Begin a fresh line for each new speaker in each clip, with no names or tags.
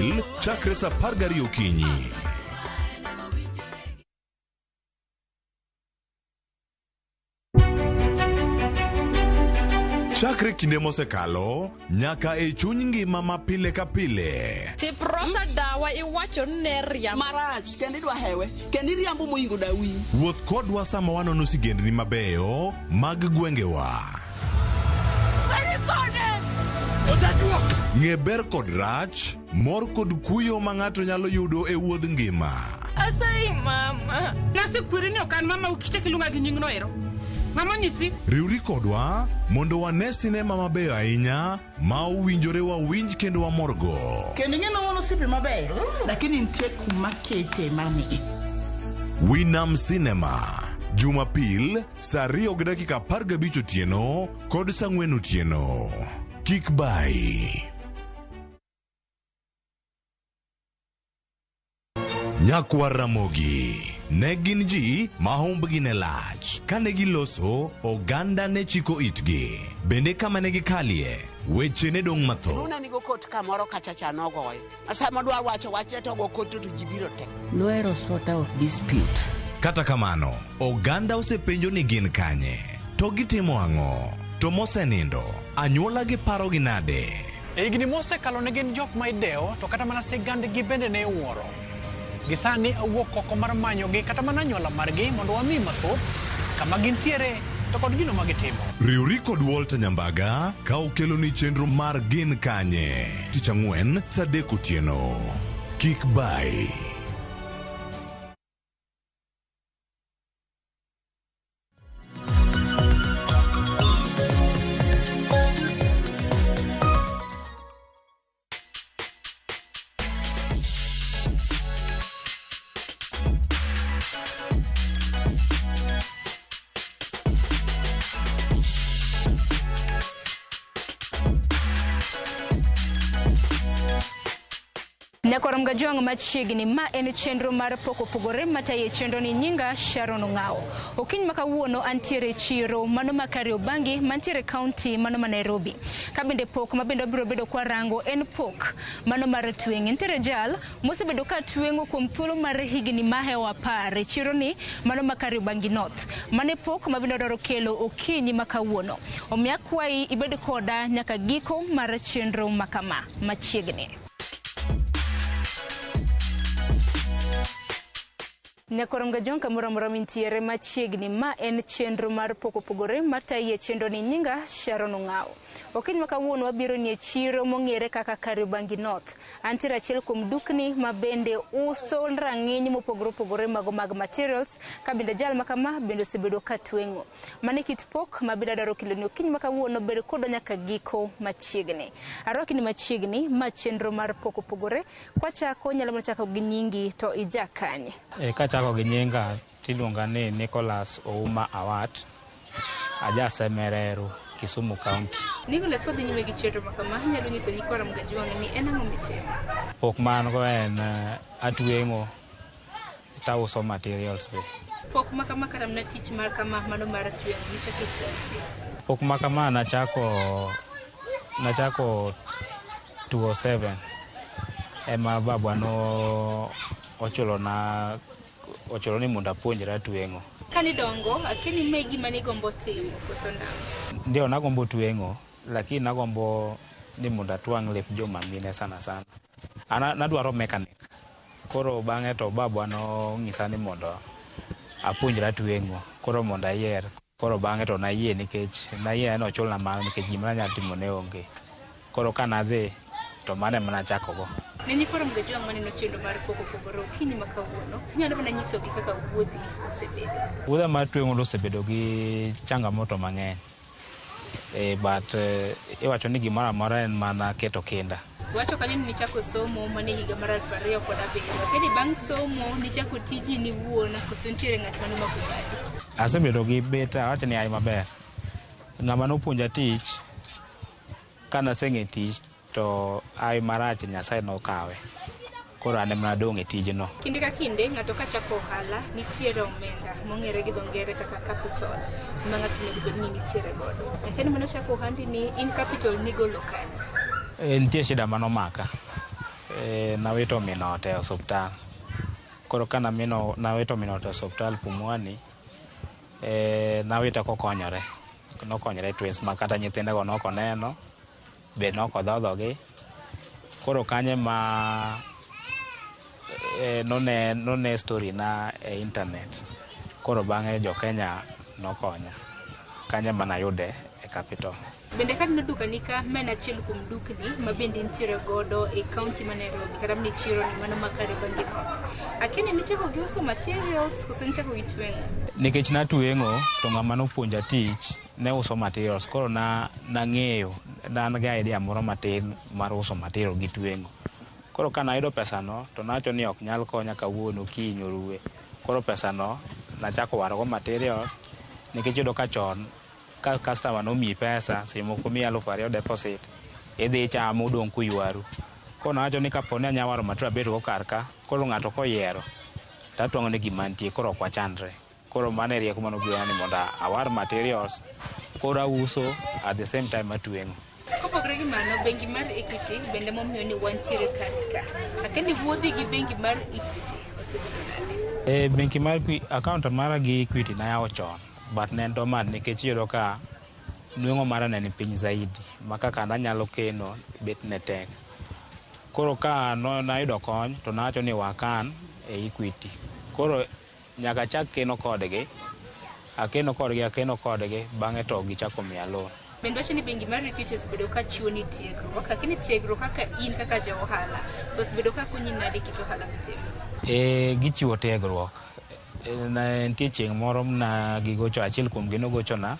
Jumapil chakre sa 12 okinyi. Chakre kinde mosekalo nyaka e chuny ngima ma pile ka pile.
Siprosa dawa iwacho ni ne riambo.
Marach kendo idwa hewe kendo iriambo moingo dawi.
Wuoth kodwa sama wanono sigendni mabeyo mag gwengewa. Ng'e ber kod rach, mor kod kuyo ma ng'ato nyalo yudo e wuodh ngima.
Asayi mama.
Nasekweri ni ok an mama kichak iluonga gi nyingno ero. Mama onyisi?
Riwri kodwa mondo wane sinema mabeyo ahinya ma owinjore wawinj kendo wamorgo.
Kendo ing'e ni wan osiepe mabeyo lakini nitie kuma kete mani.
Winam Cinema, Jumapil saa 2:15 otieno kod saa 4 otieno. Kik bayi. Nyakwar Ramogi ne gin ji ma humbgi ne lach. Kane giloso, oganda ne chiko itgi. Bende kama ne gikalie, weche ne dong' mathoth.
Luna nigo kot kamoro kacha cha nogoye. Sama dwa wacho wachne to go kot to ji biro te.
Nohero sort out dispute.
Kata kamano, oganda osepenjo ni gin kanye, to gitimo ang'o, to mosenindo, anyuola gi parogi nade?
E higni mosekalo ne gin jok ma idewo to kata mana sigandgi bende ne iwuoro. Gi sani awuok oko mar manyogi kata mana anyuola margi mondo wami mathoth kama gintiere to kod gino ma gitimo.
Riwri kod Walter Nyambaga ka okeloni chenro mar Gin Kanye tich ang'wen saa 3 otieno. Kik bayi.
Nyakwar Mgajwang' machiegni ma en chenro mar pok opogore matayo e chenro ni nyinga Sharon Ong'awo. Okinyi ma kawuono antiere e chiro mano ma Kariobangi mantiere kaunti mano ma Nairobi. Ka bende pok ma bende wabiro bedo kwarango en pok mano mar tweng'. Nitiere jal mosebedo ka tweng'o kuom thuolo mar higni mahewo 10 e chiro ni mano ma Kariobangi North. Mano e pok ma bende wadwaro kelo okinyi ma kawuono. Omiyo akwayi ibed koda nyaka giko mar chenro ma kama machiegni. Nyakwar Mgajwang' kamoro amora mintiere machiegni ma en chenro mar pok opogore matayi e chenro ni nyinga Sharon Ong'awo. Okinyi ma kawuono wabiro ni e chiro mong'ere kaka Kariobangi North. Antiere achiel kuom dukni ma bende uso rang'iny mopogore opogore mago mag materials ka bende jal ma kama bende osebedo ka tweng'o. Mano e kit pok ma bende adwaro keloni okinyi ma kawuono bed kodwa nyaka giko machiegni. Arwaki ni machiegni ma chenro mar pok opogore. Kwachako nyalo mana chako gi nyingi to ija kanye?
Kachako gi nyinga tiluonga ni Nicholas Ouma Awat, aja Semereru, Kisumu County.
Nicholas, wadhi nyime gi chenro ma kama, inyalo nyiso nyikwa Mgajwang' ni en ang'o mitimo?
Pok ma an go en atweng'o tauso materials be.
Pok ma kama kata mana tich mar kama mano mar tweng'o nichako e kinde?
Pok ma kama nachako 2007 ema babwa no ochulo na ochulo ni mondo apuonjra tweng'o.
Kanidongo, akia ni mae gima nigombo timo koso nang'o?
Ndio nagombo tweng'o lakini nagombo ni mondo atwang' lep joma mine sana sana. An nadwaro mechanic. Koro bang'e to babwa nonyisa ni mondo apuonjra tweng'o koro mondo ayier. Koro bang'e to nayie nikech nayie ni ochulna mano nikech gima nanyalo timo ne onge. Koro kanadhi to mano ema nachako go.
Ne nyikwa Mgajwang' maneno chenro mar pok opogore okinyi ma kawuono, inyalo mana nyisogi kaka wuodhi osebedo.
Wuodha mar tweng'o osebedo gi changamoto mang'eny. But iwacho ni gimoro amora en mana keto kinda.
Wacho kanyo ni nichako somo mana e higa mar 2007. Kedi bang' somo nichako tiji ni wuon koso nitiere ng'at mane omako badi?
Asebedo gi bet awacho ni ai maber. Ng'ama nopuonja tich kanaseng'e tich to ai marach Nyasaye nokawe. Koro an ema nadong' e tijno.
Kinde ka kinde ng'ato kachako ohala nitiere omenda mong'ere gi dho ngere kaka capital ma ng'ato onego bed ni nitiere godo. Lakini mane ochako ohandi ni in capital nigolo kanye?
Nitie shida manomaka. Nawito min ot e osuptal. Koro ka nawito min ot e osuptal Pumwani, nawite kokonyore. Nokonyore twins ma kata nyithindego nokoneno, be nokodhodhogi. Koro kanyo ma none story na e internet. Koro bang'e jo Kenya nokonya. Kanyo ema nayude e capital.
Bende kaneno dukani ka, ma en achiel kuom dukni ma bende intiere godo e kaunti ma Nairobi kata mana e chiro ni mano ma Kariobangi North. Akia ni nichako gi uso materials koso nichako gi tweng'o?
Nikech natweng'o to ng'ama nopuonja tich ne uso materials, koro nang'eyo ne an gi idea moro matin mar uso material gi tweng'o. Koro ka nayudo pesano to nawacho ni ok nyal konya kawuono kiny oruwe. Koro pesano nachako warogo materials nikech iyudo ka chon ka customer nomiyi pesa seche moko omiyi 2000 deposit idhi ichamo udong' kuywaru. Koro nawacho ni kapo ni anya waro material abedgo kar ka, koro ng'ato koyiero to atwang'one gima nitie koro ok wachandre. Koro mano e rieko manobirona ni mondo awar materials koro auso at the same time atweng'o.
Kopogore gi mano, bengi mar Equity bende momiyo ni wantiere kar ka. Akia ni wuodhi gi bengi mar Equity osebedo nade?
Bengi mar account mara gi Equity nayawo chon but ne en dormant nikech iyudo ka nweng'o mara ne ni piny zaidi ma kaka nanyalo keno bet ne tek. Koro ka nayudo kony to nawacho ni wakan e Equity. Koro nyaka achak keno kodgi, akeno kodgi, bang'e to gichako miya loan.
Bende wacho ni bengi mar Equity osebedo ka chiwo ni tiegruok, lakini tiegruok kaka in kaka ja ohala osebedo ka konyi nade kit ohala mitimo?
Gichiwo tiegruok. Nitie chieng' moro na gigocho, achiel kuomgi nogochona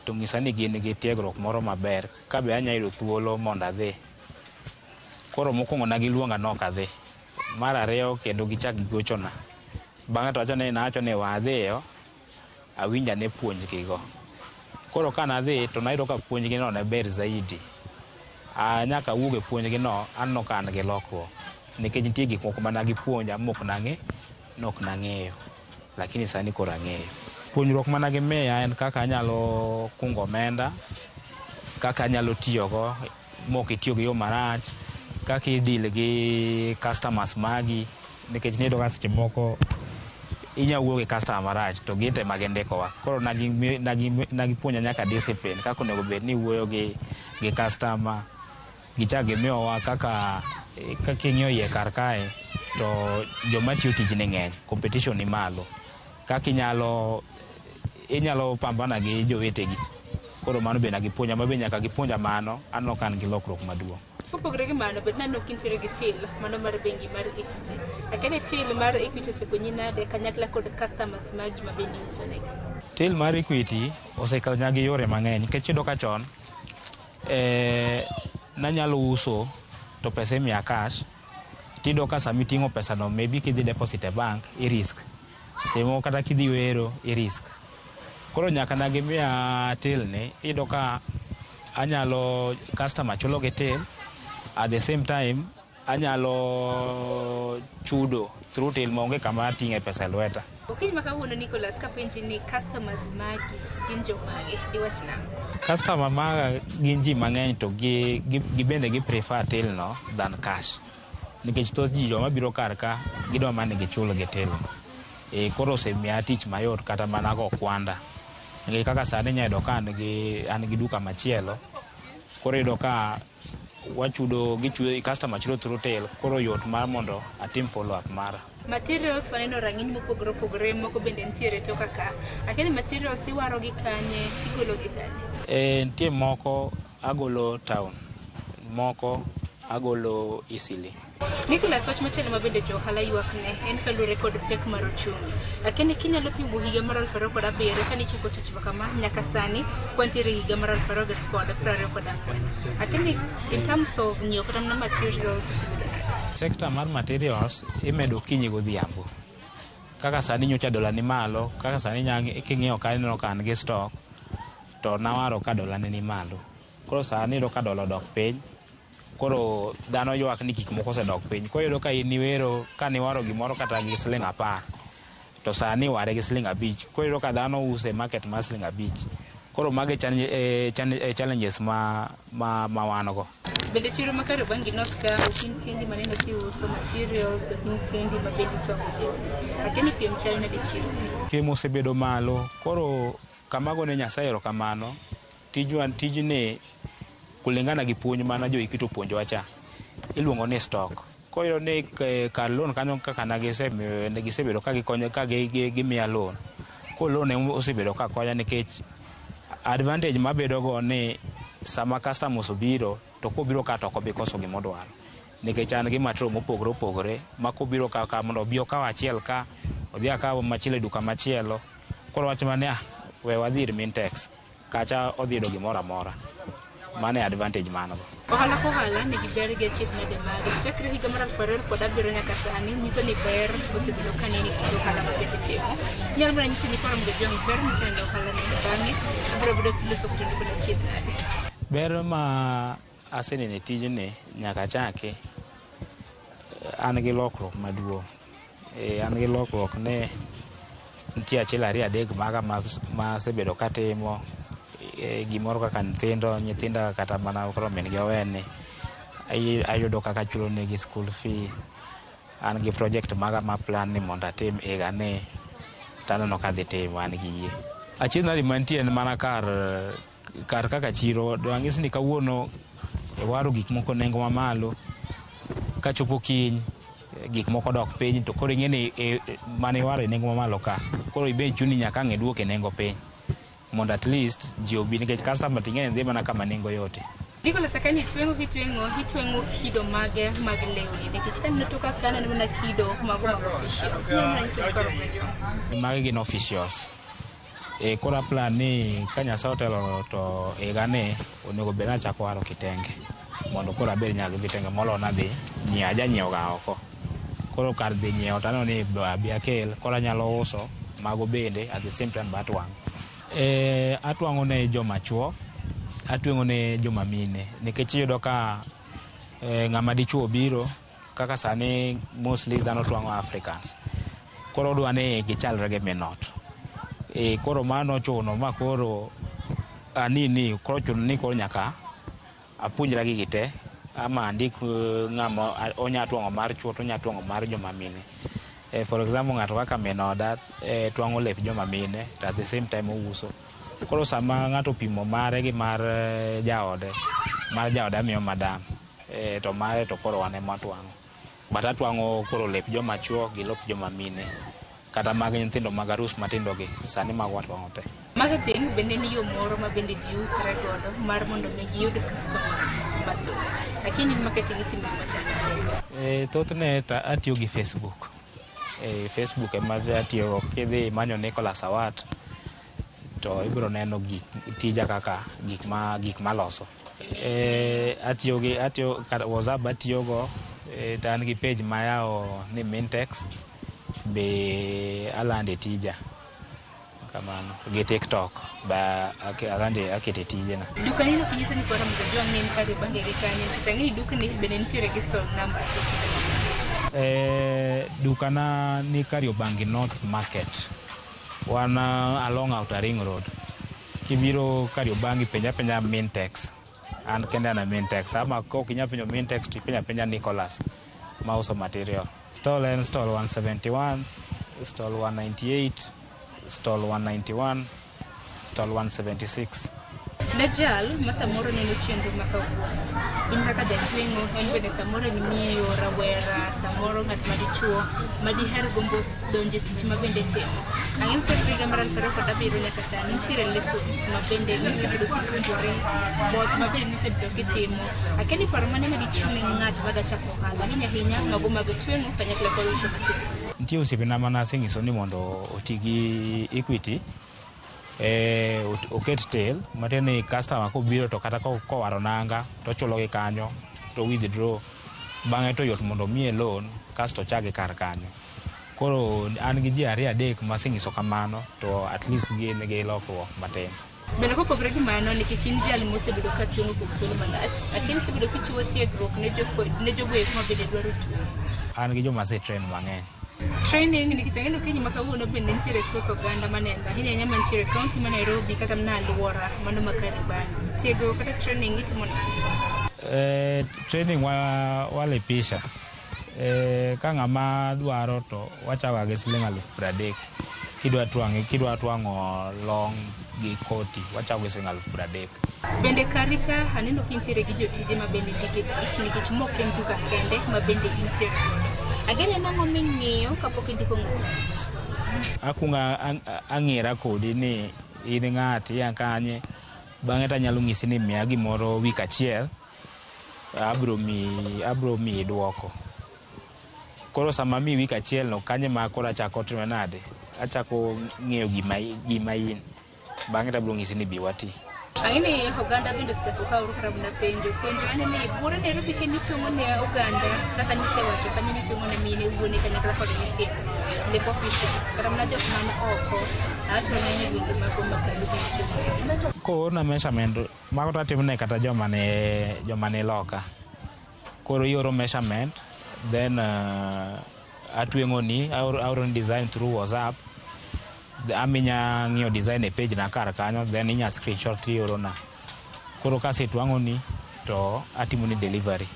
to ng'isa ni gin gi tiegruok moro maber ka be anya yudo thuolo mondo adhi. Koro mokwongo ne giluonga nok adhi. Mar ariyo kendo gichak gigochona. Bang'e to nawacho ni wadhiyo, awinj ane puonjgigo. Koro ka nadhi to nayudo ka puonjgi no ne ber zaidi. Nyaka awuog e puonjgi no aneno ka an gi lokruok. Nikech nitie gik moko mane gipuonja mok nang'eyo. Lakini sani koro ang'eyo. Puonjruok mana gimiya en kaka anyalo kungo omenda, kaka anyalo tiyogo mok itiyo gi yo marach, kaka i deal gi customers magi, nikech niyudo ka seche moko inya wuoyo gi customer marach to gin to ema gindikowa. Koro nagipuonja nyaka discipline kaka onego bed ni iwuoyo gi customer. Gichak gimiyowa kaka king'iyo iye kar kae to joma tiyo tijni ng'eny, competition ni malo. Kaka inyalo pambana gi jowetegi. Koro mano be nagipuonja ma be nyaka gipuonja mano aneno ka an gi lokruok maduong'.
Kopogore gi mano, bed naneno kintiere gi till mano mar bengi mar Equity. Akia ni till mar Equity osekonyi nade kanyakla kod customers magi ma bende iuso negi?
Till mar Equity osekonya gi yore mang'eny nikech iyudo ka chon nanyalo uso to pesa imiya cash, tiyudo ka sama iting'o pesa no maybe kidhi deposit e bank i risk. Seche moko kata kidhi wero i risk. Koro nyaka ne gimiya till ni, iyudo ka anyalo customer chulo gi till at the same time anyalo chudo through till maonge kama ating'e pesa e lweta.
Okinyi ma kawuono Nicholas kapenji ni customers magi gin jomage, diwach nang'o?
Customer maga gin ji mang'eny to gi bende gi prefer till no than cash. Nikech thoth ji joma biro kar ka gidwa mana ni gichul gi till. Koro osemiya tich mayot kata mana go kwanda. Nikech kaka sani inya yudo ka an gi duka machielo, koro iyudo ka wachudo gichudo customer chudo through till, koro yot mar mondo atim follow up mara.
Materials waneno rang'iny mopogore opogore moko bende nitiere toka ka. Akia ni materials iwaro gi kanye, igolo gi kanye?
Nitie moko agolo town, moko agolo Eastleigh.
Nicholas, wach machielo ma bende jo ohala ywak ne en kaluwore kod pek mar ochumi. Akia ni kinyalo pimo higa mar 2007 kane ichako tich ma kama nyaka sani kwantiere higa mar 2024. Akia ni in terms of nyiewo kata mana materials osebedo nade?
Sector mar materials imedo okinyi godhiambo. Kaka sani nyocha dola ni malo, kaka sani king'iyo ka ineno ka an gi stock, to nawaro ka dola ne ni malo. Koro sani iyudo ka dola odok piny, koro dhano ywak ni gik moko osedok piny. Koro iyudo ka in iwero ka niwaro gimoro kata gi siling 10, to sani iware gi siling 5. Koro iyudo ka dhano use e market mar siling 5. Koro mage challenges ma wan go.
Bende chiro ma Kariobangi North ka ok in kendi maneno kiuso materials to ok in kendi ma bende itwang'o lewni. Akia ni piem chal nade chiro ni?
Piem osebedo malo. Koro kama agone Nyasaye erokamano, tijwa tijni kulingana gi puonj mana jo Equity opuonjowa cha, iluongo ni stock. Koro iyudo ni kar loan kanyo kaka ne gisebedo ka gikonyo ka gimiya loan. Koro loan ema osebedo ka konya nikech advantage mabedo go ni sama customers obiro to kobiro ka to ok obi koso gima odwaro. Nikech an gi material mopogore opogore ma kobiro ka mondo obi okaw achiel ka, odhi akaw machielo e duka machielo. Koro wach mana ni we wadhi ir Mintex, kacha odhi yudo gimoro amora. Mano e advantage ma an go.
Ohala ka ohala nigi ber gi achiedh nade mage. Chakre higa mar 2007 nyaka sani nyiso ni ber osebedo ka nene kit ohala ma bende itimo. Inyalo mana nyiso ni koro Mgajwang' ber miseneno e ohala ni bang'e ibiro bedo kiloso kotenore kod achiedh nade.
Ber ma aseneno e tijni nyaka chaki, an gi lokruok maduong'. An gi lokruok ni nitie achiel ariyo adek maga ma asebedo katimo, gimoro kaka nyithinda kata mana koro min gi oweni, ayudo kaka achulo negi school fee. An gi project maga ma plan ni mondo atim higa ni, to aneno ka adhi timo, an gi yie. Achiedh nade mantie en mana kar kaka chiro, dwang'is ni kawuono iwaro gik moko nengo mamalo, kachopo kiny gik moko dok piny, to koro ing'e ni mane iwaro e nengo mamalo ka, koro ibe chuni nyaka ang' iduok e nengo piny mondo at least ji obi, nikech customer ting'e ni dhi mana kama nengo yote.
Nicholas, akani itweng'o kitweng'o, itweng'o kido mage mag lewni, nikech kaneno to kaka aneno mana kido mago mag official. Inyalo mana nyiso ni koro Mgajwang'.
Magi gin officials. Koro a plan ni ka Nyasaye otelo to higa ni onego bed ni achako waro kitenge mondo koro abed nyaka gi vitenge moloyo nadhi nyiewo, aja nyiewo ga oko. Koro kar dhi nyiewo to aneno ni abi akel, koro anyalo uso mago bende at the same time be atwang'o. Atwang'o ne joma chuo, atweng'o ne joma mine, nikech iyudo ka ng'ama dichuo obiro, kaka sani mostly dhano twang'o Africans. Koro odwa ni gichalre gi min ot. Koro mano ochuno ma koro anini, koro chuno ni koro nyaka apuonjra gigi te, ama andik ng'ama onya twang'o mar chuo to onya twang'o mar joma mine. For example, ng'ato kaka min oda twang'o lep joma mine to at the same time ouso. Koro sama ng'ato opimo mare gi mar jaode, mar jaode amiyo madam, to mare to koro wan ema watwang'o. But atwang'o koro lep joma chuo gi lep joma mine, kata mag nyithindo mag arus matindo gi, sani mago watwang'o te.
Marketing bende ni yo moro ma bende ji usre godo mar mondo mi giyud customers mathoth. Lakini marketing itimo e machal nade?
Thothne to atiyo gi Facebook. Facebook ema atiyogo. Kidhi imanyo Nicholas Awat, to ibiro neno gik tija kaka gik maloso. Atiyo gi atiyo kata WhatsApp atiyogo, to an gi page mayawo ni Mintex be alande tija kamano, gi TikTok be alande akete tijena.
Dukani no kinyisa ni koro Mgajwang' ne en Kariobangi gi kanye, nikech ang'e ni dukni bende nitiere gi stall number.
Dukana ni Kariobangi North Market. Wan along Outer Ring Road. Kibiro Kariobangi penja penja Mintex. An kende an a Mintex. Ama kok inya penjo Mintex to ipenja penja Nicholas mauso material. Stall en stall 171, stall 198, stall 191, stall 176.
Ne jal ma samoro neno chenro ma kawuono, in kaka jatweng'o, en bende samoro en miyo, rawera, samoro ng'at ma dichuo ma diher gombo donjo e tich ma bende timo. Ang'e ni chakre higa mar 2007 nyaka sani nitiere lessons ma bende nisebedo kipuonjori, both ma bende nisebedo kitimo. Akia ni paro mane ma dichiw ne ng'at madwa chako ohala, ahinya ahinya mago mag tweng'o kanyakla kod uso material.
Nitie osiepena mane asenyiso ni mondo oti gi Equity, oket till, matiende ni customer kobiro to kata kowaro nanga to ochulo gi kanyo to withdraw, bang'e to yot mondo omiye loan kasto ochak gi kar kanyo. Koro an gi ji ariyo adek masenyiso kamano to at least gin gi lokruok matin.
Bende kopogore gi mano, nikech in jal mosebedo ka tweng'o kuom thuolo malach, lakini isebedo kichiwo tiegruok ne jogo eko ma bende dwaro tweng'o.
An gi joma ase train mang'eny.
Training nikech ang'e ni okinyi ma kawuono bende nitiere thoth oganda maneno ahinya ahinya mantiere e kaunti ma Nairobi kata mana alwora mano ma Kariobangi. Tiegruok kata training itimo nade?
Training walipisha. Ka ng'ama dwaro to wachago gi siling 30,000. Kidwa twang'o long gi koti wachako gi siling 30,000.
Bende kari ka aneno kintiere gi jotije ma bende ndike tich nikech mok en duka kende ma bende intiere godo. Ageno en ang'o ming'iyo kapok indiko ng'ato tich?
Akuongo ang'era kodi ni in ng'ati ia kanye, bang'e tanyalo ng'isi ni miya gimoro wik achiel, abro miyi duoko. Koro sama amiyi wik achiel no kanyo ema koro achako timo nade, achako ng'eyo gima in. Bang'e to abiro ng'isi ni bi wati.
Ang'e ni oganda bende osechako ka oro kata mana penjo. Penjo en ni buore Nairobi kendo itweng'o ne oganda kaka nisewacho kanyo nitweng'o ne mine, wuone kanyakla kod nyithindo. Lep officials kata mana jok man oko awach mana ni gwenge mago mag Nairobi itweng'o.
Koorna measurement mago to atimone kata joma ni loka. Koro ioro measurement then atweng'oni aoroni design through WhatsApp. Aminya ng'iyo design e page na kar kanyo then inya screenshot tiorona. Koro kasetwang'oni to atimoni delivery.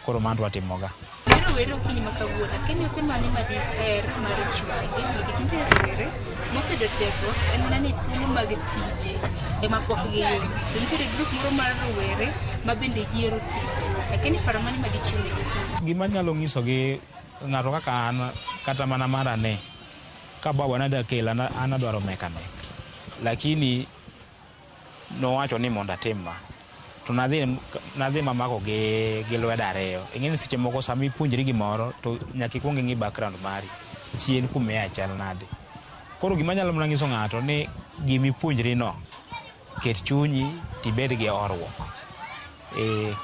Koro mano to watimoga.
Ne rowere okinyi ma kawuono, akia ote mane ma diher mar chiwogi nikech nitie rowere moseyudo tiegruok en mana ni thuolo mag tije ema pok giyudo. To nitiere grup moro mar rowere ma bende yiero tije. Akia ni paro mane ma dichiw negi?
Gima anyalo nyisogi ng'ato kaka an kata mana mara ni ka baba ne dakela an adwaro mechanic. Lakini nowacho ni mondo atim ma. To nadhi mamako gi lwedo ariyo. Ing'e ni seche moko sama ipuonjri gimoro to nyaka ikuong ing'i background mari. Chien kuma iaye chal nade. Koro gima anyalo mana nyiso ng'ato ni gima ipuonjri no, ket chunyi tibed gi horuok.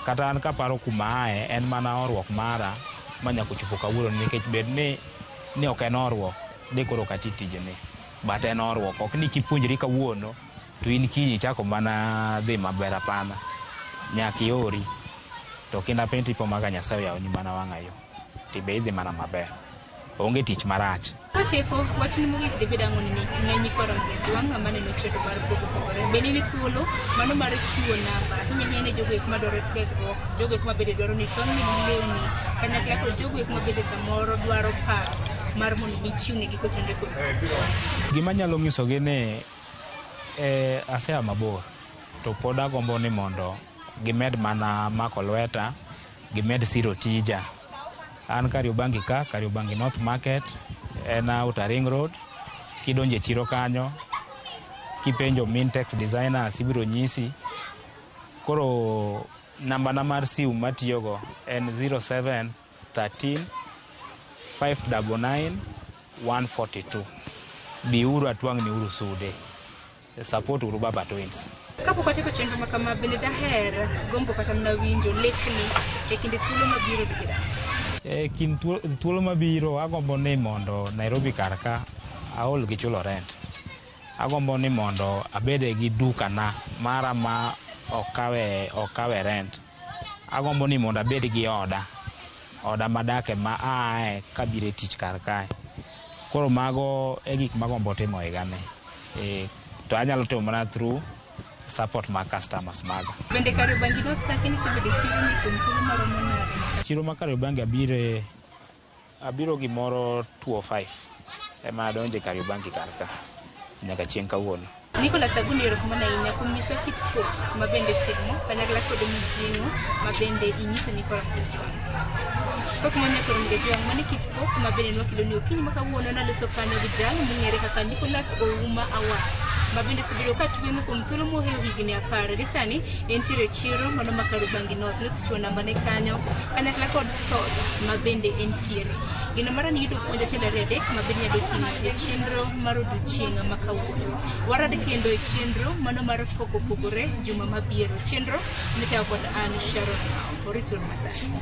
Kata an kaparo kuma aye en mana horuok mara manyaka ochopo kawuono nikech bed ni ok en horuok de koro ok ati tijni. But en horuok, ok ni kipuonjri kawuono to in kiny ichako mana dhi maber hapana. Nyaka iori. To kinda piny tipo maga Nyasaye oyawoni mana wang'a yo. Tibe idhi mana maber. Onge tich marach.
Katieko, wachni mogik dibed ang'o ne nyikwa Ramogi Ajwang' maneno chenro mar Pogo Pogore. Bende in thuolo mano mar chiwo namba ahinya ahinya ne jogo eko madwaro tiegruok, jogo eko mabende dwaro ni twang'negi lewni, kanyakla kod jogo eko mabende samoro dwaro paro mar mondo mi chiwnegi kotenore kod tich.
Gima anyalo nyisogi ni asea mabor to pod agombo ni mondo gimed mana mako lweta, gimed siro tija. An Kariobangi ka, Kariobangi North Market, en Outer Ring Road. Kidonjo e chiro kanyo, kipenjo Mintex Designers ibiro nyisi. Koro namba na mar simu matiyogo en 07 13 599 142. Biuru atwang'ni uru sude. Support uru Baba Twins.
Kapok watieko chenro ma kama, bende daher gombo kata mana winjo lekni e kinde thuolo mabiro dibed ang'o?
E kind thuolo mabiro agombo ni mondo Nairobi kar ka aol gi chulo rent. Agombo ni mondo abede gi duka na mara ma ok kawe rent. Agombo ni mondo abed gi oda. Oda madake ma aaye kabiro e tich kar kae. Koro mago e gik magombo timo higani. To anyalo timo mana through support mag customers maga.
Bende Kariobangi North ka nisebedo e chiro ni kuom thuolo maromo nade?
Chiro ma Kariobangi abiro gimoro 205 ema adonje Kariobangi kar ka nyaka chieng' kawuono.
Nicholas Aguni, erokamano ahinya kuom nyiso kit pok ma bende timo kanyakla kod mijing'o ma bende inyiso nyikwa Ramogi Ajwang'. Pok ma nyakwa Ramogi Ajwang' mano e kit pok ma bende nwakeloni okinyi ma kawuono naloso kanyo gi jal mong'ere kaka Nicholas Ouma Awat ma bende osebedo ka tweng'o kuom thuolo mohewo higni 10 gi sani entiere e chiro mano ma Kariobangi North. Nosechiwo nambane kanyo kanyakla kod soda ma bende entiere. Gino mara ni yudo puonj achiel ariyo adek ma bende nyalo ting'o e chenro mar odiochieng' ma kawuono. Warad kendo e chenro mano mar Pok Opogore juma mabiro. Chenro michako kod an Sharon Mao. Orituru masani.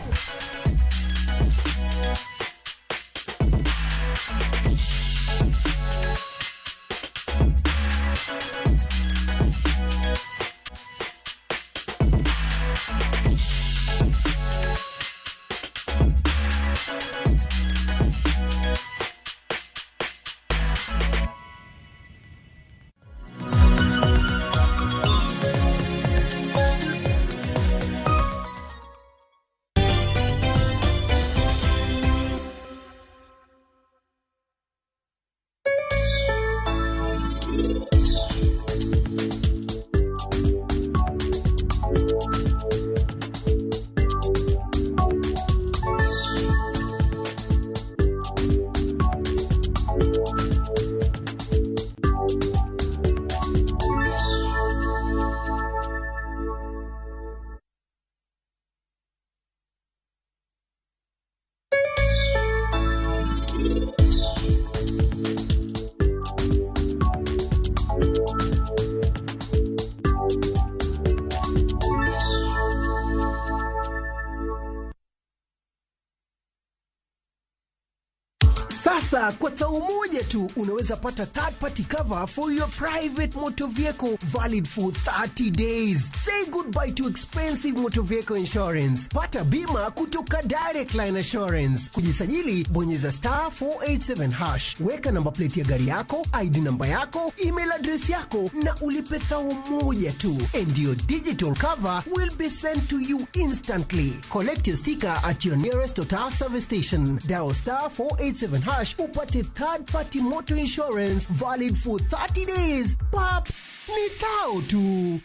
Sasa kwa thao moja tu unaweza pata third party cover for your private motor vehicle valid for 30 days. Say goodbye to expensive motor vehicle insurance. Pata bima kutoka Direct Line Assurance. Kujisajili, bonyeza star 487 hash, weka namba plate ya gari yako, ID namba yako, email address yako na ulipe thao moja tu, and your digital cover will be sent to you instantly. Collect your sticker at your nearest Total service station. Dial star 487 hash upate third party motor insurance valid for 30 days. Pap, ni thao tu.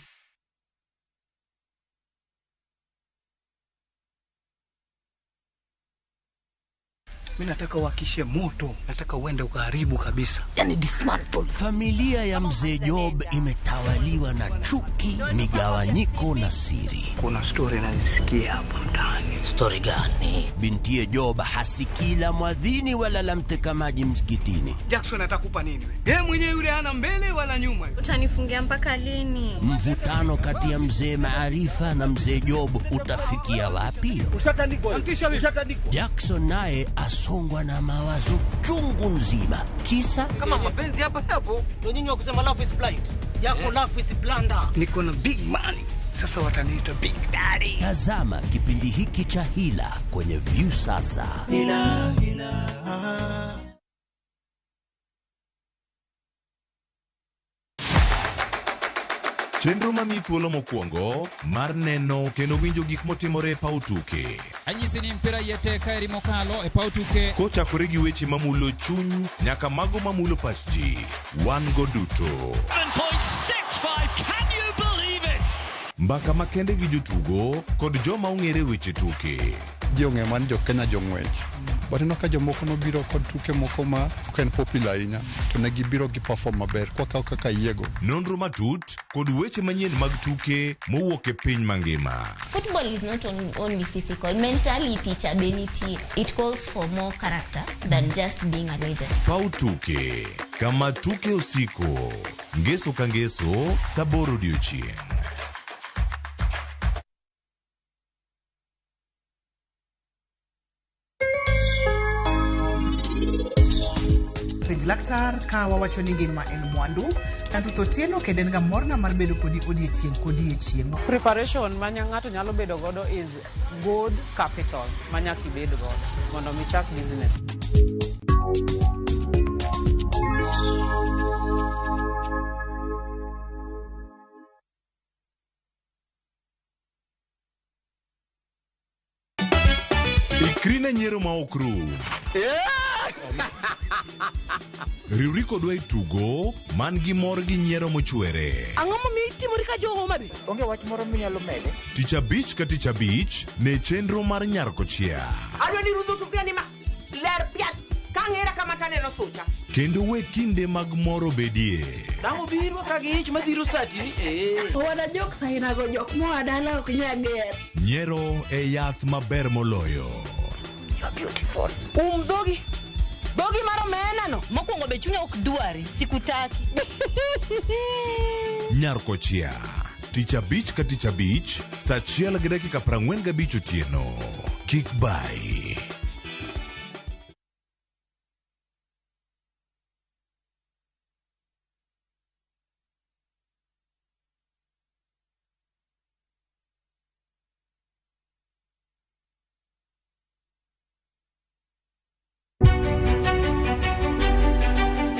Mi nataka uhakishe moto, nataka uende ukaharibu kabisa.
Yani dismantle. Familia ya mzee Job imetawaliwa na chuki, migawanyiko na siri.
Kuna stori nazisikia hapa mtaani.
Stori gani? Bintiye Job hasikii la mwadhini wala la mteka maji msikitini.
Jackson atakupa nini we? Yeye mwenyewe yule hana mbele wala nyuma.
Utanifungia mpaka lini?
Mvutano kati ya mzee Maarifa na mzee Job utafikia wapi?
Ushatandikwa. Ushatandikwa.
Jackson naye asongwa na mawazo chungu nzima. Kisa
Kama mapenzi hapa hapo, ndio nyinyi wa kusema love is blind. Yako love is blunder.
Niko na big money. Sasa wataniita big daddy.
Tazama kipindi hiki cha Hila kwenye Viusasa.
Hila, hila.
Chenro mamiyi thuolo mokwongo mar neno kendo winjo gik motimore e paw tuke.
Anyisi ni mpira yete kaeri mokalo e paw tuke.
Kochakore gi weche mamulo chuny nyaka mago mamulo pach ji, wan go duto.
7.65, can you believe it?
Mbaka makende gi jotugo kod joma ong'ere weche tuke.
Ji ong'eyo mar ni jo Kenya jong'wech. But ineno ka jomoko nobiro kod tuke moko ma ok en popular ahinya to ne gibiro gi perform maber kwakawo kaka yiego.
Nonro matut kod weche manyien mag tuke mowuok e piny mangima.
Football is not only physical. Mentality cha be nitie. It calls for more character than just being a legend.
Paw tuke kama tuke osiko. Ngeso ka ngeso saa aboro odiochieng'.
Penj laktar ka wawacho ni ngima en mwandu Tanto Otieno kendo en ga morna mar bedo kodi odiechieng' kodiechieng'.
Preparation ma ng'ato nyalo bedo godo is good capital ma nyaka ibed godo mondo mi chak business.
Ikri ne nyiero ma ok rum. Riwri kodwa e tugo man gi mor gi nyiero mochwere.
Ang'o momiyo itimori ka jo Homa Bay?
Onge wach moro minyalo mede.
Tich abich ka tich abich ne chenro mar nyar kochia.
Adwa ni rudho sufuria ni ma ler piat ka ng'era kama taneno sucha.
Kendo we kinde mag mor obedie.
Dang' obiro ka gi ich madhiro sati ni eh.
Wana jok sainago jok moa dala ok nyal ger.
Nyiero e yath maber moloyo.
You are beautiful. Dhogi. Dhogi mar omena no. Mokwongo be chunya ok dwari, sikutaki.
Nyar kochia. Tich abich ka tich abich, saa achiel gi dakika 45 otieno. Kik bai.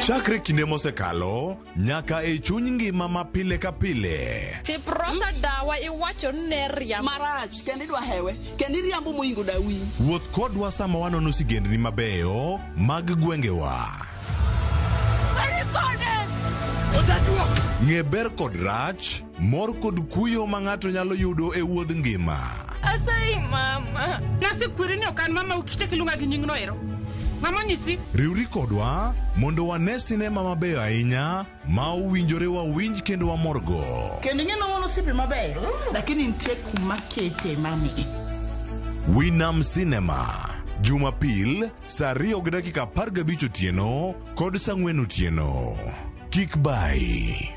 Chakre kinde mosekalo nyaka e chuny ngima ma pile ka pile.
Siprosa dawa iwacho ni ne riambo.
Marach kendo idwa hewe kendo iriambo moingo dawi.
Wuoth kodwa sama wanono sigendni mabeyo mag gwengewa. Ng'e ber kod rach, mor kod kuyo ma ng'ato nyalo yudo e wuodh ngima.
Asayi mama.
Nasekweri ni ok an mama ukichak iluonga gi nyingno ero. Mama nyisi.
Riwri kodwa mondo wane sinema mabeyo ahinya ma owinjore wawinj kendo wamorgo.
Kendo ing'e nong'ono osiepe mabeyo lakini nitie kuma kete mami.
Winam Cinema Jumapil saa 2:15 otieno kod saa 4 otieno. Kik bai.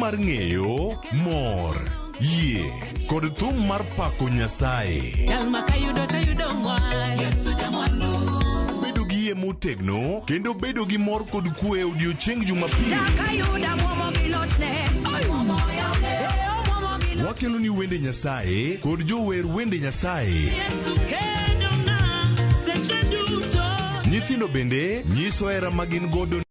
mar ng'eyo, mor, yie kod thum mar pako Nyasaye. Bedo gi yie motegno kendo bedo gi mor kod kwe e odiechieng Jumapil. Wakelo ni wende Nyasaye kod jower wende Nyasaye. Nyithindo bende nyiso hera ma gin godo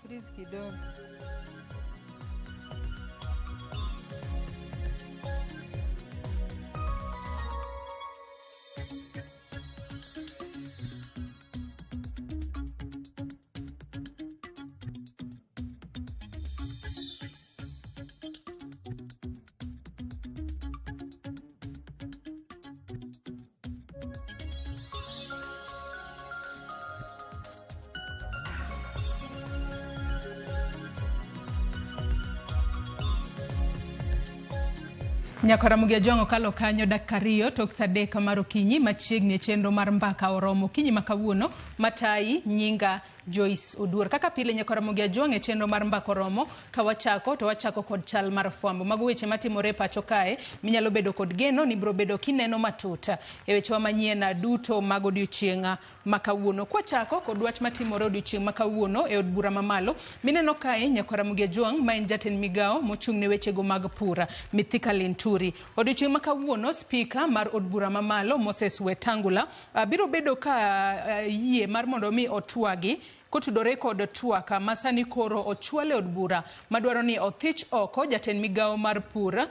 Freeze kidogo.
Nyakora Mugia Jwang' okalo kanyo dakika 2 tok saa 3 mar okinyi machiegni e chenro mar mbaka oromo okinyi ma kawuono matayi nyinga Joyce Oduor. Kaka pile Nyakora Mugia Jwang' e chenro mar mbaka oromo ka wachako to wachako kod chal mar fwambo. Mago weche matimore e pacho kae minyalo bedo kod geno ni biro bedo kineno matut e wechewa manyien duto mag odiochieng' ma kawuono. Kwachako kod wach matimore odiochieng' ma kawuono e od bura mamalo mineno kae Nyakora Mugia Jwang' ma en jatend migawo mochung' ne wechego mag pur Mithika Linturi. Odiochieng' ma kawuono spika mar od bura mamalo Moses Wetangula biro bedo ka yie mar mondo mi otwagi kotudore kod twak ma sani koro ochwal e od bura madwaro ni othich oko jatend migawo mar pur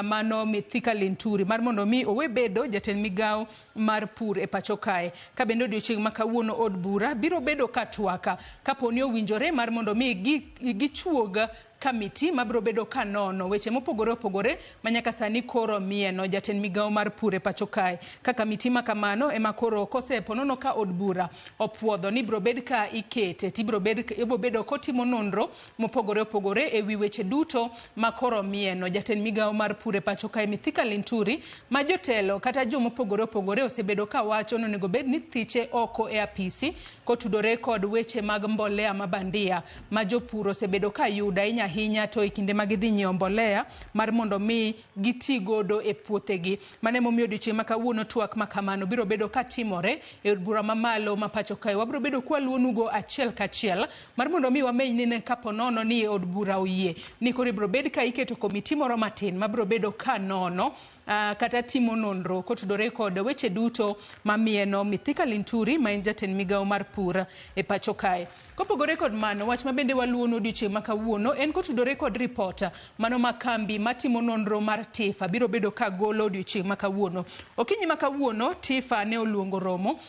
mano Mithika Linturi mar mondo mi owe bedo jatend migawo mar pur e pacho kae. Ka bende odiochieng' ma kawuono od bura biro bedo ka twak kapo ni owinjore mar mondo mi gichuog kamiti mabiro bedo ka nono weche mopogore opogore ma nyaka sani koro mieno jatend migawo mar pur e pacho kae. Ka kamiti ma kamano ema koro koseponono ka od bura opuodho ni biro bed ka ikete tibiro bedo kotimo nonro mopogore opogore e wi weche duto ma koro mieno jatend migawo mar pur e pacho kae Mithika Linturi ma jotelo kata jomopogore opogore osebedo ka wacho ni onego bed ni thiche oko e apisi kotudore kod weche mag mbolea ma bandia ma jopur osebedo ka yudo ahinya ahinya to e kinde ma gidhi nyiewo mbolea mar mondo mi giti godo e puothegi. Mano emomiyo odiochieng' ma kawuono twak ma kamano biro bedo katimore e od bura mamalo ma pacho kae. Wabiro bedo kwaluonugo achiel kachiel mar mondo mi wameny ni kapo nono ni od bura oyie ni koro ibiro bed ka iketo komiti moro matin mabiro bedo ka nono kata timo nonro kotudore kod weche duto mamieno Mithika Linturi ma en jatend migawo mar pur e pacho kae. Kopogore kod mano, wach ma bende waluwono odiochieng' ma kawuono en kotudore kod ripot mano ma kambi matimo nonro mar TIFA biro bedo ka golo odiochieng' ma kawuono. Okinyi ma kawuono TIFA ne oluongo romo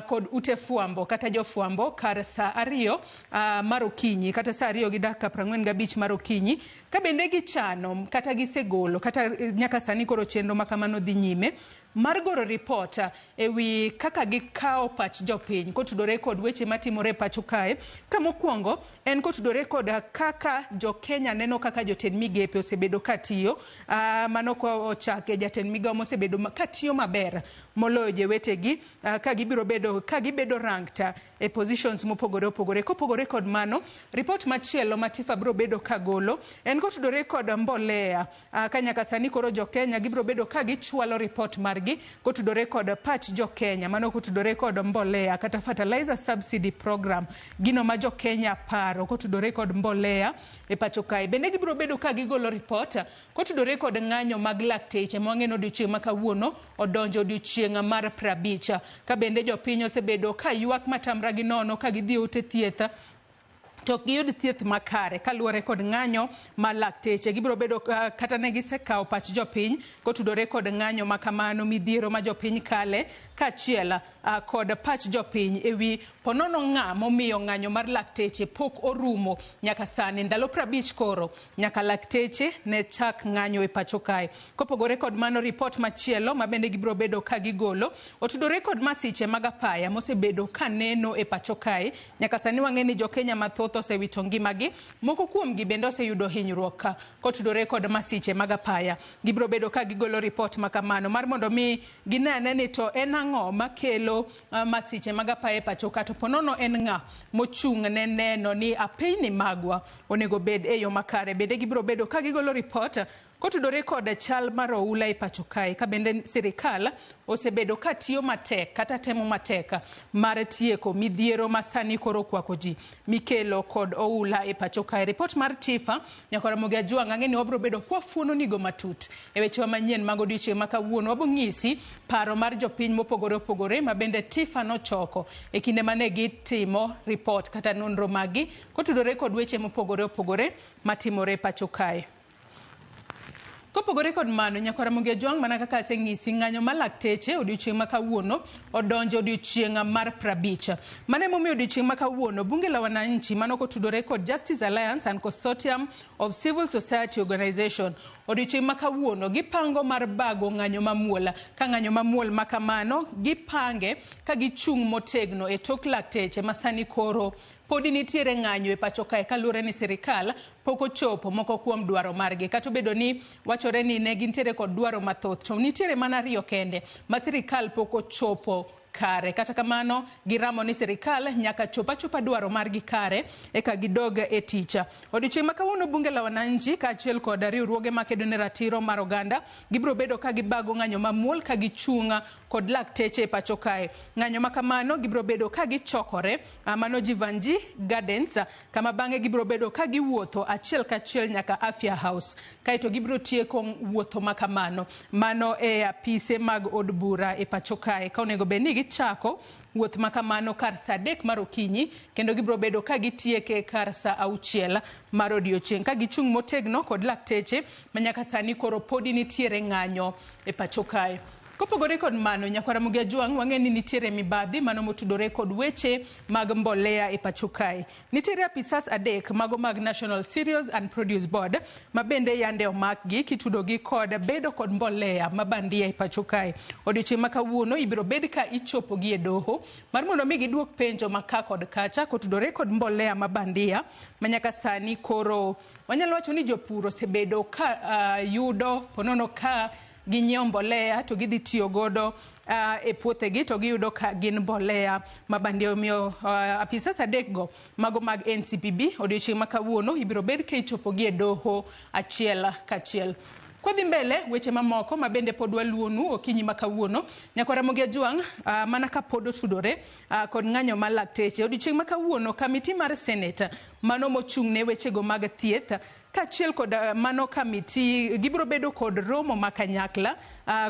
kod ute fwambo kata jofwambo kar saa 2 mar okinyi kata saa 2:45 mar okinyi ka bende gichano kata gisegolo kata nyaka sani koro chenro ma kamano dhi nyime mar goro ripot e wi kaka gikawo pach jopiny kotudore kod weche matimore e pacho kae. Ka mokwongo en kotudore kod kaka jo-Kenya neno kaka jotend migepe osebedo katiyo, mano kochake jatend migawo mosebedo katiyo maber moloyo jowetegi, ka gibiro bedo ka gibedo ranked e positions mopogore opogore. Kopogore kod mano, ripot machielo ma TIFA biro bedo kagolo en kotudore kod mbolea, ka nyaka sani koro jo-Kenya gibiro bedo ka gichwalo ripot margi. margi kotudore kod pach jo Kenya, mano kotudore kod mbolea kata fertilizer subsidy program, gino ma jo Kenya paro kotudore kod mbolea e pacho kae. Bende gibiro bedo ka gigolo ripot kotudore kod ng'anyo mag lakteche ma wang'e ni odiochieng' ma kawuono odonjo odiochieng' mar 50, ka bende jopiny osebedo ka ywak matamra gi nono ka gidhi e ute thieth to ok giyud thieth makare kaluwore kod ng'anyo mar lakteche. Gibiro bedo kata ne gisekawo pach jopiny kotudore kod ng'anyo ma kamano, midhiero ma jopiny kale kaachiel kod pach jopiny ewi ponono ng'a momiyo ng'anyo mar lakteche pok orumo nyaka sani. Ndalo 50 koro nyaka lakteche ne chak ng'anyo e pacho kae. Kopogore kod mano, ripot machielo ma bende gibiro bedo ka gigolo otudore kod masiche mag apaya mosebedo ka neno e pacho kae. Nyaka sani wang'e ni jo Kenya mathoth osewito ngimagi, moko kuomgi bende oseyudo hinyruok kotudore kod masiche mag apaya. Gibiro bedo ka gigolo ripot ma kamano mar mondo mi gine ane ni to en ang'o makelo masiche mag apaya e pacho ka, to ponono en ng'a mochung' ne neno ni apeyni magwa onego bed e yo makare. Bende gibiro bedo ka gigolo ripot kotudore kod chal mar oula e pacho kae, ka bende sirikal osebedo ka tiyo matek kata temo matek mar tieko midhiero ma sani koro okwako ji mikelo kod oula e pacho kae. Ripot mar TIFA nyaka Ramogi Ajwang' ang'e ni wabiro bedo kwafuono nigo matut e wechewa manyien mag odiochieng' ma kawuono. Wabiro ng'isi paro mar jopiny mopogore opogore ma bende TIFA nochoko e kinde mane gitimo ripot kata nonro maggi kotudore kod weche mopogore opogore matimore e pacho kae. Kopogore kod mano, nyaka Ramogi Ajwang' mana kaka aseng'isi, ng'anyo mar lakteche odiochieng' ma kawuono odonjo odiochieng' mar 50. Mano emomiyo odiochieng' ma kawuono bunge la wananchi mano kotudore kod Justice Alliance and Consortium of Civil Society Organization odiochieng' ma kawuono gipango mar bago ng'anyo mamuol. Ka ng'anyo mamuol ma kamano gipange ka gichung' motegno e tok lakteche ma sani koro podi nitiere ng'anyo e pacho kae kaluwore ni sirikal pok ochopo moko kuom dwaro margi. Kata obedo ni wachore ni ne gintiere kod dwaro mathoth, to nitiere mana ariyo kende ma sirikal pok ochopo kare. Kata kamano giramo ni sirikal nyaka chop achopa dwaro margi kare eka gidog e tich. Odiochieng' ma kawuono bunge la wananchi kaachiel kod riwruoge makedo ne ratiro mar oganda gibiro bedo ka gibago ng'anyo mamuol ka gichung' kod lakteche e pacho kae. Ng'anyo ma kamano gibiro bedo ka gichokore mano Jivanji Gardens, kama bang'e gibiro bedo ka giwuotho achiel kachiel nyaka Afya House, kaeto gibiro tieko wuotho ma kamano mano e apise mag od bura e pacho kae, ka onego bed ni gichako wuoth ma kamano kar saa 3 mar okinyi kendo gibiro bedo ka gitieke kar saa 6 mar odiochieng', ka gichung' motegno kod lakteche ma nyaka sani koro podi nitiere ng'anyo e pacho kae. Kopogore kod mano, nyaka Ramogi Ajwang' wang'e ni nitiere mibadhi mano motudore kod weche mag mbolea e pacho kae. Nitiere apisas 3 mago mag National Cereals and Produce Board ma bende yande omakgi kitudogi kod bedo kod mbolea ma bandia e pacho kae. Odiochieng' ma kawuono ibiro bed ka ichopogi e doho mar mondo mi giduok penjo ma ka kod kacha kotudore kod mbolea ma bandia ma nyaka sani koro wanyalo wacho ni jopur osebedo ka yudo ponono ka ginyiewo mbolea to gidhi tiyo godo e puothegi to giyudo ka gin mbolea ma bandia. Omiyo apisas 3 go mago mag NCPB odiochieng' ma kawuono ibiro bed ka ichopogi e doho achiel kachiel. Kwadhi mbele weche mamoko ma bende pod waluonu okinyi ma kawuono, nyaka Ramogi Ajwang' mana ka pod otudore kod ng'anyo mar lakteche. Odiochieng' ma kawuono kamiti mar Senate mano mochung' ne wechego mag thieth kaachiel kod mano kamiti gibiro bedo kod romo ma kanyakla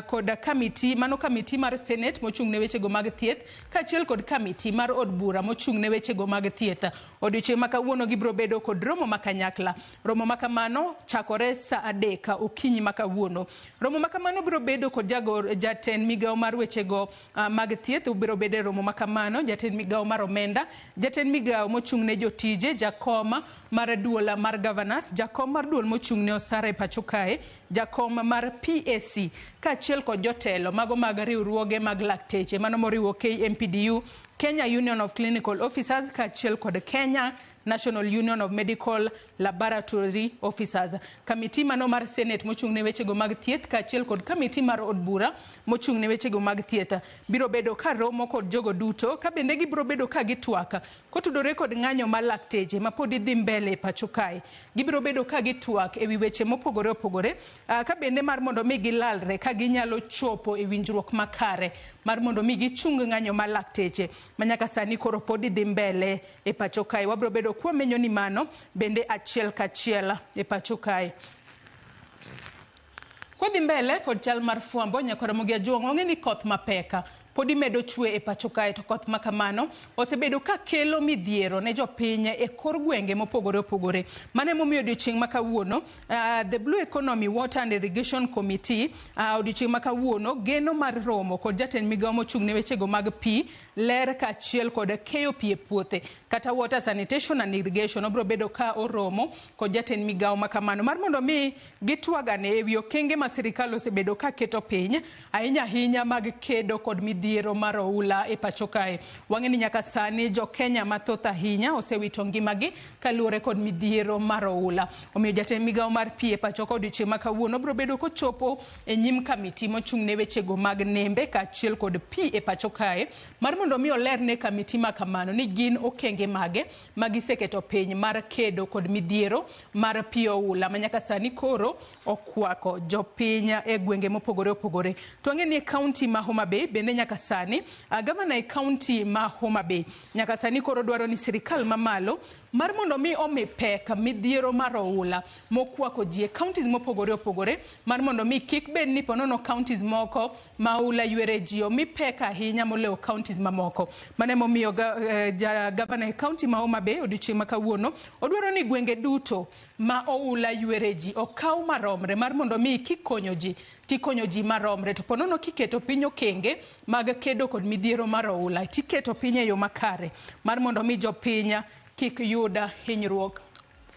kod kamiti mano kamiti mar Senate mochung' ne wechego mag thieth kaachiel kod kamiti mar od bura mochung' ne wechego mag thieth. Odiochieng' ma kawuono gibiro bedo kod romo ma kanyakla. Romo ma kamano chakore saa 3 okinyi ma kawuono. Romo ma kamano biro bedo kod jatend migawo mar wechego mag thieth biro bedo e romo ma kamano, jatend migawo mar omenda, jatend migawo mochung' ne jotije, jakom mar duol mar governors, jakom mar duol mochung' ne osara e pacho kae, jakom mar PAC kaachiel kod jotelo mago mag riwruoge mag lakteche mano moriwo KMPDU, Kenya Union of Clinical Officers kaachiel kod Kenya National Union of Medical Laboratory Officers. Kamiti mano mar Senate mochung' ne wechego mag thieth kaachiel kod kamiti mar od bura mochung' ne wechego mag thieth biro bedo ka romo kod jogo duto ka bende gibiro bedo ka gitwak kotudore kod ng'anyo mar lakteche ma pod dhi mbele e pacho kae. Gibiro bedo ka gitwak ewi weche mopogore opogore ka bende mar mondo mi gilalre ka ginyalo chopo e winjruok makare mar mondo mi gichung ng'anyo mar lakteche ma nyaka sani koro pod dhi mbele e pacho kae. Wabiro bedo kwamenyo ni mano bende achiel kachiel e pacho kae. Kodhi mbele kod chal mar fwambo nyaka Ramogi Ajuong' wang'e ni koth mapeka pod imedo chwe e pacho kae to koth ma kamano osebedo ka kelo midhiero ne jopiny e kor gwenge mopogore opogore. Mano emomiyo odiochieng' ma kawuono The Blue Economy Water and Irrigation Committee odiochieng' ma kawuono geno mar romo kod jatend migawo mochung' ne wechego mag pi, ler kaachiel kod keyo pi e puothe kata water sanitation and irrigation. Obiro bedo ka oromo kod jatend migawo ma kamano mar mondo mi gitwagane ewi okenge ma sirikal osebedo ka keto piny ahinya ahinya mag kedo kod midhiero mar oula e pacho kae. Wang'e ni nyaka sani jo Kenya mathoth ahinya osewito ngimagi kaluwore kod midhiero mar oula. Omiyo jatend migawo mar pi e pacho ka odiochieng' ma kawuono biro bedo kochopo e nyim kamiti mochung' ne wechego mag nembe kaachiel kod pi e pacho kae mar mondo mi oler ne kamiti ma kamano ni gin okenge mage ma giseketo piny mar kedo kod midhiero mar pi oula ma nyaka sani koro okwako jopiny e gwenge mopogore opogore. To wang'e ni e kaunti ma Homa Bay bende nyaka sani gavana e kaunti ma Homa Bay nyaka sani koro dwaro ni sirikal mamalo mar mondo mi omi pek midhiero mar oula mokwako ji e counties mopogore opogore mar mondo mi kik bed ni ponono counties moko ma oula ywere ji omi pek ahinya moloyo counties mamoko. Mano emomiyo gavana e kaunti ma Homa Bay odiochieng' ma kawuono odwaro ni gwenge duto ma oula ywere ji okaw maromre mar mondo mi kikonyo ji tikonyo ji maromre to ponono kiketo piny okenge mag kedo kod midhiero mar oula tiketo piny e yo makare mar mondo mi jopiny kik yud hinyruok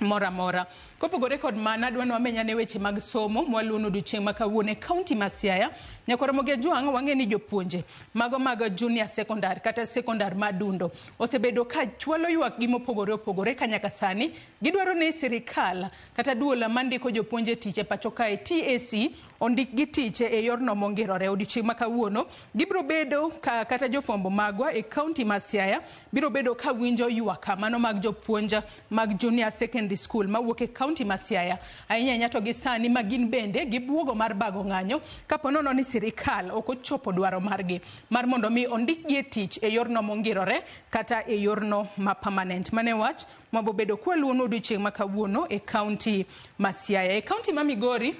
moro amora. Kopogore kod mano, adwa ni wamenya ne weche mag somo mwaluono odiochieng' ma kawuono e kaunti ma Siaya. Nyaka Ramogi Ajwang' wang'e ni jopuonje mago mag junior secondary kata secondary madundo osebedo ka chwalo ywak gi mopogore opogore ka nyaka sani gidwaro ni sirikal kata duol mandiko jopuonje tich e pacho kae TSC ondik gi tich e yorno mongirore. Odiochieng' ma kawuono gibiro bedo ka kata jofwambo magwa e kaunti ma Siaya biro bedo ka winjo ywak mano mag jopuonj mag junior secondary school mawuok e kaunti ma Siaya ahinya ahinya to gi sani ma gin bende gibuogo mar bago ng'anyo kapo nono ni sirikal ok ochopo dwaro margi mar mondo mi ondikgi e tich e yorno mongirore kata e yorno ma permanent. Mane wach mabobedo kwaluono odiochieng' ma kawuono e kaunti ma Siaya. E kaunti ma Migori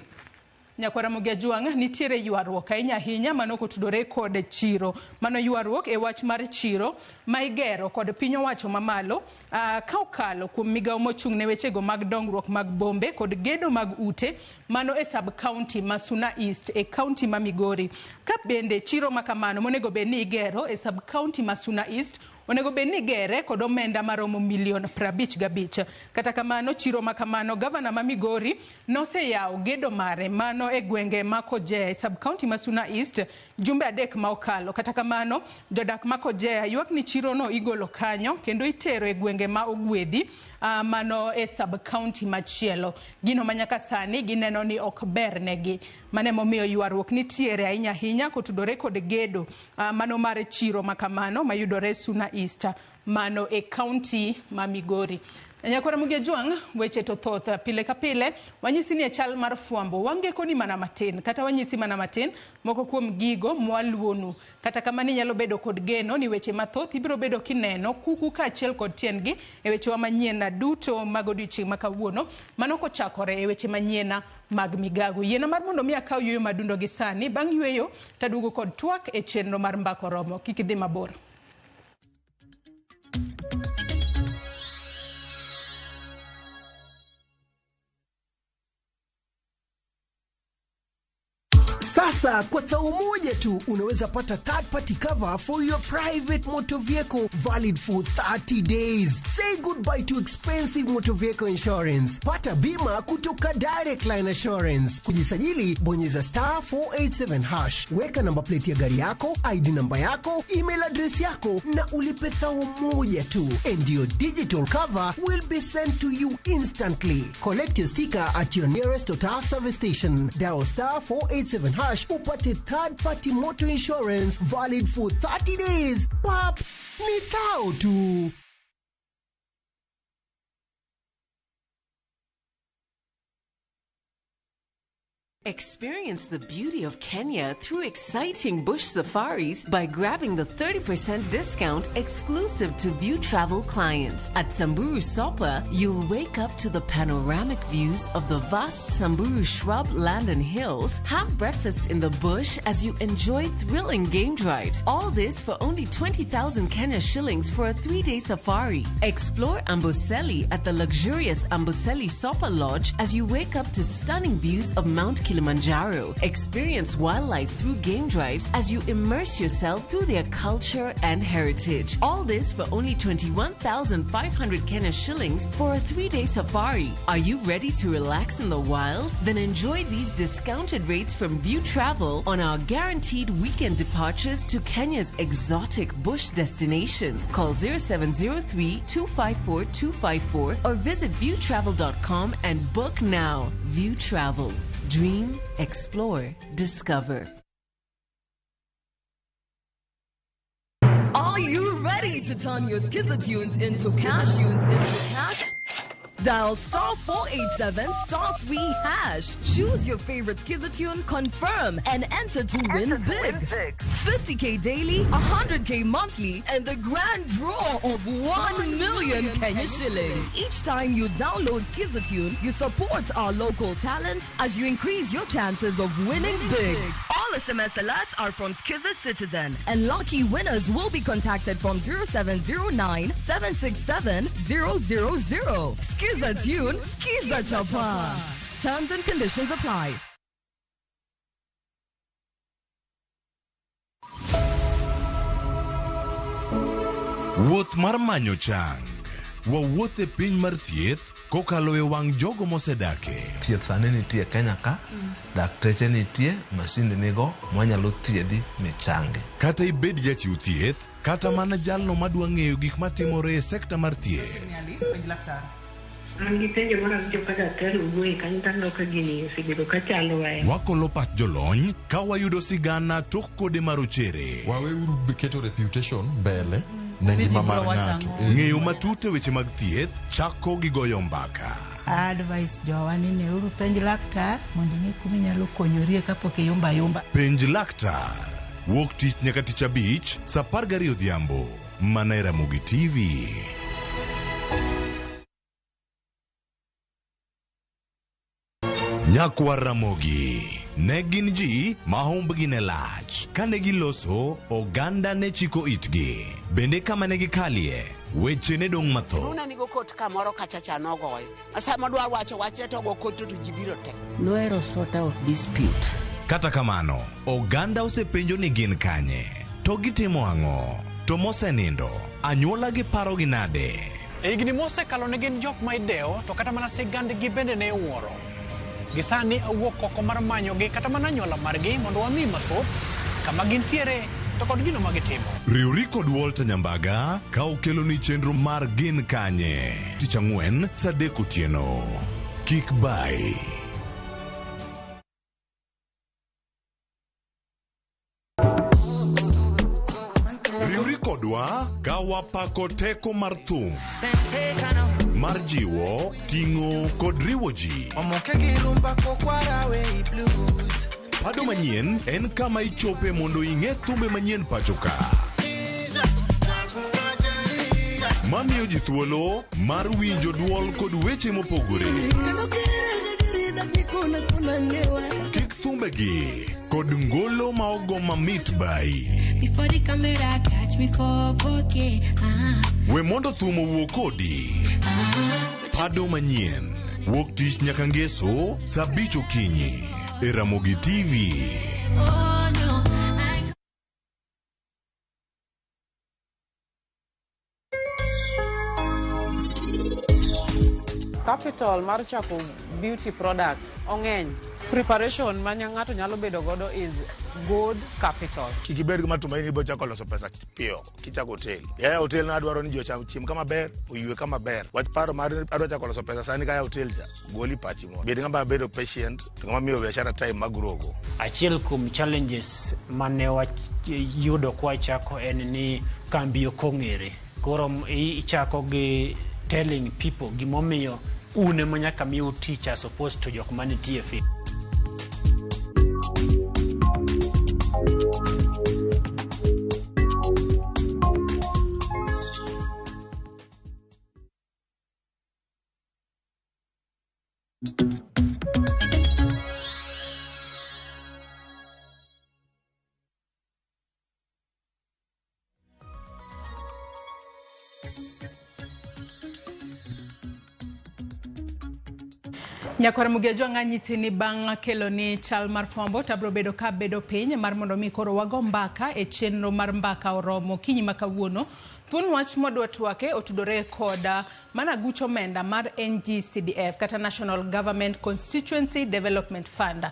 Nyakwar Ramogi Ajwang' nitiere ywaruok ahinya ahinya mano kotudore kod chiro. Mano ywaruok e wach mar chiro ma igero kod piny owacho mamalo ka okalo kuom migawo mochung' ne wechego mag dongruok mag bombe kod gedo mag ute mano e sub county ma Suna East e county ma Migori. Ka bende chiro ma kamano monego bed ni igero e sub county ma Suna East onego bed ni igere kod omenda maromo milion 55. Kata kamano chiro ma kamano gavana ma Migori noseyawo gedo mare mano e gwenge ma Kojea e sub county ma Suna East jumbe 3 ma okalo. Kata kamano jodak ma Kojea ywak ni chiro no igolo kanyo kendo itero e gwenge ma Ogwedhi mano e sub county machielo. Gino ma nyaka sani gineno ni ok ber negi. Mano emomiyo ywaruok nitiere ahinya ahinya kotudore kod gedo mano mar chiro ma kamano mayudore Suna East mano e kaunti ma Migori. Nyakwar Ramogi Ajwang' weche to thoth pile ka pile wanyisi ni e chal mar fwambo wangeko ni mana matin kata wanyisi mana matin moko kuom gigo mwaluonu. Kata kamano inyalo bedo kod geno ni weche mathoth ibiro bedo kineno kuku kaachiel kod tiendgi e wechewa manyien duto mag odiochieng' ma kawuono mano kochakore e weche manyien mag migago. Yiena mar mondo mi akaw yueyo madundo gi sani bang' yueyo taduogo kod twak e chenro mar Mbaka Oromo. Kik idhi mabor.
Sasa Sasa kwa thao moja tu unaweza pata third party cover for your private motor vehicle valid for 30 days. Say goodbye to expensive motor vehicle insurance. Pata bima kutoka Direct Line Assurance. Kujisajili, bonyeza star 487 hash, weka namba plate ya gari yako, ID namba yako, email address yako na ulipe thao moja tu, and your digital cover will be sent to you instantly. Collect your sticker at your nearest Total service station. Dial star 487 hash upate third party motor insurance valid for 30 days. Pap, ni thao tu.
Experience the beauty of Kenya through exciting bush safaris by grabbing the 30% discount exclusive to View Travel clients. At Samburu Sopa, you'll wake up to the panoramic views of the vast Samburu shrub land and hills, have breakfast in the bush as you enjoy thrilling game drives. All this for only 20,000 Kenya shillings for a 3-day safari. Explore Amboseli at the luxurious Amboseli Sopa Lodge as you wake up to stunning views of Mount Kilimanjaro. Experience wildlife through game drives as you immerse yourself through their culture and heritage. All this for only 21,500 Kenya shillings for a 3-day safari. Are you ready to relax in the wild? Then enjoy these discounted rates from View Travel on our guaranteed weekend departures to Kenya's exotic bush destinations. Call 0703 254 254 or visit viewtravel.com and book now. View Travel. Dream, explore, discover.
Are you ready to turn your Skiza tunes into cash? Dial star 487 star 3 hash. Choose your favorite Skiza tune, confirm, and enter to win big. 50k daily, 100k monthly, and the grand draw of 1 million Kenya shillings. Each time you download Skiza tune, you support our local talent as you increase your chances of winning big. All SMS alerts are from Skiza Citizen, and lucky winners will be contacted from 0709 767 000. Skiza tune, Skiza Chapa. Terms and conditions apply.
Wuoth mar manyo chang. Wawuoth e piny mar thieth kokalo e wang' jogo mosedake.
Thieth sani nitie Kenya ka, dakteche nitie, masinde nigo, mwanyalo thiedhi michangi.
Kata ibed jachiw thieth, kata mana jalno madwa ng'eyo gik matimore e sekta mar thieth.
An gi penjo moro awinjo ka daktari owuoye kanyo to aneno ka gini osebedo ka chandowa.
Wakolo pach jolony ka wayudo sigana tok kode marochere.
Waweuru keto reputation mbele ne ngima mar ng'ato.
Ng'eyo matut e weche mag thieth chako gi goyo mbaka.
Advice jowa ni neuru penj laktar mondo ing'e kuma inyalo konyorie kapok iyumba yumba.
Penj laktar. Wuok tich nyaka tich abich saa 12 odhiambo. Mana e Ramogi TV. Nyakwar Ramogi ne gin ji ma humbgi ne lach. Kane giloso, oganda ne chiko itgi. Bende kama ne gikalie, weche ne dong' mathoth.
Luna nigo kot kamoro kacha cha nogoyo. Sama dwa wacho wachne to go kot to ji biro te.
Nohero sort out dispute.
Kata kamano, oganda osepenjo ni gin kanye, to gitimo ang'o, to mosenindo, anyuola gi parogi nade?
E higni mosekalo ne gin jok ma idewo, to kata mana sigandgi bende ne iwuoro. Gisani awuok oko mar manyogi kata mana anyuola margi mondo wami mathoth kama gintiere to kod gino ma gitimo.
Riwri kod Walter Nyambaga ka okeloni chenro mar Gin Kanye tich ang'wen saa 3 otieno. Kik bai. Riwri kodwa ka wapako teko mar thum mar jiwo, ting'o kod riwo ji. Pado manyien en kama ichope mondo ing'e thumbe manyien pacho ka. Mamiyo ji thuolo mar winjo duol kod weche mopogore. Kik thumbegi kod ngolo ma ogo mamit bai.
Before the camera catch me for 4K.
We mondo thum owuo kodi. Pado manyien wuok tich nyaka ngeso saa 5 okinyi. e Ramogi TV.
Oh no, I
Capital mar chako beauty products ong'eny. Preparation ma ng'ato nyalo bedo godo is good capital.
Kik ibed gi matumaini ni ibiro chako loso pesa piyo kichako hotel. Yaya hotel na adwaro ni ji ocham chiem kama ber, oywe kama ber. Wach paro mar adwa chako loso pesa sani kaya hotel cha, goli pachi mo. Bed ng'ama bedo patient, to ng'ama miyo biashara time ma grow go.
Achiel kuom challenges mane wayudo kwachako en ni kambi ok ong'ere. Koro ichako gi telling people gimomiyo un ema nyaka miu tich as opposed to jok manitie e field.
Nyakwar Mugejo ang'anyisi ni bang' kelo ni chal mar fwambo to abiro bedo ka bedo piny mar mondo mi koro wago mbaka e chenro mar mbaka oromo okinyi ma kawuono. Thuon wach mwadwa twake otudore koda mana guch omenda mar NGCDF kata National Government Constituency Development Fund.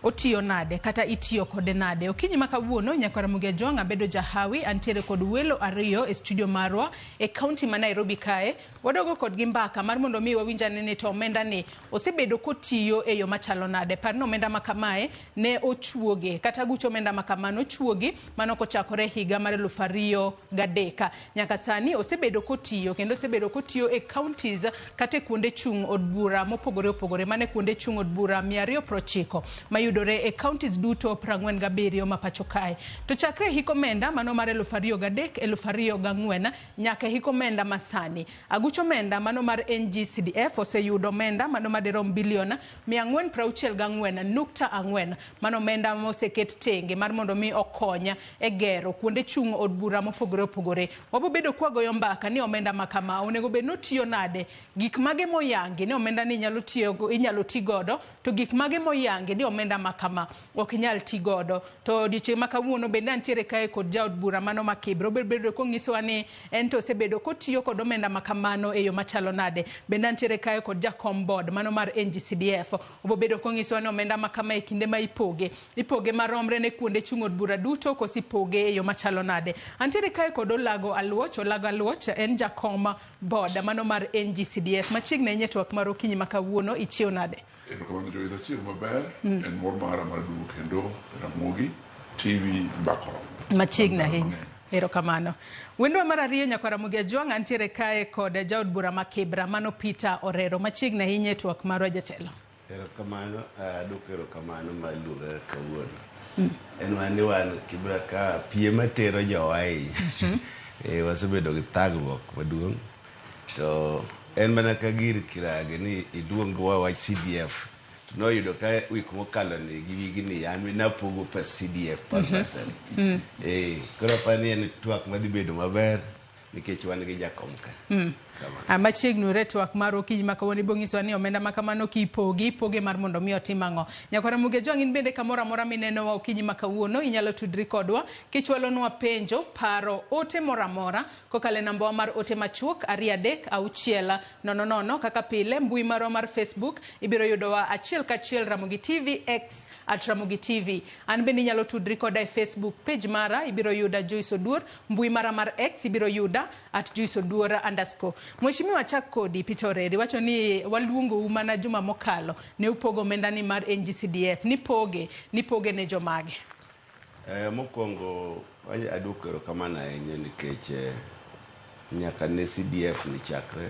Otiyo nade kata itiyo kode nade? Okinyi ma kawuono Nyakwar Ramogi Ajwang' abedo jahawi antiere kod welo ariyo e studio marwa e kaunti ma Nairobi kae. Wadogo kodgi mbaka mar mondo mi wawinj ane ni to omenda ni osebedo kotiyo e yo machalo nade. Par ni omenda ma kamae ne ochuoge kata guch omenda ma kama nochuogi mano kochakore higa mar 2003. Nyaka sani osebedo kotiyo kendo osebedo kotiyo e counties kata e kuonde chung' od bura mopogore opogore mane kuonde chung' od bura 290 mayudore e counties duto 47 ma pacho kae. To chakre hik omenda mano mar 2003 2004 nyaka hik omenda masani, aguch omenda mano mar NGCDF oseyudo omenda mano madirom bilion 464.4 mano omenda moseket tenge mar mondo mi okony e gero kuonde chung' od bura mopogore opogore. Wabobedo kwagoyo mbaka ni omenda ma kama onego bed ni otiyo nade, gik mage moyangi ni omenda ni inyalo tiyo inyalo ti godo to gik mage moyangi ni omenda ma kama ok nyal ti godo. To odiochieng' ma kawuono bende antiere kae kod jaod bura mano ma Kibra obiro bedo konyisowa ni en to osebedo kotiyo kod omenda ma kamano e yo machalo nade. Bende antiere kae kod jakom board mano mar NGCDF obiro bedo konyisowa ni omenda ma kama e kinde ma ipoge, ipoge maromre ne kuonde chung' od bura duto koso ipoge e yo machalo nade. Antiere kae kod Olago Aluoch. Olago Aluoch en jakom board mano mar NGCDF. Machiegni ahinya e twak mar okinyi ma kawuono, ichiew nade?
Erokamano Joyce, achiew maber. En mor mara mar duogo kendo Ramogi TV mbaka oromo.
Machiegni ahinya. Erokamano. Wendwa mar ariyo Nyakwar Ramogi Ajwang' antiere kae kod jaod bura ma Kibra mano Peter Orero. Machiegni ahinya e twak marwa jatelo.
Erokamano, aduoko erokamano mar luonga kawuono. En mana ni wan Kibra ka piem matero jowa ahinya. Wasebedo gi thagruok maduong' to en mana ka gir kirage ni iduong wa wach CDF to noyudo ka wik mokalo ni gi wigni an napogo pes CDF par bursary. Koro aparo ni en twak madhi bedo maber nikech wan gi jakom ka.
Machiegni ure twak mar okinyi ma kawuono ibiro nyisowa ni omenda ma kamano kipogi, ipoge mar mondo mi otim ang'o. Nyakwar Ramogi Ajwang' in bende kamoro amora minenowa okinyi ma kawuono inyalo tudri kodwa kichwalonwa penjo, paro, ote moro amora kokalo e nambawa mar ote machuok 2 3 6 0 0 kaka pile mbui marwa mar Facebook ibiro yudowa achiel kachiel Ramogi TV X at Ramogi TV. An bende inyalo tudri koda e Facebook page mara ibiro yuda Joyce Oduor, mbui mara mar X ibiro yuda at Joyce Oduor underscore. Mheshimiwa chak kodi Peter Oreri wacho ni waluongou mana juma mokalo ne upogo omenda ni mar NGCDF nipoge nipoge ne jomage.
Mokwongo aduoko erokamano ahinya nikech nyaka ne CDF ni chakre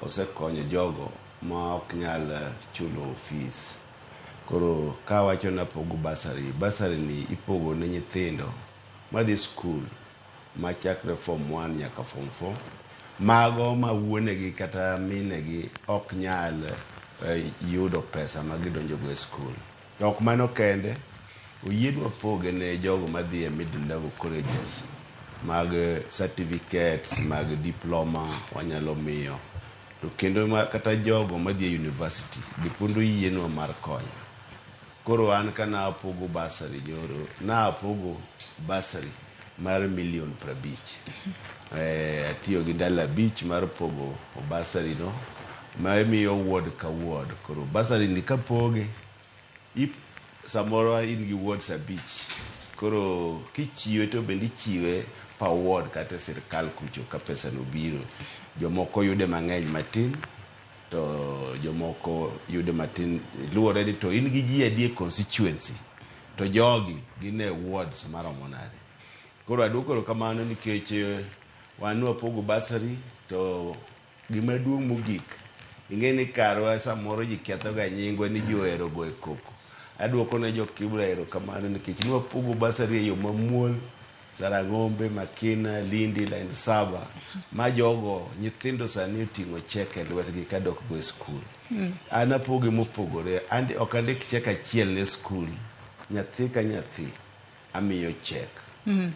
osekonyo jogo ma ok nyal chulo fees. Koro kawacho ni apogo bursary, bursary ni ipogo ne nyithindo madhi skul machakre form 1 nyaka form 4. Mago ma wuonegi kata minegi ok nyal yudo pesa ma gidonjogo e skul. To ok mano kende, oyienwa poge ne jogo madhi e middle level colleges mag certificates, mag diploma wanyalo miyo. To kendo kata jogo madhi e university be pod oyienwa mar konyo. Koro an ka napogo basari nyoro, napogo basari mar milion 50. Atiyo gi ndalo 5 mar pogo basari no, ma imiyo ward ka ward. Koro basari ni kapoge, samoro in gi wards 5. Koro kichiwe to bende ichiwe pa ward kata e sirkal kucho ka pesa no biro. Jomoko yude mang'eny matin, to jomoko yude matin, luwore ni to in gi ji adi e constituency, to jogi gin e wards maromo nade. Koro aduoko erokamano nikech wan wapogo basari to gima duong' mogik, ing'e ni karwa samoro ji kethoga nyingwa ni ji ohero goyo koko. Aduoko ne jo Kibra erokamano nikech nwapogo basari e yo mamuol, Sarang'ombe, Makina, Lindi, Line 7, ma jogo nyithindo sani oting'o chek e lwetgi kadok go e skul. An apoge mopogore, ok andik chek achiel ne skul, nyathi ka nyathi amiyo chek.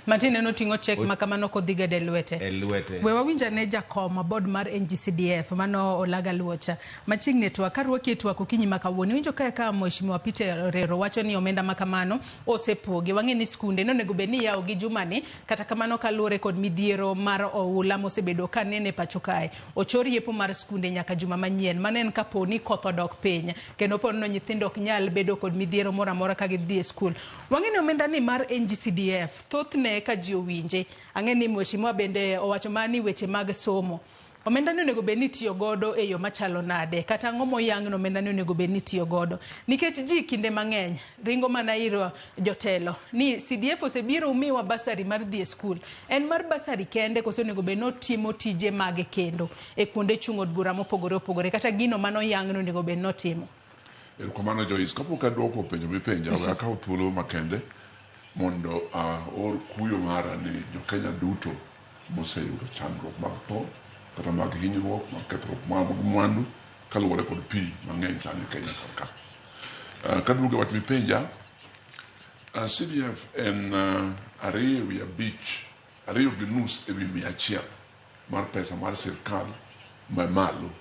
Matin oting'o chek ma kamano kodhi godo e lwete.
E lwete.
We wawinj ane jakom board mar NGCDF mano Olaga Luocha. Machiegni e twak, karwaki e twak okinyi ma kawuono. Iwinjo kae ka Mheshimiwa Peter Orero wacho ni omenda ma kamano osepogi. Wang'e ni skunde nonego bed ni iyawo gi jumani, kata kamano kaluwore kod midhiero mar oula mosebedo ka nene pacho kae. Ochor yepo mar skunde nyaka juma manyien. Mano en kapo ni koth odok piny. Kendo po nono nyithindo ok nyal bedo kod midhiero moro amora ka gidhi e skul. Wang'e ni omenda ni mar NGCDF, thothne ka ji owinje, ang'e ni mheshimiwa bende owacho mana ni weche mag somo. Omenda ni onego bed ni itiyo godo e yo machalo nade, kata ang'o moyang ni omenda ni onego bed ni itiyo godo. Nikech ji kinde mang'eny ringo mana ir jotelo ni CDF osebiro umiwa basari mar dhi e skul. En mar basari kende koso onego bed ni otimo tije mage kendo e kuonde chung' od bura mopogore opogore, kata gino manoyang ni onego bed ni otimo.
Erokamano Joyce, kapok aduoko penjo mipenja, we akaw thuolo makende mondo aor kuyo mara ni jo-Kenya duto moseyudo chandruok mag tho kata mag hinyruok mag kethruok mag mwandu kaluwore kod pi mang'eny sani e Kenya kar ka. Kaduogo e wach mipenja, CDF en 2.5, 2.5% mar pesa mar sirkal mamalo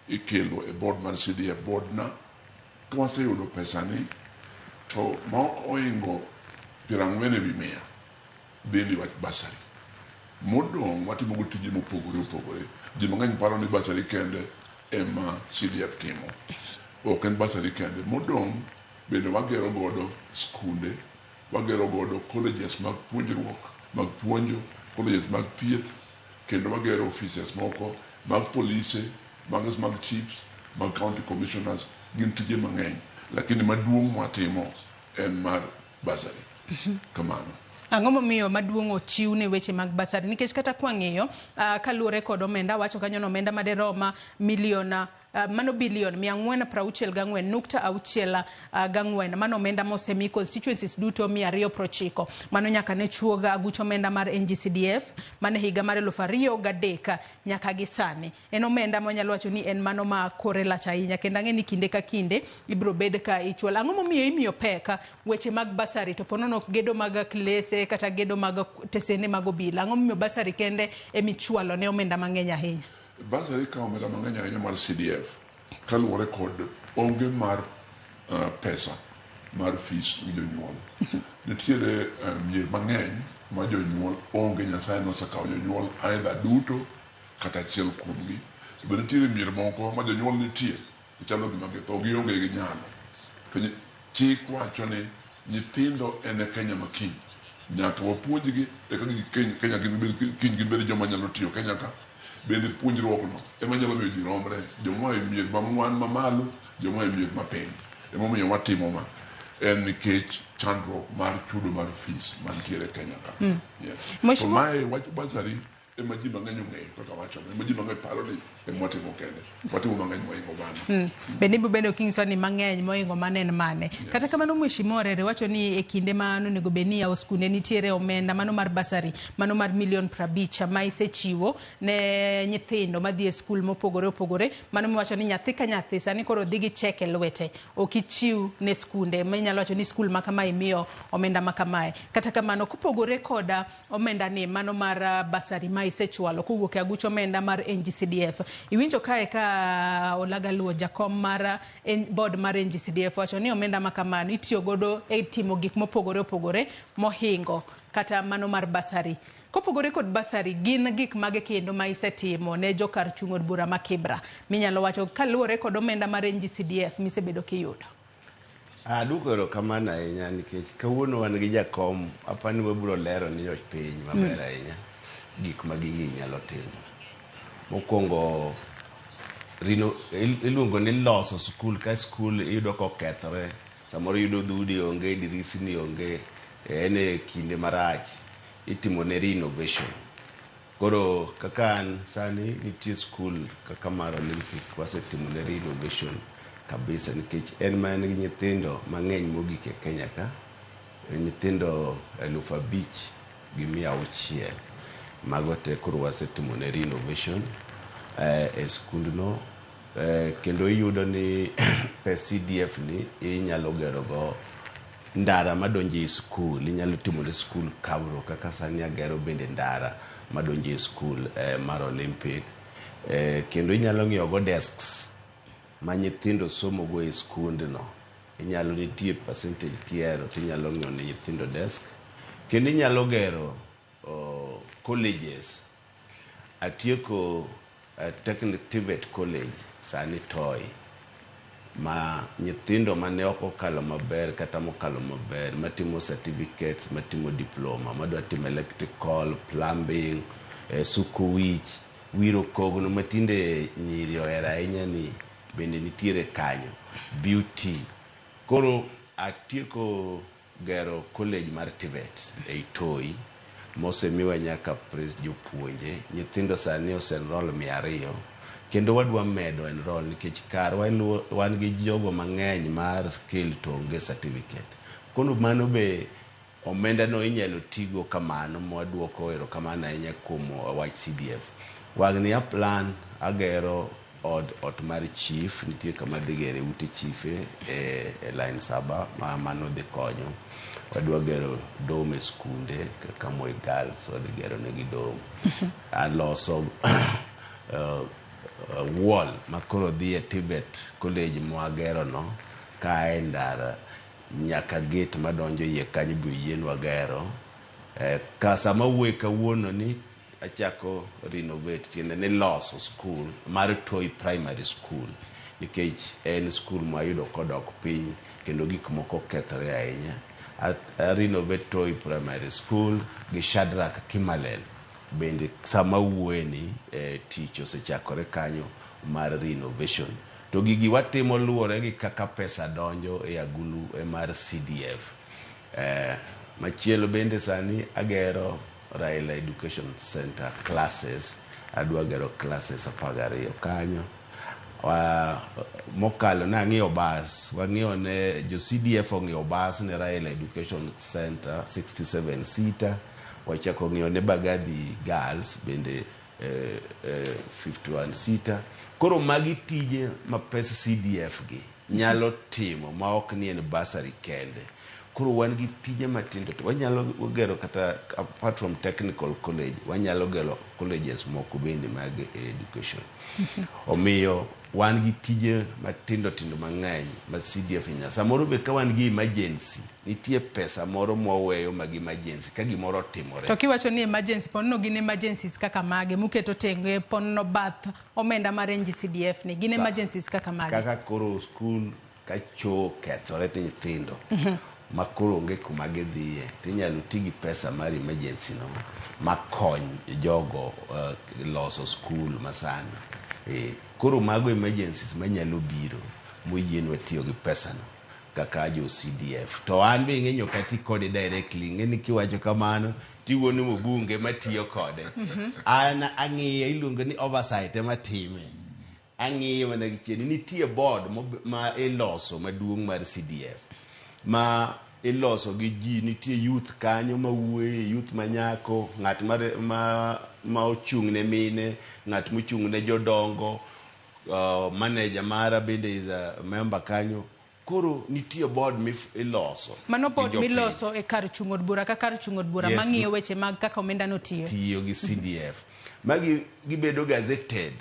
ikelo e board mar CDF board na. Ka waseyudo pesa ni to ma ok ohingo 40% dhi ni wach basari. Modong' watimo go tije mopogore opogore. Ji mang'eny paro ni basari kende ema CDF timo. Ok en basari kende. Modong' bende wagero godo skunde, wagero godo colleges mag puonjruok, mag puonjo, colleges mag thieth, kendo wagero offices moko mag polise, mag chiefs, mag county commissioners. Gin tije mang'eny. Lakini maduong' mwatimo en mar basari. Kamano.
Ang'o momiyo maduong' ochiw ne weche mag basari? Nikech kata kwang'iyo, kaluwore kod omenda, wacho kanyo ni omenda maderom milion, mano bilion 464.64, mano omenda mosemi constituencies duto 290. Mano nyaka ne chuog aguch omenda mar NGCDF mane higa mar 2003 nyaka gi sani. En omenda mwanyalo wacho ni en mano ma kore lach ahinya, kendo ang'e ni kinde ka kinde ibiro bed ka ichwalo. Ang'o momiyo imiyo pek weche mag basari to po nono gedo mag klese kata gedo mag tesende mag obila? Ang'o momiyo basari kende emichwalo ne omenda mang'eny ahinya?
Basari kawo omenda mang'eny ahinya mar CDF kaluwore kod onge mar pesa mar fees gi jonyuol. Nitiere mier mang'eny ma jonyuol onge, Nyasaye nosekawo jonyuol either duto kata achiel kuomgi. To bende nitiere mier moko ma jonyuol nitie, chalo gima githo, gionge gi nyalo. To chik wacho ni nyithindo en e Kenya ma kiny. Nyaka wapuonjgi eka Kenya kiny gibed joma nyalo tiyo Kenya ka. Bende puonjruok no ema nyalo miyo ji romre, joma oa e mier mamalo, joma oa e mier mapiny. Emomiyo watimo ma. En nikech chandruok mar chudo mar fees mantiere Kenya ka. Yes. To mae wach basari ema ji mang'eny ong'eyo kaka wachore, ema ji mang'eny paro ni ema watimo kende. Watimo mang'eny mohingo mano.
Bende ibiro bedo kinyiso ni mang'eny mohingo mano en mane. Kata kamano Mheshimiwa Orere wacho ni e kinde ma onego bed ni yawo skunde nitiere omenda mano mar basari, mano mar milion 50 ma isechiwo ne nyithindo madhi e skul mopogore opogore. Mano miwacho ni nyathi ka nyathi sani koro dhi gi chek e lwete, ok ichiw ne skunde ma inyalo wacho ni skul ma kamae imiyo omenda ma kamae. Kata kamano kopogore koda omenda ni mano mar basari ma isechwalo kowuok e aguch omenda mar NGCDF. Iwinjo kae ka Olaga Luo, jakom mar board mar NGCDF, wacho ni omenda ma kamano itiyo godo e timo gik mopogore opogore mohingo kata mano mar bursary. Kopogore kod bursary, gin gik mage kendo ma isetimo ne jokar chung' od bura ma Kibra minyalo wacho kaluwore kod omenda mar NGCDF misebedo kiyudo?
Aduoko erokamano ahinya nikech kawuono wan gi jakom, apani wabiro lero ni jopiny maber ahinya gik ma gigi nyalo timo. Mokwongo, iluongo ni loso skul. Ka skul iyudo kokethore, samoro iyudo dhudi onge, dirisni onge, en e kinde marach, itimo ne renovation. Koro kaka an sani nitie skul kaka mar Olympic, wasetimo ne renovation kabisa nikech en ma en gi nyithindo mang'eny mogik e Kenya ka, nyithindo 5600. Mago te koro wasetimo ne renovation e skundno. Kendo iyudo ni pes CDF ni inyalo gero go ndara madonjo e skul, inyalo timo ne skul cabro, kaka sani agero bende ndara madonjo e skul mar Olympic. Kendo inyalo ng'iewo go desks ma nyithindo somo go e skundno. Inyalo, nitie percentage kihero tinyalo ng'iewo ne nyithindo desk. Kendo inyalo gero colleges. Atieko Technic TVET College sani Toi, ma nyithindo mane ok okalo maber kata mokalo maber, matimo certificates, matimo diploma, madwa timo electrical, plumbing, suko wich, wiro kogno matinde nyiri ohero ahinya ni bende nitiere kanyo, beauty. Koro atieko gero college mar TVET ei Toi, mosemiwa nyaka jopuonje. Nyithindo sani ose enroll 200, kendo wadwa medo enroll nikech karwa wan gi jogo mang'eny mar skill to onge certificate. Koro mano be omenda no inyalo tigo kamano. Mwaduoko erokamano ahinya kuom wach CDF. Wang'ni a plan agero od ot mar chief, nitie kama dhi gere ute chife e line 7 ma mano dhi konyo. Wadwa gero dom e skunde kaka Moi Girls, wadhi gero negi dom. Aloso wall makoro dhi e TVET college mwagero no kae ndara nyaka gate madonjo iye kanyo be oyienwa gero. Ka sama wuoye kawuono ni achako renovate, tiende ni loso skul mar Toi Primary School, nikech en skul mwayudo kodok piny kendo gik moko okethore ahinya. A renovate Toi Primary School gi Shadrack Kimalel bende. Sama wuoye ni tich osechakore kanyo mar renovation. To gigi watimo luwore gi kaka pesa donjo e agulu mar CDF. Machielo bende sani agero Raila Education Center classes, adwa gero classes 12 kanyo. Mokalo nang'iewo bas, wang'iewo ne jo CDF, ong'iewo bas ne Raila Education Center 67 seater. Wachako ng'iewo ne Mbagathi Girls bende 51 seater. Koro magi tije ma pes CDF gi nyalo timo ma ok ni en bursary kende. Koro wan gi tije matindo to wanyalo gero kata apart from technical college, wanyalo gero colleges moko bende mag education. Omiyo wan gi tije matindo tindo mang'eny ma CDF nya. Samoro be ka wan gi emergency, nitie pesa moro mwaweyo mag emergency ka gimoro otimore.
To kiwacho ni emergency, ponono gin emergencies kaka mage muketo tenge ponono bath omenda mar NGCDF ni gin emergencies kaka mage?
Kaka koro skul ka choo okethore to nyithindo ma koro onge kuma gidhiye, tinyalo ti gi pesa mar emergency no makony jogo loso skul masani. Koro mago emergencies manyalo biro moyienwa tiyo gi pesa no kaka jo CDF. To an be ing'e ok ati kode directly. Ing'e ni kiwacho kamano tiwuono mbunge matiyo kode. An ang'iye, iluongo ni oversight ema time. Ang'iyo mana gi chien. Nitie board ma iloso maduong' mar CDF ma iloso gi ji. Nitie youth kanyo mawuoye, youth manyako, ng'at ma ochung' ne mine, ng'at mochung' ne jodongo, manager mara bende is a member kanyo. Koro nitie board miloso.
Mano
gi
board
jopiny.
miloso e kar chung' od bura ka kar chung' od bura
Yes.
mang'iyo weche mag kaka omenda no tiyo.
Tiyo gi CDF. Magi gibedo gazetted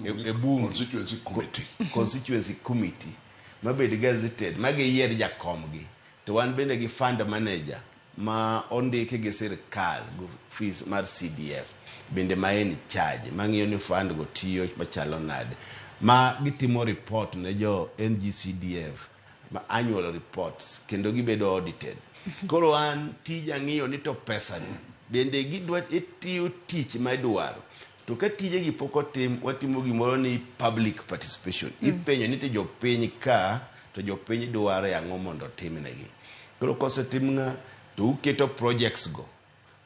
e bunge.
Constituency committee.
Constituency committee. Mabed gazetted, magiyier jakomgi. To wan bende gi fund manager ma ondiki gi sirkal gi ofis mar CDF bende ma en charge mang'iyo ni fund go tiyo machalo nade ma gitimo report ne jo NGCDF ma annual reports kendo gibedo audited. Koro an tija ng'iyo ni to pesa ni bende gidwa itiyo tich ma idwaro. To ka tijegi pok otim, watimo gimoro ni public participation. Ipenjo ni to jopiny ka to jopiny dwaro ang'o mondo otimnegi. Koro kosetim ng'a to uketo projects go.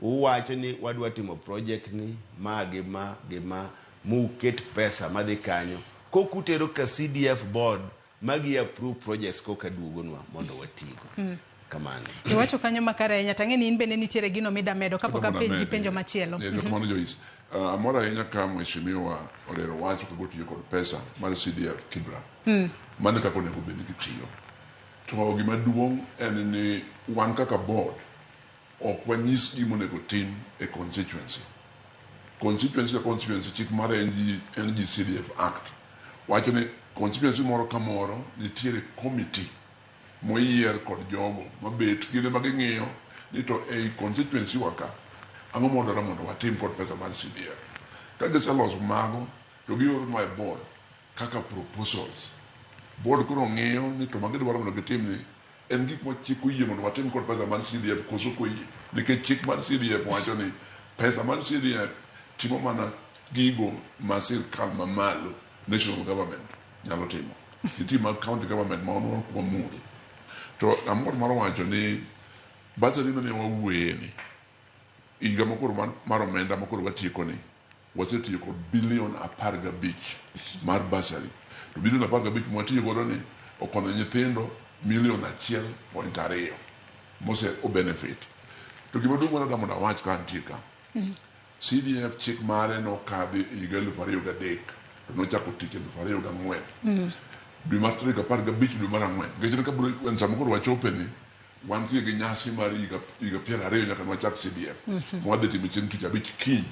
Uwacho ni wadwa timo project ni ma gi ma gi ma muket pesa madhi kanyo. Kokutero ka CDF board magi approve projects koka duogonwa mondo watigo. Kamano.
Iwacho kanyo makare ahinya tang'e ni in bende nitiere gino mida medo kapok
Adwa mana
apenji
medo.
penjo machielo.
Erokamano Joyce. Amor ahinya ka mheshimiwa olero wach kaka otiyo kod pesa mar CDF Kibra. Mano e kaka onego bed ni gitiyo. To gima duong' en ni wan kaka board ok wanyis gima onego tim e constituency. Constituency ka constituency chik mar NGCDF Act wacho ni constituency moro ka moro nitiere committee moyier kod jogo mabet gin ema ging'iyo ni to ei constituency wa ka ang'o modwaro mondo watim kod pesa mar CDF. Ka giseloso mago to gioronwa e board kaka proposals. Board koro ng'iyo ni to magidwaro mondo gitim ni en gik ma chik oyie mondo watim kod pesa mar CDF koso ok oyie. Nikech chik mar CDF wacho ni pesa mar CDF timo mana gigo ma sirkal mamalo national government nyalo timo. Nitie mag county government ma wan ok wamul. To amor mar wacho ni bursary mane wawuoye ni higa makoro mar omenda makoro watieko ni wasetiyo kod bilion 15 mar bursary. To bilion 15 mwatiyo godo ni okonyo nyithindo milion 1.2 mose o benefit. To gima duong' mar mondo awach ka antie ka CDF chik mare nokadhi e higa 2003 to nochako tich 2004. Dwe mar tarik 15 dwe mar ang'wen nikech ka biro sama koro wachope ni wantie gi nyasi mar higa 20 nyaka nwachak CDF. Mwadhi timo chieng' tich abich kiny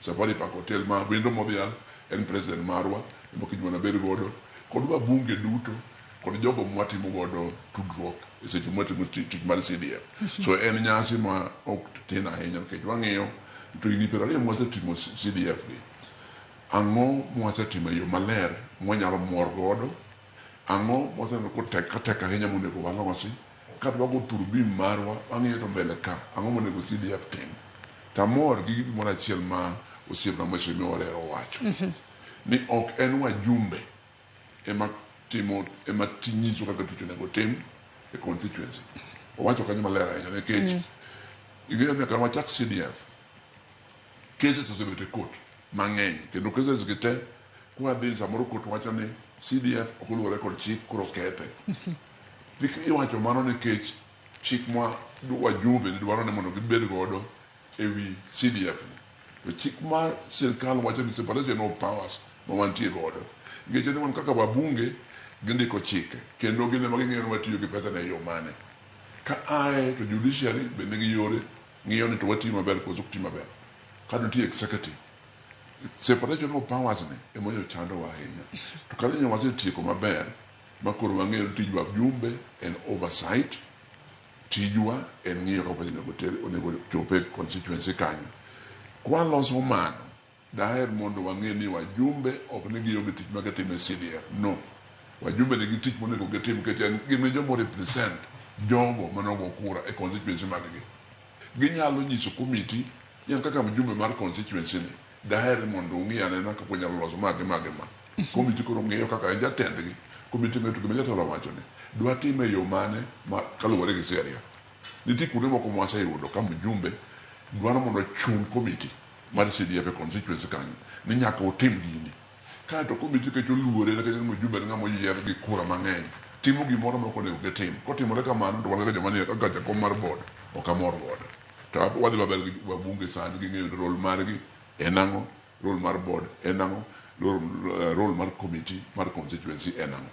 Safari Park Hotel ma wendo modhial en president marwa ema kiny wanabed godo kod wabunge duto kod jogo mwatimo godo tudruok e seche mwatimo tich mar CDF. So en nyasi ma ok tin ahinya nikech wang'iyo to higni 20 mwasetimo CDF gi ang'o mwasetimo e yo maler mwanyalo mor godo ang'o mwaseneno kotek ka tek ahinya monego walosi ka dwago turbin marwa wang'iyo to mbele ka ang'o monego CDF tim tamor gi gimoro achiel ma osiepna mheshimiwa Orero owacho ni ok en wajumbe ema timo ema nyiso kaka tich onego tim e constituency. Owacho kanyo maler ahinya nikech ing'eyo ni nyaka wachak CDF cases osebet e court mang'eny kendo cases gi te kwadhi samoro court wacho ni CDF ok oluwore kod chik koro kethe. Iwacho mano nikech chik ma wajumbe dwaro ni mondo gibed godo ewi CDF ni. To chik mar sirkal wacho ni separation of powers ma wantie godo. Nikech ni wan kaka wabunge gindiko chike kendo gin ema ging'iyo ni watiyo gi pesa e yo mane. Ka ae to judiciary be nigi yore ng'iyo ni to watiyo maber koso ok ti maber. Ka nitie executive separation of powers ni ema oyo chandowa ahinya. To ka nyo wasetieko maber ma koro wang'eyo ni tij wajumbe en oversight tijwa en ng'iyo kaka pesa onego chop e constituency kanyo. Kwaloso mano, daher mondo wang'e ni wajumbe ok ni gionge tich ma gitimo e CDF. No. Wajumbe nigi tich monego gitim nikech en gin e joma represent jogo manogo kura e constituency mag gi. Ginyalo nyiso committee ni an kaka mjumbe mar constituency ni daher mondo ung'i anena kaka wanyalo loso ma gi ma gi ma. Committee koro ng'iyo kaka en jatendgi. Committee ng'iyo to gima jatelo owacho ni dwatime e yo mane ma kaluwore gi sheria. Nitie kuonde moko mwaseyudo ka mjumbe dwaro mondo ochun committee mar CDF e constituency kanyo ni nyaka utim gini. Kaeto committee nikech oluore nikech en mjumbe en ng'ama oyier gi kura mang'eny timo gimoro ma ok onego gitim. Kotimore kamano to wan kaka joma nie kaka jakom mar board ok amor godo. To wadhi maber gi wabunge sani ging'eyo ni role margi en ang'o, role mar board en ang'o. Role mar committee mar constituency en ang'o?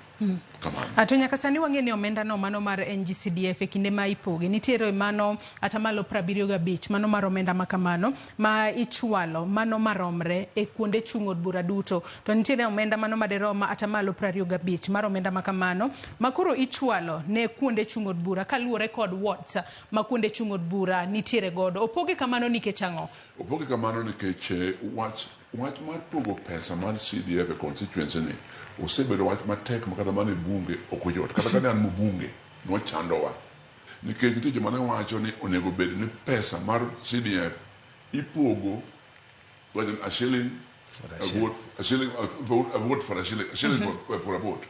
Kamano.
To nyaka sani wang'e ni omenda no mano mar NGCDF e kinde ma ipoge nitiere mano atamalo 75 mano mar omenda ma kamano ma ichwalo mano maromre e kuonde chung' od bura duto, to nitiere omenda mano maderom atamalo 25 mar omenda ma kamano ma koro ichwalo ne kuonde chung' od bura kaluwore kod wards ma kuonde chung' od bura nitiere godo. Opoge kamano nikech ang'o?
Opoge kamano nikech wach mar pogo pesa mar CDF e constituency ni osebedo wach matek ma kata mana e bunge ok oyot. Kata kane an mbunge nochandowa nikech nitie joma ne wacho ni onego bed ni pesa mar CDF ipogo, wacho ni a shilling a vote, a shilling a vote for a shilling, a shilling for a vote.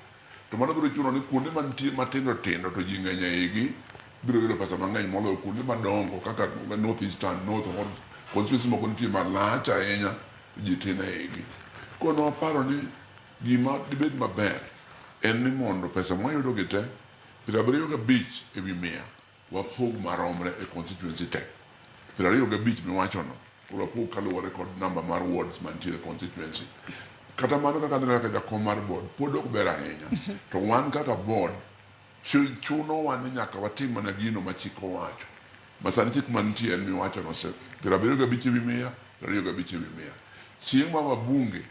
To mano biro chuno ni kuonde mantie matindo tindo to ji ng'eny e igi biro yudo pesa mang'eny moloyo kuonde madongo kaka North Eastern, North Horn, constituency moko nitie malach ahinya, ji tin e igi. Koro nwaparo ni gima dibed maber en ni mondo pesa mwayudo gi te 75 e wi 100 wapog maromre e constituency te. 25 miwachono koro wapog kaluwore kod namba mar wards mantiere e constituency. Kata mano kaka aneno kaka jakom mar board pod ok ber ahinya. To wan kaka board chunowa ni nyaka watim mana gino ma chik owacho. Ma sani chik mantie en miwachono 75 e wi 100, 25 e wi 100. Chieng' ma wabunge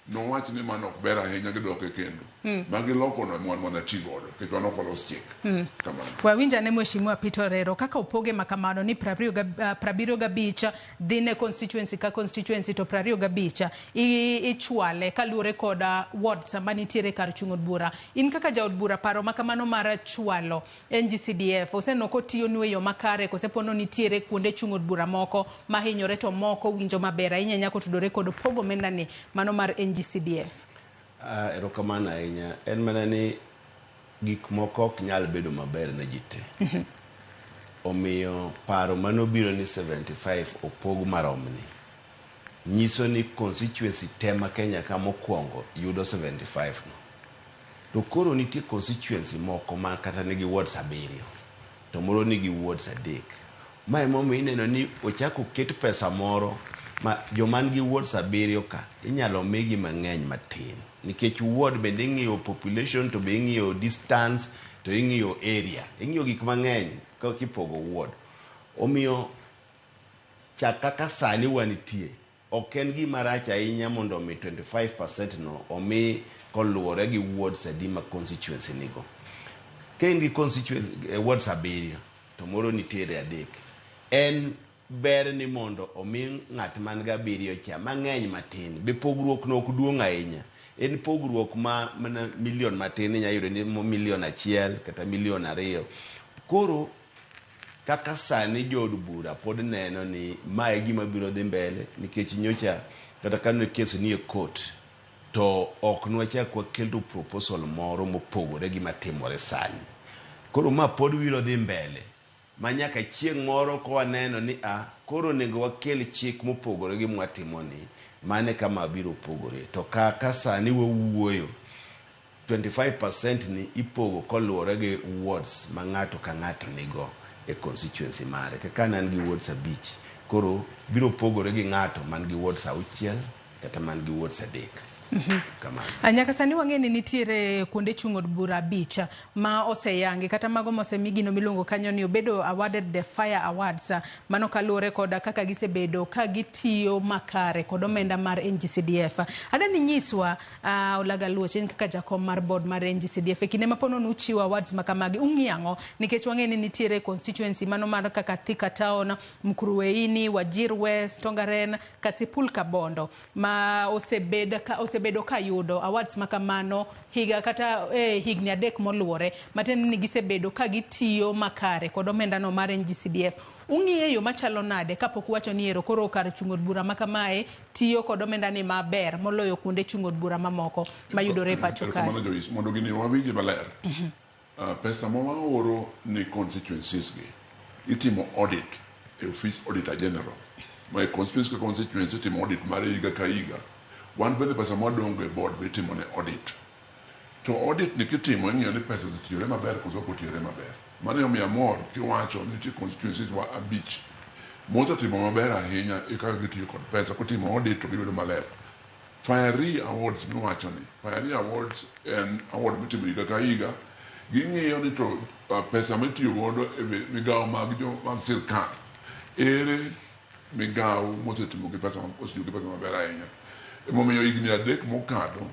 nowach ni mano ok ber ahinya, gidoke kendo. Ma gilokono ema wan wanati godo nikech wan ok walos chik. Kamano.
Wawinj ane Mheshimiwa Peter Orero kaka opoge ma kamano ni 75 dhi ne constituency ka constituency to 25 ichwale kaluwore kod wards manitiere kar chung' od bura. In kaka jaod bura, paro ma kamano mar chwalo NGCDF oseneno kotiyonu e yo makare kose pono nitiere kuonde chung' od bura moko mahinyore to moko winjo maber ahinya ahinya kotudore kod pogo omenda ni mano mar NGCDF?
Erokamano ahinya. En mana ni gik moko ok nyal bedo maber ne ji te. Omiyo paro manobiro ni 75 opog maromni nyiso ni constituency te ma Kenya ka mokwongo yudo 75 no. To koro nitie constituency moko ma kata nigi wards abiriyo to moro nigi wards adek. Ma emomiyo ineno ni ochako oket pesa moro ma joma nigi wards abiriyo ka inyalo migi mang'eny matin nikech ward bende ing'iyo population, to be ing'iyo distance, to ing'iyo area, ing'iyo gik mang'eny kipogo ward. Omiyo chak kaka sani wanitie ok en gima rach ahinya mondo omi 25% no omi koluwore gi wards adi ma constituency nigo. Ka in gi constituency wards abiriyo to moro nitiere adek, en ber ni mondo omi ng'at man gi abiriyo cha mang'eny matin. Be pogruok no ok duong' ahinya, en pogruok ma mana milion matin, inya yudo ni milion 1 kata milion 2. Koro kaka sani jood bura pod neno ni mae e gima biro dhi mbele nikech nyocha kata kane kes nie court to ok nwachak waketo proposal moro mopogore gi matimore sani. Koro ma pod biro dhi mbele ma nyaka chieng' moro ka waneno ni a koro onego wakel chik mopogore gi mwatimoni, mane kama biro pogore. To kaka sani wawuoyo, 25% ni ipogo koluwore gi wards ma ng'ato ka ng'ato nigo e constituency mare. Kaka an gi wards abich, koro biro pogore gi ng'ato man gi wards auchiel kata man gi wards adek. Kamano.
Nyaka sani wang'e ni nitiere kuonde chung' od bura abich ma oseyangi kata mago mosemi gino miluongo kanyo ni obedo awarded the Fire Awards, mano kaluwore kod kaka gisebedo ka gitiyo makare kod omenda mar NGCDF. Adwa ni nyiswa, Olaga Luoch, in kaka jakom mar board mar NGCDF, e kinde ma pono nuchiwo awards ma kamagi, ung'iyo ang'o? Nikech wang'e ni nitiere constituency mano mar kaka Thika Town, Mukurweini, Wajir West, Tongaren, Kasipul Kabondo ma osebedo ka yudo awards ma kamano higa kata higni 3 moluwore, matiende ni gisebedo ka gitiyo makare kod omenda no mar NGCDF. Ung'iye yo machalo nade kapok uwacho ni ero koro kar chung' od bura ma kamae tiyo kod omenda ni maber moloyo kuonde chung' od bura mamoko mayudore e pacho kae?
Erokamano Joyce, mondo gini wawinje maler. Pesa ma waoro ni constituencies gi itimo audit e office Auditor General. Ma e constituency ka constituency itimo audit mare higa ka higa. Wan bende pesa mwadong' e board be itimo ne audit. To audit ni kitimo, ing'iyo ni pesa osetiyore maber koso ok otiyore maber. Mano emomiyo amor kiwacho ni nitie constituencies wa abich mosetimo maber ahinya e kaka gitiyo kod pesa. Kotimo audit to giyudo maler. Fiery Awards miwacho ni Fiery Awards en award mitimo higa ka higa. Ging'iyo ni to pesa mitiyo godo e migawo mag jo mag sirkal, ere migawo mosetimo gi pesa, osetiyo gi pesa maber ahinya. Emomiyo higni 3 mokadho,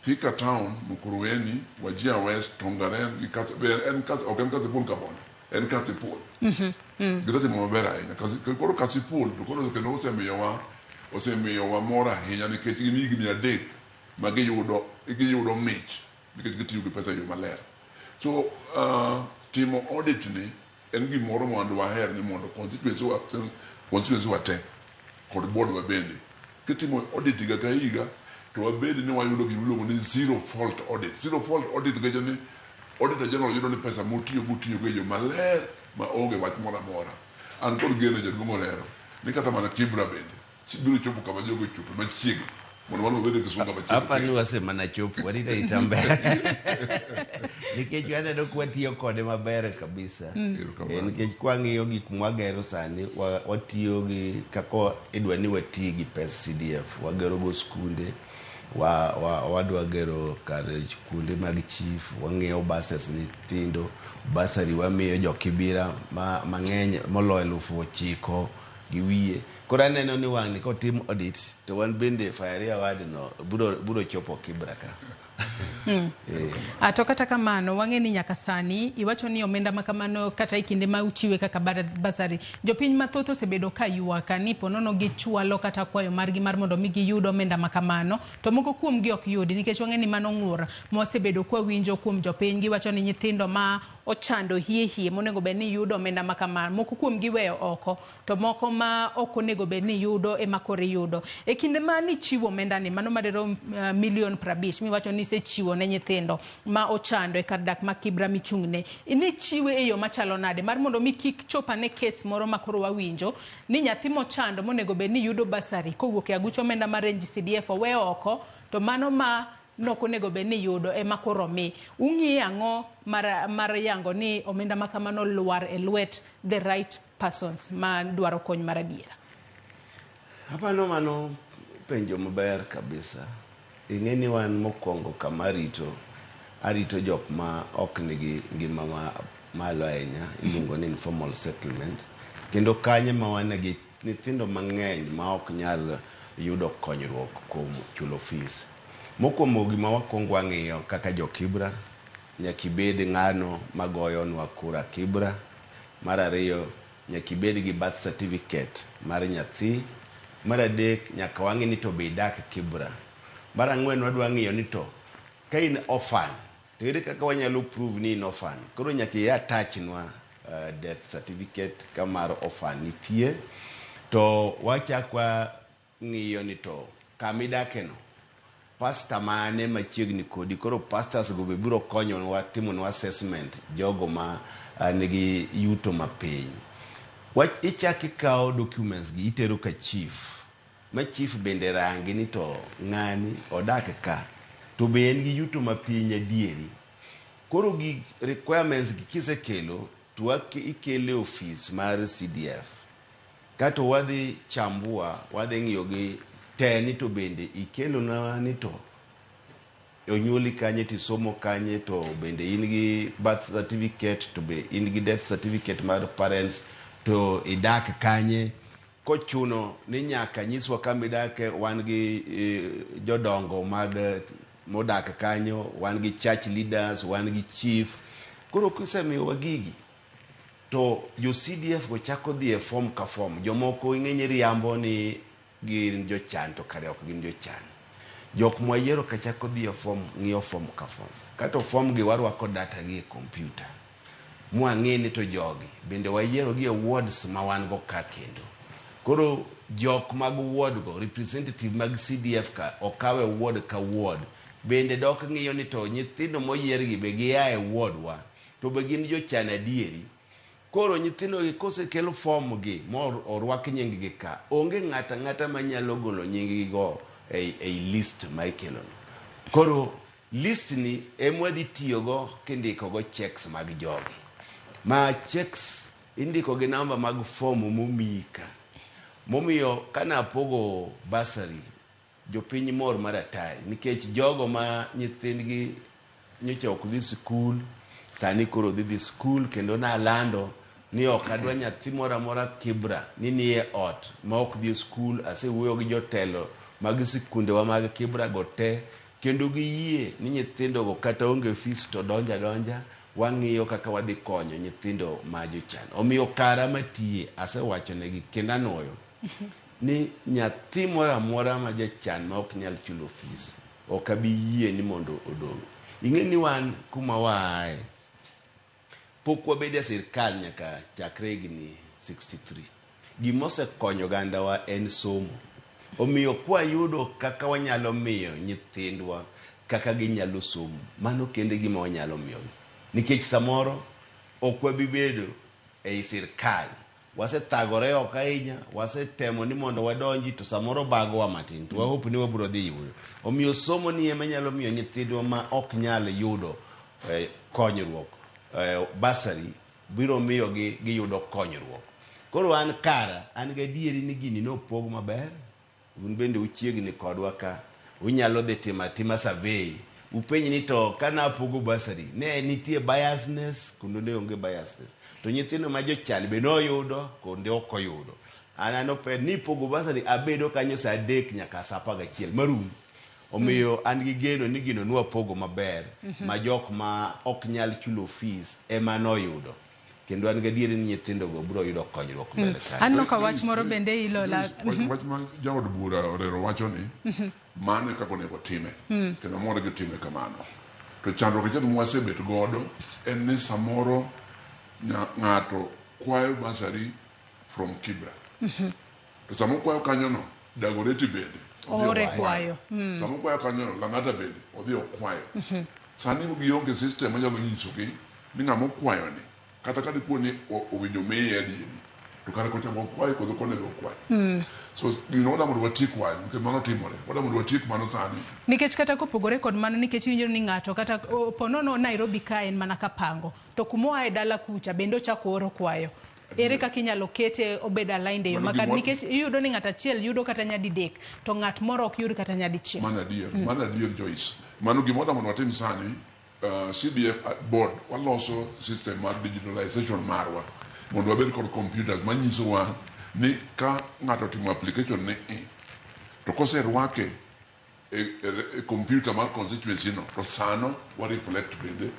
Thika Town, Mukurweini, Wajir West, Tongaren gi en ok en Kasipul Kabondo, en Kasipul. Gisetimo maber ahinya. Koro Kasipul to koro kendo osemiyowa mor ahinya nikech gin higni 3 ma giyudo mich nikech gitiyo gi pesa e yo maler. So timo audit ni en gimoro mondo waher ni mondo constituency wa te kod board wa bende kitimo audit higa ka higa to wabed ni wayudo gima iluongo ni zero fault audit. Zero fault audit gecho ni auditor general yudo ni pesa motiyogo otiyogo e yo maler ma onge wach moro amora. An kod geno, jaduong' Orero, ni kata mana Kibra bende biro chopo kama jogo ochope machiegni mondo wan wabed gi sunga machiegni.
Apa ni wase mana chopo, warito arita mbele nikech waneno ka watiyo kode maber kabisa. Nikech kwang'iyo gik mwagero sani, watiyo gi kaka idwa ni wati gi pes CDF, wagero go skunde, wadwa gero kar kuonde mag chief, wang'iewo buses nyithindo, bursary wamiyo jo Kibira mang'eny moloyo 9,000 gi wiye. Koro aneno ni wang'ni kotim audit to wan bende Fiery Award no biro chopo Kibra ka.
To kata kamano, wang'e ni nyaka sani iwacho ni omenda ma kamano kata e kinde ma uchiwe kaka bursary, jopiny mathoth osebedo ka ywak ni ponono gichwalo kata kwayo margi mar mondo mi giyud omenda ma kamano, to moko kuom gi ok yudi nikech wang'e ni mano ng'ur mwasebedo kwawinjo kuom jopiny. Giwacho ni nyithindo ma ochando hie hie monego bed ni yudo omenda ma kamano, moko kuom gi iweyo oko, to moko ma ok onego bed ni yudo ema koro iyudo. E kinde ma nichiwo omenda ni mano madirom milion 50 miwacho ni isechiwo ne nyithindo ma ochando e kar dak ma Kibra michung'ne, nichiwe e yo machalo nade mar mondo mi kik chop ane kes moro ma koro wawinjo ni nyathi mochando monego bed ni yudo bursary kowuok e aguch omenda mar NGCDF owe oko, to mano ma nok onego bed ni yudo ema koro mi ung'iye ang'o mar yango ni omenda ma kamano lwar e lwet the right persons ma dwaro kony mar adiera?
Apano mano penjo maber kabisa. Ing'e ni wan mokwongo kama arito jok ma ok nigi ngima ma malo ahinya, iluongo ni informal settlement, kendo kanyo ma wan gi nyithindo mang'eny ma ok nyal yudo konyruok kuom chulo fees. Mokwongo gima wakwongo wang'iyo kaka jo Kibra, nyaka ibed ng'ano magoyonwa kura Kibra. Mar ariyo, nyaka ibed gi birth certificate mar nyathi. Mar adek, nyaka wang'i ni to be idak Kibra. Mar ang'wen, wadwa ng'iyo ni to ka in orphan to ere kaka wanyalo prove ni in orphan. Koro nyaka i attach nwa death certificate ka mar orphan nitie. To wachak wang'iyo ni to kama idake no, pastor mane machiegni kodi. Koro pastors go be biro konyowa timonwa assessment jogo ma nigi yuto mapiny. Wach ichak ikawo documents gi itero ka chief, ma chief bende rangi ni to ng'ani odak ka to be en gi yuto mapiny adieri. Koro gi requirements gi kisekelo to ikele e ofis mar CDF kato wadhi chambua, wadhi ng'iyo gi te ni to bende ikelona ni to onyuoli kanye to isomo kanye, to bende in gi birth certificate, to be in gi death certificate mar parents, to idak kanye. Kochuno ni nyaka nyiswa kama idake, wan gi jodongo mag modak kanyo, wan gi church leaders, wan gi chief. Koro kisemiyowa gigi to jo CDF go chako dhi e form ka form. Jomoko ing'eny riambo ni gin jochan to kare ok gin jochan. Jok mwayiero ka chako dhi e form, ng'iyo form ka form kato form gi warwako data gi e computer mwang'e ni to jogi bende wayiero gi e wards ma wan go ka. Kendo koro jok mag ward go, representative mag CDF ka okawe ward ka ward bende dok ng'iyo ni to nyithindo moyier gi be gia e ward wa to be gin jochan adieri. Koro nyithindo gi kosekel form gi ma orwak nying gi ka, onge ng'ato ang'ata manyalo golo nying gi go ei list ma ikelo no. Koro list ni emwadhi tiyogo kindiko go checks mag jogi, ma checks indiko gi namba mag form momiyi ka. Momiyo kana apogo bursary Jopiny mor mar atari nikech jogo ma nyithindgi nyocha ok dhi sikul sani koro dhi dhi sikul kendo nalando ni ok adwa nyathi moro amora Kibra ni nie ot ma ok dhi e skul. Asewuoyo gi jotelo mag sikundewa mag Kibra go te kendo giyie ni nyithindogo kata onge fees to donjo adonja wang'iyo kaka wadhi konyo nyithindo ma jochan. Omiyo kara matiye asewachonegi kendo anuoyo ni nyathi moro amora ma jachan ma ok nyal chulo fees ok abi yie ni mondo odong'. Ing'e ni wan kuma waaye pok wabedo e sirkal nyaka chakre higni 63. Gima osekonyo ogandawa en somo. Omiyo kwayudo kaka wanyalo miyo nyithindwa kaka ginyalo somo, mano kende gima wanyalo miyogi. Nikech samoro ok wabi bedo ei sirkal. Wasethagore oko ahinya, wasetemo ni mondo wadonji to samoro bagowa matin to wahope ni wabiro dhi yudo. Omiyo somo ni ema nyalo miyo nyithindwa ma ok nyal yudo konyruok, bursary biro miyo gi giyudo konyruok. Koro an kara, an gadieri ni gini nopog maber, un bende uchiegni kodwa ka, unyalo dhi timo atima survey, upenj ni to kana apogo bursary, ne nitie biasness kendo ne onge biasness. To nyithindo ma jochan be noyudo kendo ok oyudo. An anoped ni pogo bursary abedo kanyo saa 3 nyaka saa 11 marum. Omiyo an gi geno ni gino nwapogo maber ma jok ma ok nyal chulo fees ema noyudo. Kendo an gadieri ni nyithindogo biro yudo konyruok mbele kanyo.
Aneno ka wach moro bende ilola.
Wach ma jaod bura Orero wacho ni mano e kaka onego time kendo moro gitime kamano. To chandruok achiel mwasebet godo en ni samoro ng'ato kwayo bursary from Kibra. To sama okwayo kanyono, Dagoretti bende odhi
Oore
okwayo.
kwayo.
Sama okwayo kanyono, Lang'ata bende odhi okwayo. Sani gionge system manyalo nyisogi ni ng'ama okwayoni kata ka dipo ni owinjo miye adieri to kare kocha okwayo koso ok onego okwayo. So gino wadwa mondo watiek wach nikech mano timore. Wadwa mondo watiek mano sani.
Nikech kata kopogore kod mano, nikech iwinjo ni ng'ato kata po nono Nairobi ka en mana kapango, to kuma oa e dala kucha bende ochako oro kwayo. Ere kaka inyalo kete obed aligned e yo makare? Nikech iyudo ni ng'ato achiel yudo kata nyadidek, to ng'at moro ok yud kata nyadichiel.
Mano adier, mano adier Joyce. Mano gima wadwa mondo watim sani, CDF board waloso system mar digitalization marwa mondo wabed kod computers manyisowa ni ka ng'ato otimo application ni i to koserwake e computer mar constituency no to sano wa reflect bende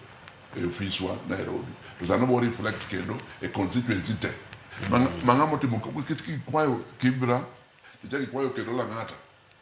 e ofiswa Nairobi to sano wa reflect kendo e constituency te ma ng'ama otimo nikech kikwayo Kibra to ichako ikwayo kendo Lang'ata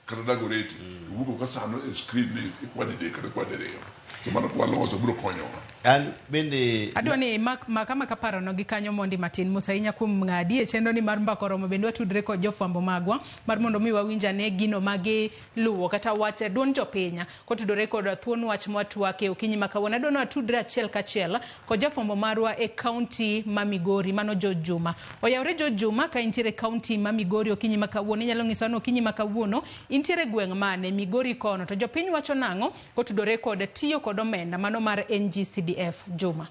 kata Dagoretti to wuok ka sano e screen ni ikwa didek kata ikwa diriyo. So mano kwaloso biro konyowa.
An bende
Adwa ni maka maka parono gi kanyo mondi matin mos ahinya kuom ng'adi e chenro ni mar mbaka oromo bende watudre kod jofwambo magwa mar mondo mi wawinj ane gino magi luwo kata wach duond jopiny kotudore kod thuon wach mwatwake okinyi ma kawuono. Adwa ni watudre achiel kachiel kod jafwambo marwa e kaunti ma Migori mano George Juma. Oyawre George Juma ka intiere e kaunti ma Migori okinyi ma kawuono, inyalo nyisowa ni okinyi ma kawuono intiere gweng' mane Migori kono to jopiny wacho nang'o kotudore kod tiyo kod omenda mano mar NGCDF. Juma.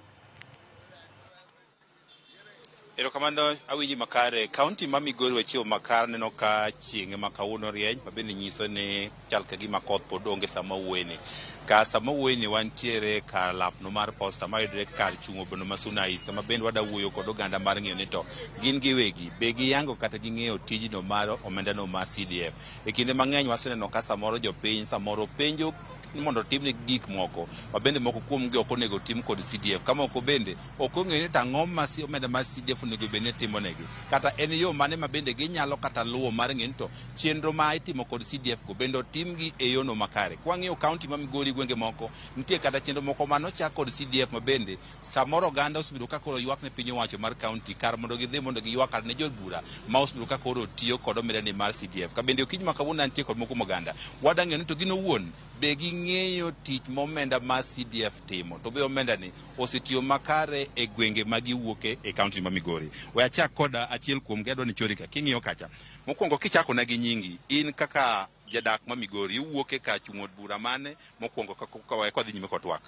Erokamano awinji makare. Kaunti ma Migori wachiewo makare neno ka chieng' ma kawuono rieny ma bende nyiso ni chal ka gima koth pod onge sama wuoyeni. Ka sama wuoyeni wantiere kar lapno mar posta mayudore kar chung' obondo ma Suna East kama bende wada wuoyo kod oganda mar ng'eyo ni to gin giwegi be giyango kata ging'eyo tijno mar omendano mar CDF. E kinde mang'eny waseneno ka samoro jopiny samoro penjo mondo otimne gik moko ma bende moko kuomgi ok onego tim kod CDF ka moko bende ok ong'eyo ni to ang'o ma omenda mar CDF onego bed ni timonegi kata en yo mane ma bende ginyalo kata luwo mar ng'eyo ni to chenro ma itimo kod CDF go bende otimgi e yono makare. Kwang'iyo kaunti ma Migori gwenge moko nitie kata chenro moko manochak kod CDF ma bende samoro oganda osebedo ka koro ywak ne piny owacho mar kaunti kar mondo gidhi mondo giywak kata ne jod bura ma osebedo ka koro tiyo kod omenda ni mar CDF. Ka bende okinyi ma kawuono antie kod moko kuom oganda wadwa ng'eyo ni to gin owuon be ging'eyo tich ma omenda mar CDF timo to be omenda ni osetiyo makare e gwenge ma giwuoke e kaunti ma Migori. We achak kod achiel kuom gi adwa ni chori ka king'iyo kacha. Mokwongo kichako na gi nyingi in kaka jadak ma Migori iwuok e kar chung' od bura mane mokwongo ka wadhi nyime kod twak.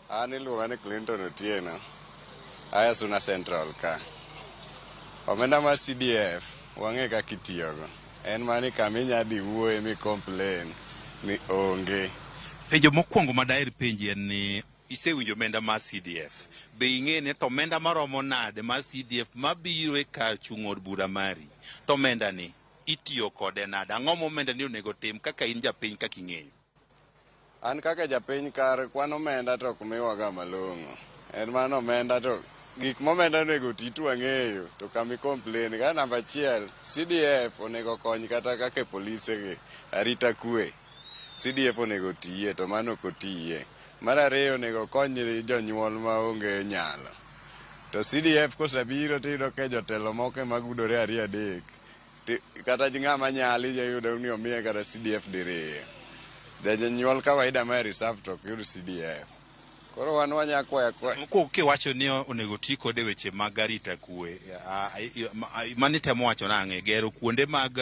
An iluonga ni Clinton Otieno, aya Suna Central ka. Omenda mar CDF wang'e kaka itiyogo. En mana ni kama inya dhi wuoye mi complain ni onge.
Penjo mokwongo ma daher penji en ni isewinjo omenda mar CDF. Be ing'e ni to omenda maromo nade mar CDF mabiro e kar chung' od bura mari? To omenda ni itiyo kode nade? Ang'o ma omenda ni onego tim kaka in japiny kaka ing'eyo?
An kaka japiny kar kwan omenda to ok miwaga malong'o. En mana omenda to gik ma omenda onego oti to wang'eyo to kama i complain ka namba achiel CDF onego kony kata kaka polise gi arita kwe. CDF onego otiye to mano ok otiye. Mar ariyo onego okony jonyuol maonge nyalo. To CDF kosebiro tiyudo ka jotelo moko ema gudore ariyo adek. Kata ng'ama nyalo inya yudo ni omiye kata CDF diriyo. Janyuol kawaida ma e reserve to ok yud CDF. Koro wan wanya kwayo akwa.
Mokwongo kiwacho ni onego ti kode weche mag arita kwe, mano itemo wacho nang'e? Gero kuonde mag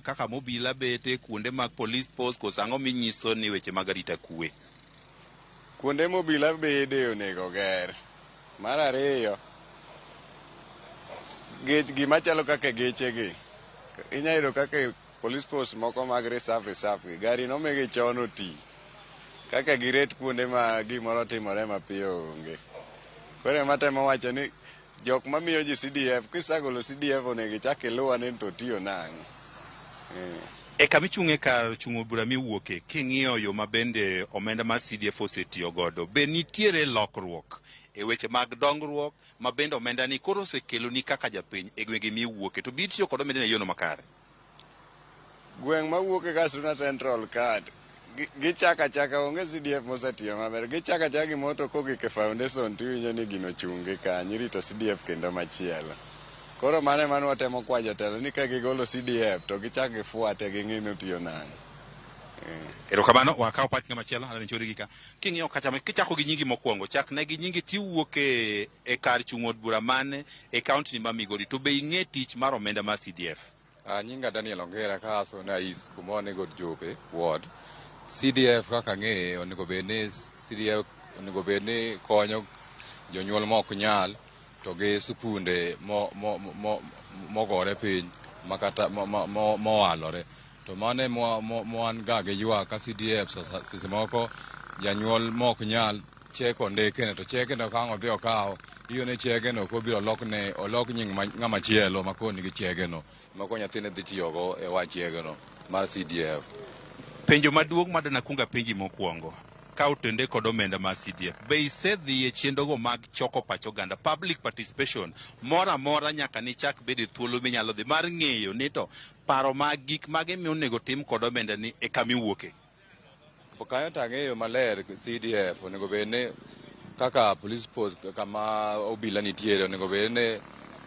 kaka mobila bete, kuonde mag police post, koso ang'o minyiso ni weche mag arita kwe?
Kuonde mobila bede onego ger. Mar ariyo, gima chalo kaka geche gi. Inya yudo kaka police post moko mag reserve gi, gari nomigi chon oti. Kaka giret kuonde ma gimoro timore mapiyo onge. Koro ema temo wacho ni jok mamiyo ji CDF, kisagolo CDF onego ichak iluw ane ni to otiyo nang'o.
E kama ichung'e kar chung'o bura miwuoke, king'iyo yo ma bende omenda mar CDF osetiyo godo, be nitiere lokruok e weche mag dongruok ma bende omenda ni koro osekeloni kaka japiny e gwenge miwuoke, to be itiyo kod omenda ni e yono makare?
Gweng' mawuoke ka Suna Central card, gichako achaka onge CDF mosetiyo maber. Gichako achaka gimoro to kogik e foundation tiwinjo ni gino ochung' gi kanyo, irito CDF kendo machielo. Koro mano ema watemo kwayo jotelo ni ka gigolo CDF to gichak gifuate ging'i ni otiyo nang'o.
Erokamano, wakaw pach ng'ama chielo, aneno chori gi ka. King'iyo kacha, kichako gi nyingi mokwongo, chak ne gi nyingi tiwuok e kar chung' od bura mane e kaunti ma Migori, to be ing'e tich mar omenda mar CDF?
Nyinga Daniel Ongera ka Suna East kuma onego Jope ward. CDF kaka ang'eye onego bed ni CDF onego bed ni konyo jonyuol ma ok nyal to gi sikunde mogore piny makata mowalore. To mano ema wan ga gi ywak ka CDF seche moko janyuol ma ok nyal chek ondike to cheke no ka ang' odhi okawo iyudo ni chege no kobiro olokne olok nying ng'ama chielo ma koro nigi chege no ma koro nyathine dhi tiyogo e wach chege no mar CDF.
Penjo maduong' ma dana kuong apenji mokwongo, ka otende kod omenda mar CDF, be isedhi e chenrogo mag choko pach oganda, public participation, moro amora nyaka nichak bedo e thuolo minyalo dhi mar ng'eyo ni to paro mag gik mage monego tim kod omenda ni e kama iwuoke?
Kanyo to ang'eyo maler CDF onego bed ni kaka police post kama obila nitiere onego bed ni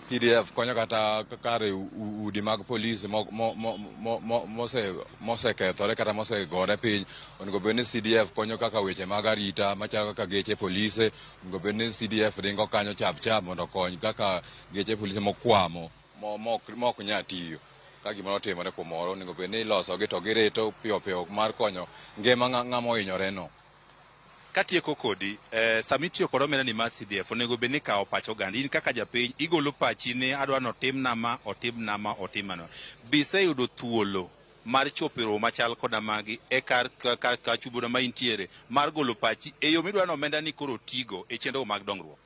CDF konyo kata kar udi mag polis mosekethore kata mosegore piny onego bed ni CDF konyo kaka weche mag arita machalo kaka geche polise onego bed ni CDF ringo kanyo chap chap mondo okony kaka geche polise mokwamo mok nyal tiyo. Ka gimoro otimore kumoro onego bed ni ilosogi to girito piyo piyo mar konyo ngima ng'ama ohinyore no.
Katieko kodi, sama itiyo kod omenda ni mar CDF onego bed ni ikawo pach oganda. In kaka japiny igolo pachi ni adwa ni otim nama, otim nama, otim nama. Be iseyudo thuolo mar chopo e romo machal koda magi e kar bura ma intiere mar golo pachi e yo midwa ni omenda ni koro tigo e chenro mag dongruok?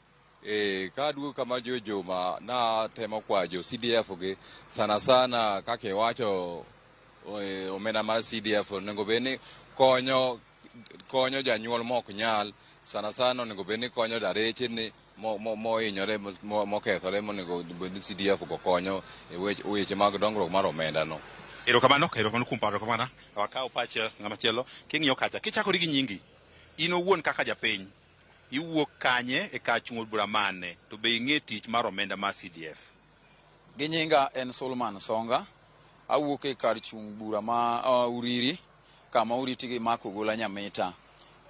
Ka aduogo kama jo Juma na temo kwayo jo CDF gi sana sana kaka iwacho omenda mar CDF onego bed ni konyo janyuol mok nyal sana sana onego bed ni konyo dareche ni mohinyore mokethore monego bed ni CDF go konyo e weche mag dongruok mar omenda no.
Erokamano kuom paro kamano. Wakaw pach ng'ama chielo. King'iyo kacha, kichakori gi nyingi, in owuon kaka japiny, iwuok kanye e kar chung' od bura mane, to be ing'e tich mar omenda mar CDF?
Gi nyinga en Solomon Songa, awuok e kar chung' bura ma Uriri, kama oriti gi Mark Ogola Nyamita.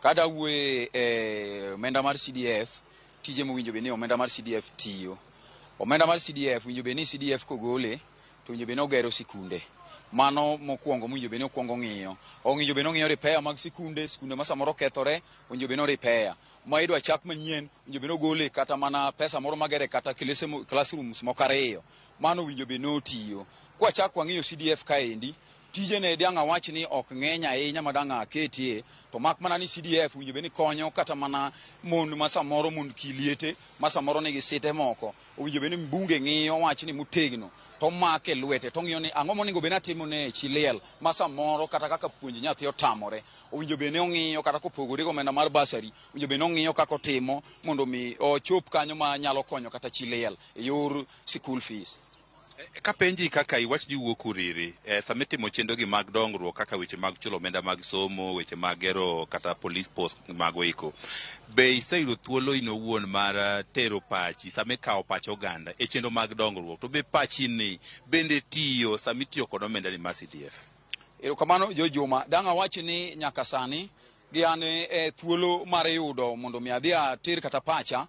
Kada wuoye e omenda mar CDF, tije mowinjo bed ni omenda mar CDF tiyo. Omenda mar CDF winjo bed ni CDF kogole, to winjo bed ni ogero sikunde. Mano mokwongo mowinjo bed ni okwongo ng'iyo. Owinjo bed ni ong'iyo repair mag sikunde, sikunde ma samoro kethore, owinjo bed ni o repair. Ma idwa chak manyien, owinjo bed ni ogole kata mana pesa moro magere kata classrooms moko ariyo. Mano owinjo bed ni otiyo. Kwachako wang'iyo CDF kaendi, tijene dang' awach ni ok ng'eny ahinya ma dang' aketie, to mak mana ni CDF winjo bed ni konyo kata mana mon ma samoro mond kiliete ma samoro nigi site moko. Owinjo bed ni mbunge ng'iyo wachni motegno to make lwete to ng'iyo ni ang'o monego bed ni atimo ne chi liel ma samoro kata kaka puonj nyathi otamore. Owinjo bed ni ong'iyo kata kopogore gi omenda mar bursary, owinjo bed ni ong'iyo kaka otimo mondo mi ochop kanyo ma nyalo konyo kata chi liel e yor school fees.
Kapenji kaka iwach ni iwuok Uriri, sama itimo chenro gi mag dongruok kaka weche mag chulo omenda mag somo, weche mag gero kata police post mago eko, be iseyudo thuolo in owuon mar tero pachi sama ikawo pach oganda e chenro mag dongruok, to be pachi ni bende tiyo sama itiyo kod omenda ni mar CDF?
Erokamano Jo Juma, dang' awach ni nyaka sani gi an e thuolo mar yudo mondo mi adhi ater kata pacha,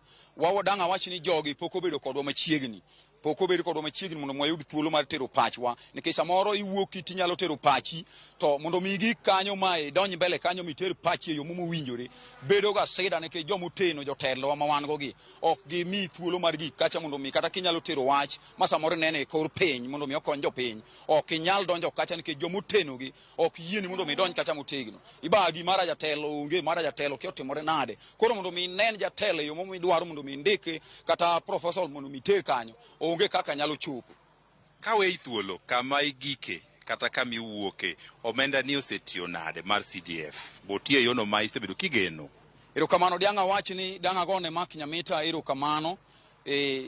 dang' awach ni jogi pok obedo kodwa machiegni. Pok obedo kodwa machiegni mondo wayud thuolo mar tero pachwa, nikech samoro iwuok tinyalo tero pachi, to mondo mi igik kanyo ma idonj mbele kanyo miter pachi e yo mowinjore, bedo ga sida nikech jomoteno jotelowa ma wan go gi ok gimi thuolo mar gik kacha mondo mi kata kinyalo tero wach ma samoro ineno e kor piny mondo mi okony jopiny, ok inyal donjo kacha nikech jomoteno gi ok yieni mondo mi idonj kacha motegno. Ibagi mara jatelo onge, mara jatelo kia otimore nade. Koro mondo mi inen jatelo e yo midwaro mondo mi indike kata proposal mondo mi iter kanyo, onge kaka nyalo chopo.
Ka weyi thuolo kama igike kata kama iwuoke, omenda ni osetiyo nade mar CDF? Botiyo e yono ma isebedo kigeno?
Erokamano, dang' awach ni dang' agone Mark Nyamita erokamano.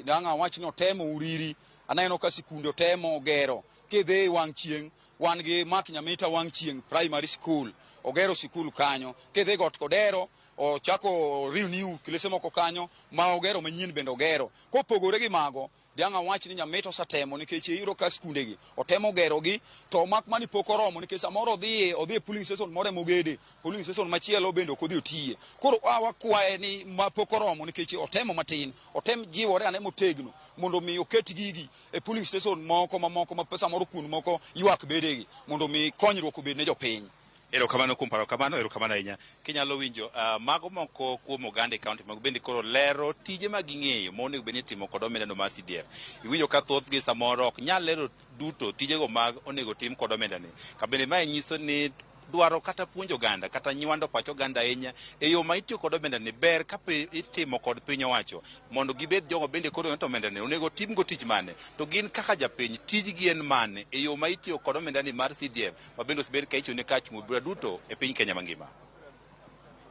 Dang' awach ni otemo Uriri, aneno ka sikunde otemo gero. Kidhi wang' chieng', wan gi Mark Nyamita wang' chieng' primary school, ogero sikul kanyo. Kidhi Got Kodero, ochako renew klese moko kanyo ma ogero manyien bende ogero. Kopogore gi mago, dang' awach ni Nyamita osetemo nikech iyudo ka skundegi otemo gerogi, to mak mani pok oromo nikech samoro odhi e polling station moro emogede, polling station machielo bende ok odhi otiye. Koro wakwaye ni ma pok oromo nikech otemo matin, otem jiwore ane motegno mondo mi oket gigi e polling station moko mamoko ma samoro kuond moko ywak bedegi mondo mi konyruok obed ne jopiny.
Erokamano kuom paro kamano, erokamano ahinya. Kinyalo winjo mago moko kuom oganda e kaunti mag bende koro lero tije ma ging'eyo ma onego bed ni itimo kod omenda no mar CDF. Iwinjo ka thothgi samoro ok nyal lero duto tijego mag onego tim kod omenda ni. Ka bende mae nyiso ni dwaro kata puonjo oganda kata nywando pach oganda ahinya e yo ma itiyo kod omenda ni ber ka itimo kod piny owacho mondo gibed jogo bende koro to omenda ni onego timgo tich mane, to gin kaka japiny tijgi en mane e yo ma itiyo kod omenda ni mar CDF ma bende osebed ka ichiwo ne kach bura duto e piny Kenya mangima.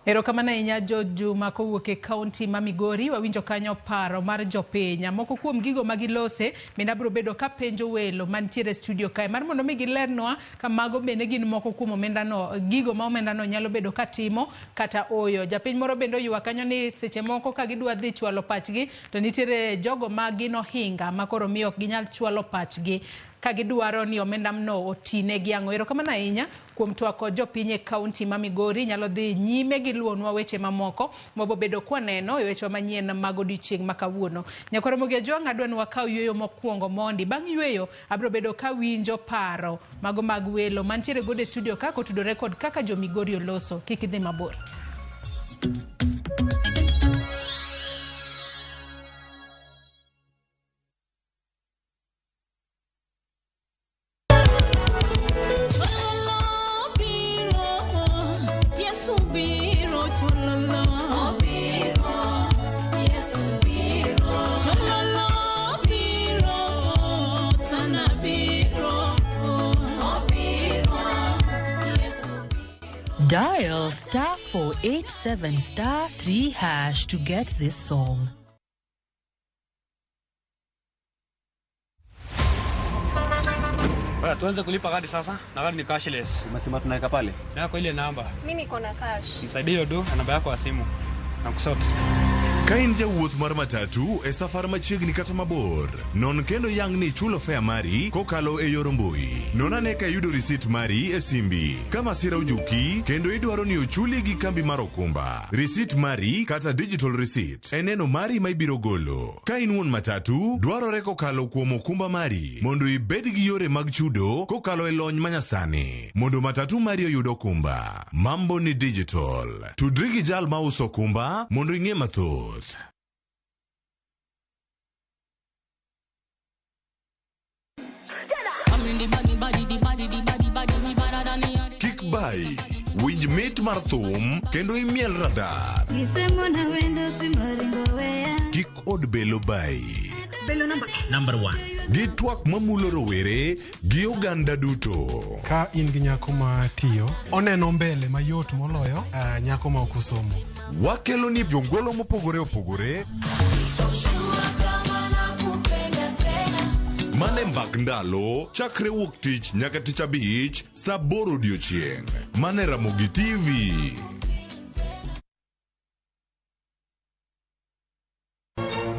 Erokamano ahinya Jo Juma kowuok e kaunti ma Migori. Wawinjo kanyo paro mar jopiny. Moko kuom gigo ma gilose bende abiro bedo ka penjo welo mantiere e studio kae mar mondo mi gilernwa ka mago bende gin moko kuom omendano, gigo ma omendano nyalo bedo ka timo kata oyo. Japiny moro bende oywak kanyo ni seche moko ka gidwa dhi chwalo pachgi to nitiere jogo ma gin ohinga ma koro miyo ok ginyal chwalo pachgi ka gidwaro ni omendano otinegi ang'o. Erokamano ahinya kuom twak kod jopiny e kaunti ma Migori. Nyalo dhi nyime gi luonwa weche mamoko mabobedo kwaneno e wechewa manyien mag odiochieng' ma kawuono. Nyakwar Ramogi Ajwang', adwa ni wakaw yweyo mokwongo mondi. Bang' yweyo abiro bedo ka winjo paro mago mag welo mantiere godo e studio ka kotudore kod kaka jo Migori oloso. Kik idhi mabor.
Dial *487*3# to get this song.
Tuanze kulipa kadi sasa, na kadi ni cashless.
Umesema tunaweka pale?
Na kwa ile namba.
Mimi niko na cash.
Nisaidie hiyo do na namba yako ya simu. Na kusort.
Ka in jawuoth mar matatu e safar machiegni kata mabor, non kendo yang ni ichulo fare mari kokalo e yor mbui. Non ane ka iyudo risit mari e simbi. Ka masira ojuki kendo idwaro ni ochuli gi kambi mar okumba, risit mari kata digital receipt en neno mari ma ibiro golo. Ka in wuon matatu, dwarore kokalo kuom okumba mari mondo ibed gi yore mag chudo kokalo e lony manyasani mondo matatu mari oyud okumba. Mambo ni digital. Tudri gi jal mauso okumba mondo ing'e mathoth.
I'm
The body, body, the body, the body, body, me better than the other.
Kik bayi, winj mit mar thum kendo imiel radar.
Nisemona wendo simaringo weya.
Kik od belo bayi.
Belo number
Number one. Gi twak mamulo rowere gi oganda duto.
Ka in gi nyako ma tiyo, oneno mbele mayot moloyo nyako ma ok osomo.
Wakelo ni jongolo mopogore opogore mane mbak ndalo chakre wuok tich nyaka tich abich saa aboro odiochieng'. Mane Ramogi TV.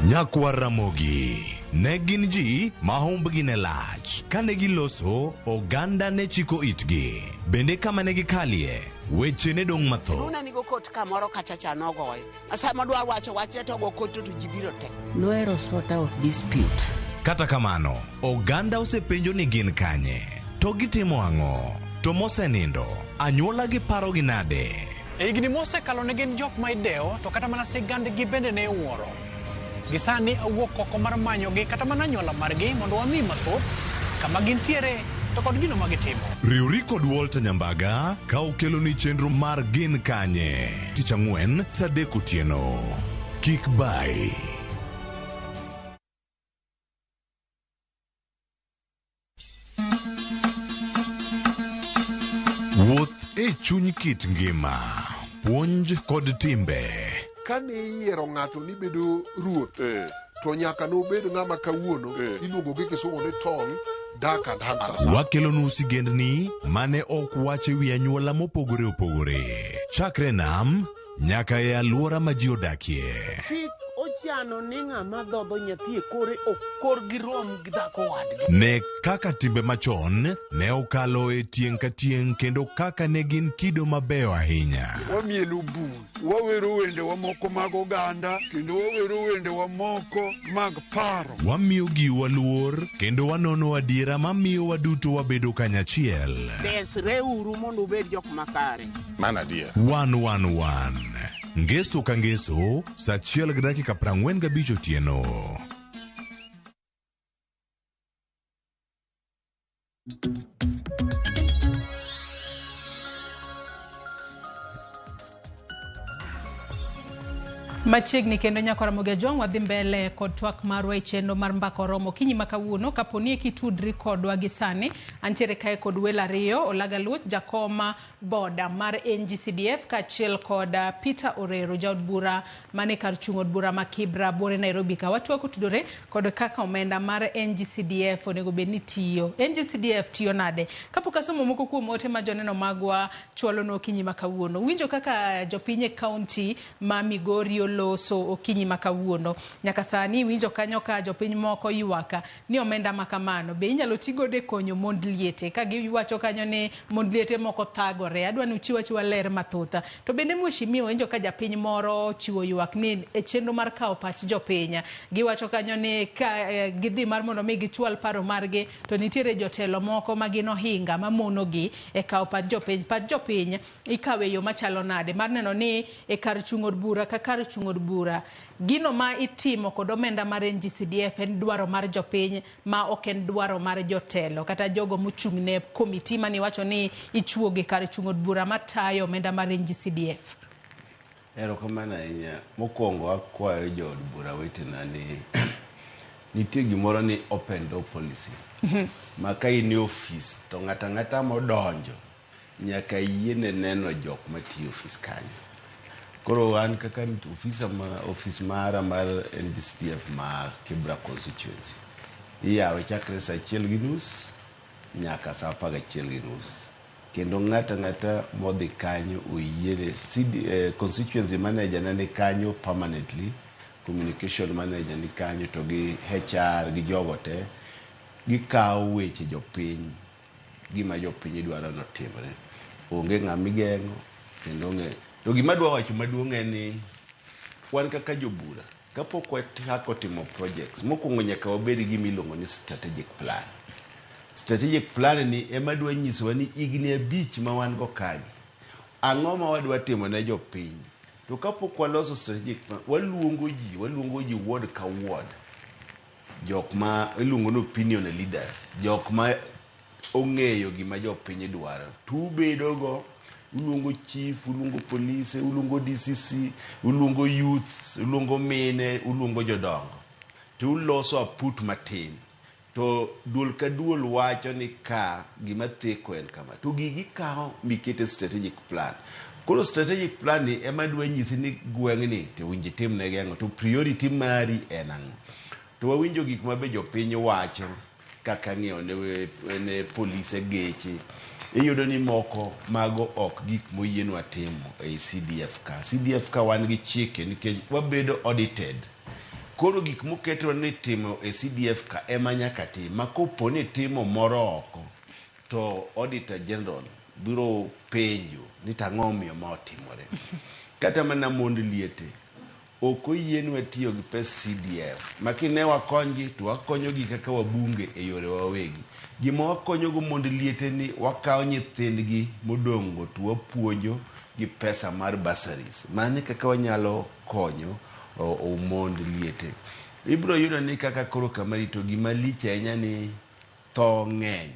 Nyakwar Ramogi ne gin ji ma humbgi ne lach. Kane giloso, oganda ne chiko itgi. Bende kama ne gikalie, weche ne dong' mathoth.
Luna nigo kot kamoro kacha cha nogoyo. Sama odwa wacho wachne to ogo kot to ji biro te.
Nohero sort out dispute.
Kata kamano, oganda osepenjo ni gin kanye, to gitimo ang'o, to mosenindo, anyuola gi parogi nade?
E higni mosekalo ne gin jok ma idewo to kata mana sigandgi bende ne iwuoro. Gi sani awuok oko mar manyogi kata mana anyuola margi mondo wami mathoth kama gintiere to kod gino ma gitimo.
Riwri kod Walter Nyambaga ka okeloni chenro mar Gin Kanye tich ang'wen saa adek otieno. Kik bayi. Wuoth e chuny kit ngima, puonj kod timbe.
Kane iyiero ng'ato ni bedo ruoth, to nyaka nobed ng'ama kawuono iluongo gi kisungu ni tall, dark and handsome.
Wakelonu sigendni mane ok wach e wi anyuola mopogore opogore. Chakre nam nyaka e alwora ma ji odakie.
Chik ochano ni ng'ama dhodho nyathi e kore ok korgi rom gi dhako wadgi.
Ne kaka timbe machon ne okalo e tieng' ka tieng' kendo kaka ne gin kido mabeyo ahinya.
Wamielo bul, wawero wendewa moko mag oganda kendo wawero wendewa moko mag paro.
Wamiyo giwa luor kendo wanono adiera mamiyo waduto wabedo kanyachiel.
Desreuru mondo ubed jok makare.
Mano adier. 111 Ngeso ka ngeso, saa achiel gi dakika 45 otieno.
Machiegni kendo nyakora Ramogi Ajwang' wadhi mbele kod twak marwa e chenro mar mbaka oromo okinyi ma kawuono kaponi eki tudri kodwa gi sani antiere kae kod welo ariyo Olaga Luoch jakoma boda mar NGCDF kaachiel kod Peter Orero jaod bura mane kar chung' od bura ma Kibra buore Nairobi ka watwak otudore kod kaka omenda mar NGCDF onego bed ni tiyo. NGCDF tiyo nade? Kapok asomo moko kuom ote ma joneno magwa chwalonwa okinyi ma kawuono. Winjo kaka jopiny e kaunti ma Migori oloso okinyi ma kawuono. Nyaka sani winjo kanyo ka jopiny moko ywak ni omenda ma kamano be inyalo ti godo e konyo mond liete ka giwacho kanyo ni mond liete moko thagore. Adwa ni uchiw achiwa ler mathoth. To bende mheshimiwa winjo ka japiny moro ochiwo ywak ni e chenro mar kawo pach jopiny. Giwacho kanyo ni ka gidhi mar mondo mi gichwal paro margi to nitiere jotelo moko ma gin ohinga mamonogi e kawo pach jopiny. Pach jopiny ikawo e yo machalo nade mar neno ni e kar chung' od bura ka kar chung' od bura gino ma itimo kod omenda mar NGCDF en dwaro mar jopiny ma ok en dwaro mar jotelo kata jogo mochung' ne komiti mane iwacho ni ichuogo e kar chung' od bura matayo omenda mar NGCDF.
Erokamano ahinya. Mokwongo akwayo jood bura wetena ni nitie gimoro ni open door policy. Ma ka in e ofis to ng'ato ang'ata modonjo nyaka yiene neno jok matiyo e ofis kanyo. Koro an kaka ofisa ma ofis mara mar NGCDF ma Kibra constituency iyawe chakre saa 1:30 nyaka saa 11:30. Kendo ng'ato ang'ata modhi kanyo oyiene constituency manager ne ni kanyo permanently, communication manager ni kanyo to gi HR gi jogo te gikawo weche jopiny gima jopiny dwaro notimre. Onge ng'ama igeng'o kendo onge. To gima adwa wacho maduong' en ni wan kaka jobura kapok wachako timo projects mokwongo nyaka wabed gi gima iluongo ni strategic plan. Strategic plan ni ema dwa nyisowa ni higni 5 ma wan go kanyo ang'o ma wadwa timo ne jopiny. To kapok waloso strategic plan waluongo ji ward ka ward, jok ma iluongo ni opinion leaders, jok ma ong'eyo gima jopiny dwaro. To ubedogo, uluongo chief, uluongo polise, uluongo DCC, uluongo youths, uluongo mine, uluongo jodongo. To uloso aput matin. To duol ka duol wacho ni ka gima theko en kama. To gigi kawo mikete strategic plan. Koro strategic plan ni ema dwa nyisi ni gweng'ni to winji timnegi ang'o, to priority mari en ang'o. To wawinjo gik ma be jopiny wacho kaka ng'iewo ne, ne polise geche. Iyudo ni moko mago ok gik moyienwa timo ei CDF ka. CDF ka wan gi chike nikech wabedo audited. Koro gik moketwa ni timo e CDF ka ema nyaka tim. Ma kopo ni timo moro oko, to Auditor General biro penjo ni tang'o omiyo ma otimore. Kata mana mond liete, ok oyienwa tiyo gi pes CDF. Ma kine wakonygi, to wakonyogi kaka wabunge e yore wawegi. Gima wakonyogo mond liete ni wakawo nyithindgi modong'go to wapuonjo gi pesa mar bursaries. Mano e kaka wanyalo konyo mond liete. Ibiro yudo ni kaka koro kama rito gima lich ahinya ni tho ng'eny.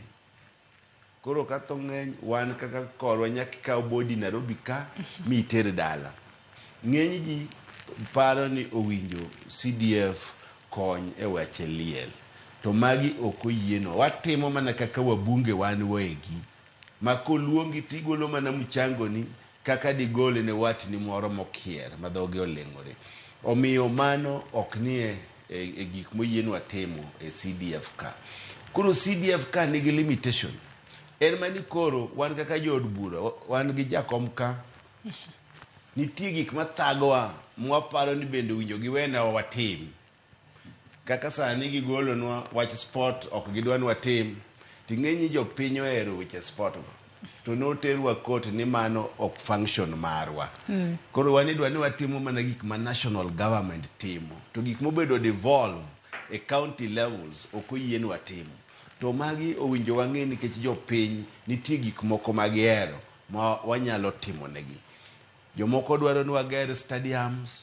Koro ka tho ng'eny, wan kaka korwa nyaka ikaw body Nairobi ka miter dala. Ng'eny ji paro ni owinjo CDF kony e weche liel. To magi ok oyienwa. Watimo mana kaka wabunge wan wegi. Ma koluongi tigolo mana mchango ni kaka digole ne watni moro mokier ma dhoge oleng'ore. Omiyo mano ok nie e gik moyienwa timo e CDF ka. Koro CDF ka nigi limitation. En mani koro wan kaka jood bura, wan gi jakom ka, nitie gik mathagowa mwaparo ni bende owinjo giwenewa watim. Kaka sani gigolonwa wach sport ok gidwa ni watim, ting'e ni jopiny ohero weche sport go. To noterwa court ni mano ok function marwa. Koro wan idwa ni watimo mana gik ma national government timo. To gik mobedo devolve e county levels ok oyienwa timo. To magi owinjo wang'e nikech jopiny nitie gik moko ma gihero ma wanyalo timo negi. Jomoko dwaro ni wager stadiums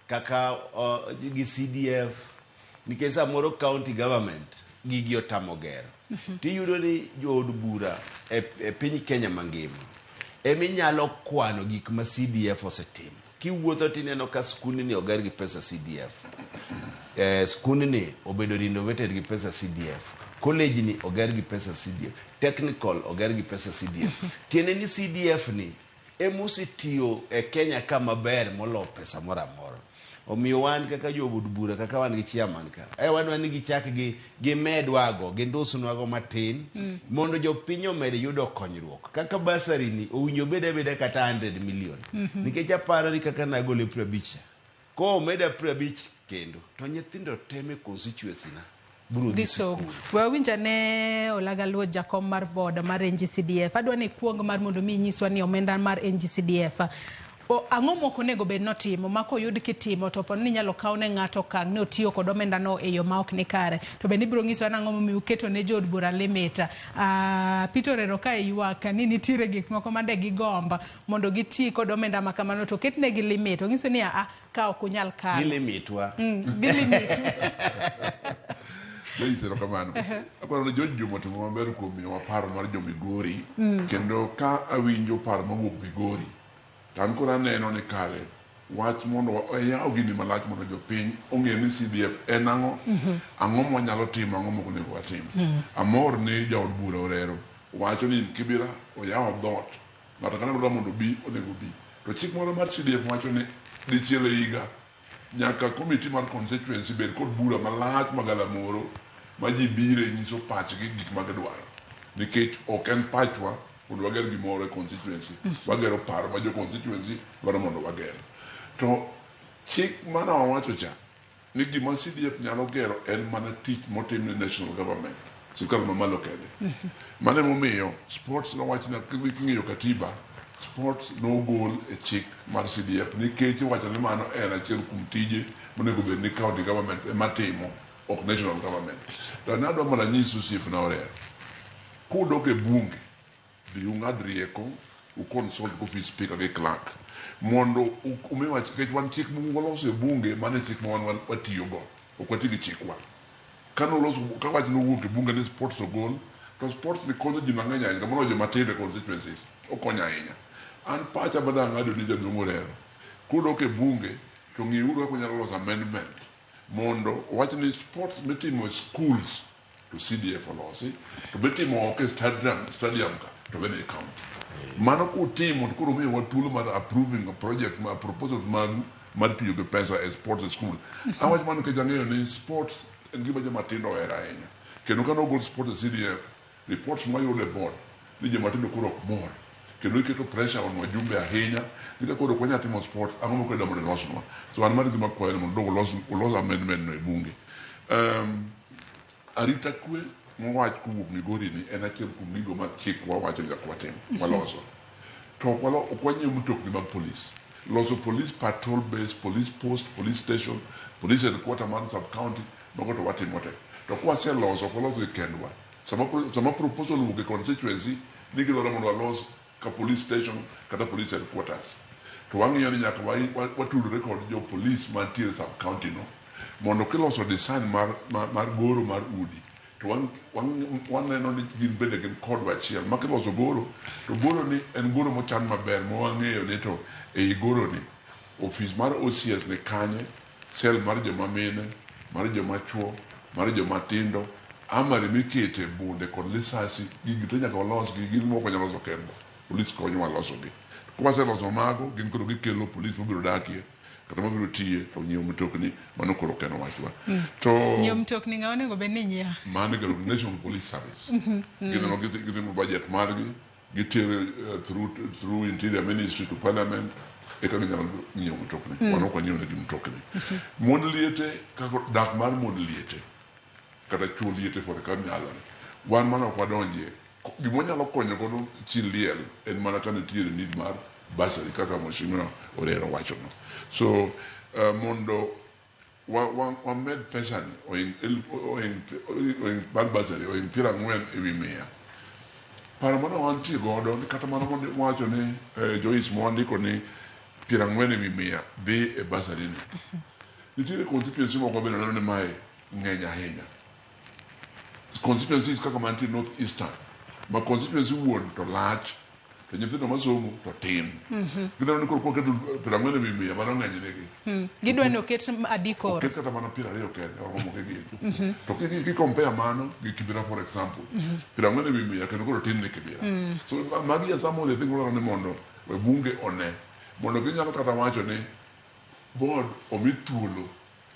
kaka gi CDF nikech samoro county government gigi otamo gero. Tiyudo ni jood bura e piny Kenya mangima eminyalo kwano gik ma CDF osetimo. Kiwuotho tineno ka skundni oger gi pesa CDF. Skundni obedo renovated gi pesa CDF. College ni oger gi pesa CDF. Technical oger gi pesa CDF. Tiende ni CDF ni emosetiyo e Kenya ka maber molo pesa moro amora. Omiyo wan kaka jood bura kaka wan gi chairman ka, wadwa ni gichak gi gimedwago, gindusnwago matin mondo jopiny omed yudo konyruok. Kaka bursary ni owinjo bed abeda kata 100 million. Nikech aparo ni kaka nagole 50 komeda 50 kendo to nyithindo teme constituency na biro dhi
Somo.
sikul.
We winja ne Olaga Luo jakom mar board mar NGCDF. Adwa ni kuong mar mondo mi inyiswa ni omenda mar NGCDF ang'o mok onego bed notimo ma koyud kitimo to po ni inyalo kaw ne ng'ato okang' ni otiyo kod omenda no e yo ma ok ni kare. To bende ibiro nyisowa nang'o momiyo uketo ne jood bura limit. Peter Orero ka ywak ni nitiere gik moko mande gigomba mondo giti kod omenda ma kamano to ketnegi limit. Onyiso ni a ka ok unyal kalo.
Gilimitwa.
Gilimitu.
Joyce, erokamano. Aparo ni George Juma otimo maber kuom miyowa paro mar jo Migori. Kendo ka awinjo paro mawuok Migori, to an koro aneno ni kare wach mondo wayaw gini malach mondo jopiny ong'e ni CDF en ang'o, ang'o mwanyalo timo, ang'o mok onego watim. Amor ni jaod bura Orero wacho ni Kibira oyawo dhoot, ng'ato ka ng'ato dwa mondo obi, onego obi. To chik moro mar CDF wacho ni dichiel e higa nyaka komiti mar constituency bed kod bura malach magalamoro ma ji bire nyiso pachgi gik ma gidwaro. Nikech ok en pachwa mondo wager gimoro e constituency, wagero paro ma jo constituency dwaro mondo wager. To chik mana wawacho cha ni gima CDF nyalo gero en mana tich motim ne national government, sirkal mamalo kende. Mano emomiyo sports nowach na king'iyo katiba, sports nogol e chik mar CDF nikech iwacho ni mano en achiel kuom tije monego bed ni county government ema timo, ok national government. To nadwa mondo anyis osiepna Orero, kudok e bunge, bi ung'ad rieko, u consult gi office speaker gi clerk mondo umi wach nikech wan chik mwaloso e bunge mano e chik ma wan watiyogo, ok wati gi chikwa. Kanoloso ka wach nowuok e bunge ni sports ogol, To sports ni konyo ji mang'eny ahinya, moloyo joma tindo e constituencies. Okonyo ahinya. An pacha ma dang' ng'ado ni jaduong' Orero, kudok e bunge to ng'iuru kaka unyalo loso amendment mondo owach ni sports mitimo e schools to CDF olosi, to mitimo oko e stadium ka to bende e county. Mano kutimo to koro miyowa thuolo mar approving projects ma proposals magu mar tiyo gi pesa e sports e school. Awacho mano nikech ang'eyo ni sports en gima joma tindo ohero ahinya. Kendo kane ogol sports e CDF, reports mwayudo e board ni joma tindo koro ok mor. Kendo iketo pressure on wajumbe ahinya ni ka koro ok wanyal timo sports, ang'o ma koro idwa mondo ilosnwa? So an mano e gima akwayo ni mondo udog ulos amendment no e bunge. Arita kwe mowach kowuok Migori ni en achiel kuom gigo ma chikwa wacho ni nyaka watim, waloso. To ok wanyiew mtokni mag polis. Loso police patrol base, police post, police station, police headquarter mar sub county, mago to watimo te. To kwaseloso, ok waloso gi kendwa. Sama proposal owuok e constituency ni gidwaro mondo walos ka police station kata police headquarters, to wang'iyo ni nyaka watudre kod jo police mantiere sub county no mondo kiloso design mar goro mar udi to waneno ni gin bende gin kodwa achiel ma kiloso goro to goro ni en goro mochan maber ma wang'eyo ni to ei goro ni ofis mar OCS ni kanye, cell mar joma mine, mar joma chuo, mar joma tindo, armory mikete bunde kod lisasi, gigi te nyaka walosgi, gin mok wanyalo loso kendwa. Police konyowa losogi. Kwaseloso mago, gin koro gikelo police mabiro dakie kata mabiro tiye to nyiewo mtokni, mano koro ok en wachwa. To
Nyiewo mtokni ng'a onego bed ni nyiewo?
Mano igero National Police Service. Gineno gitimo budget margi, gitero through Interior Ministry to Parliament, eka ginyalo nyiewo mtokni. Wan ok wanyiew negi mtokni. Mond liete, kaka dak mar mond liete, kata chuo liete for ka nyalore. Wan mano ok wadonjie. Gima wanyalo konyo godo chi liel en mana ka nitiere need mar bursary kaka Mheshimiwa Orero wachono. So mondo wamed pesa ni oing mar bursary oing 40 e wi 100. Paro mane wantie godo ni kata mana wacho ni Joyce mwandiko ni 40 e wi 100 dhi e bursary ni. Nitiere constituency moko bende neno ni mae ng'eny ahinya. Constituencies kaka mantie North Eastern, ma constituency wuon to lach, to nyithindo masomo to tin. Gineno ni koro kwaketo 40 e wi 100 mano ng'eny negi.
Gidwa ni oket adi koro?
Oket kata mana 20 kende oromo gi gin. To ki compare mano gi Kibera for example, 40 e wi 100 kendo koro tin ne Kibera. So magi are some of the things madwaro ni mondo bunge one. Mondo ginyalo kata wacho ni board omi thuolo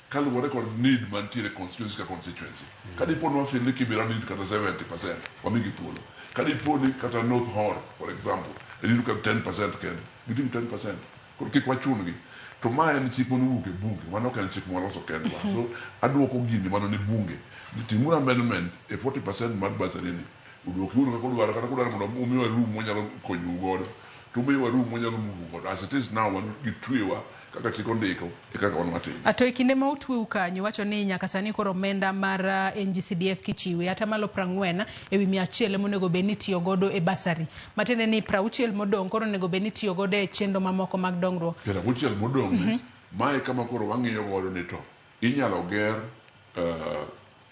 kaluwore kod need mantiere constituency ka constituency. Ka dipo ni wafeel ni Kibera need kata 70%, wamigi thuolo. Ka dipo ni kata North Horr, for example, need kata 10% kende, gitim 10%. Koro kik wachun gi. To ma en chik manowuok e bunge, mano ok en chik mwaloso kendwa. So aduoko gini mano ne bunge. Ni timuru amendment e 40% mar bursary ni. Uduokiuru kaka udwaro kata kudwaro mondo umiwa room mwanyalo konyou godo. To umiwa room mwanyalo move godo. As it is now, wan gitwewa kaka chik ondiko e kaka wan watimo.
To e kinde ma otweu kanyo, wacho ni nyaka sani koro omenda mar NGCDF kichiwe 40% ema onego bed ni itiyo godo e bursary. Matiende ni 60 modong' koro onego bed ni itiyo godo e chenro mamoko mag dongruok.
60 modong' ni, mae kama koro wang'iyo godo ni to inyalo ger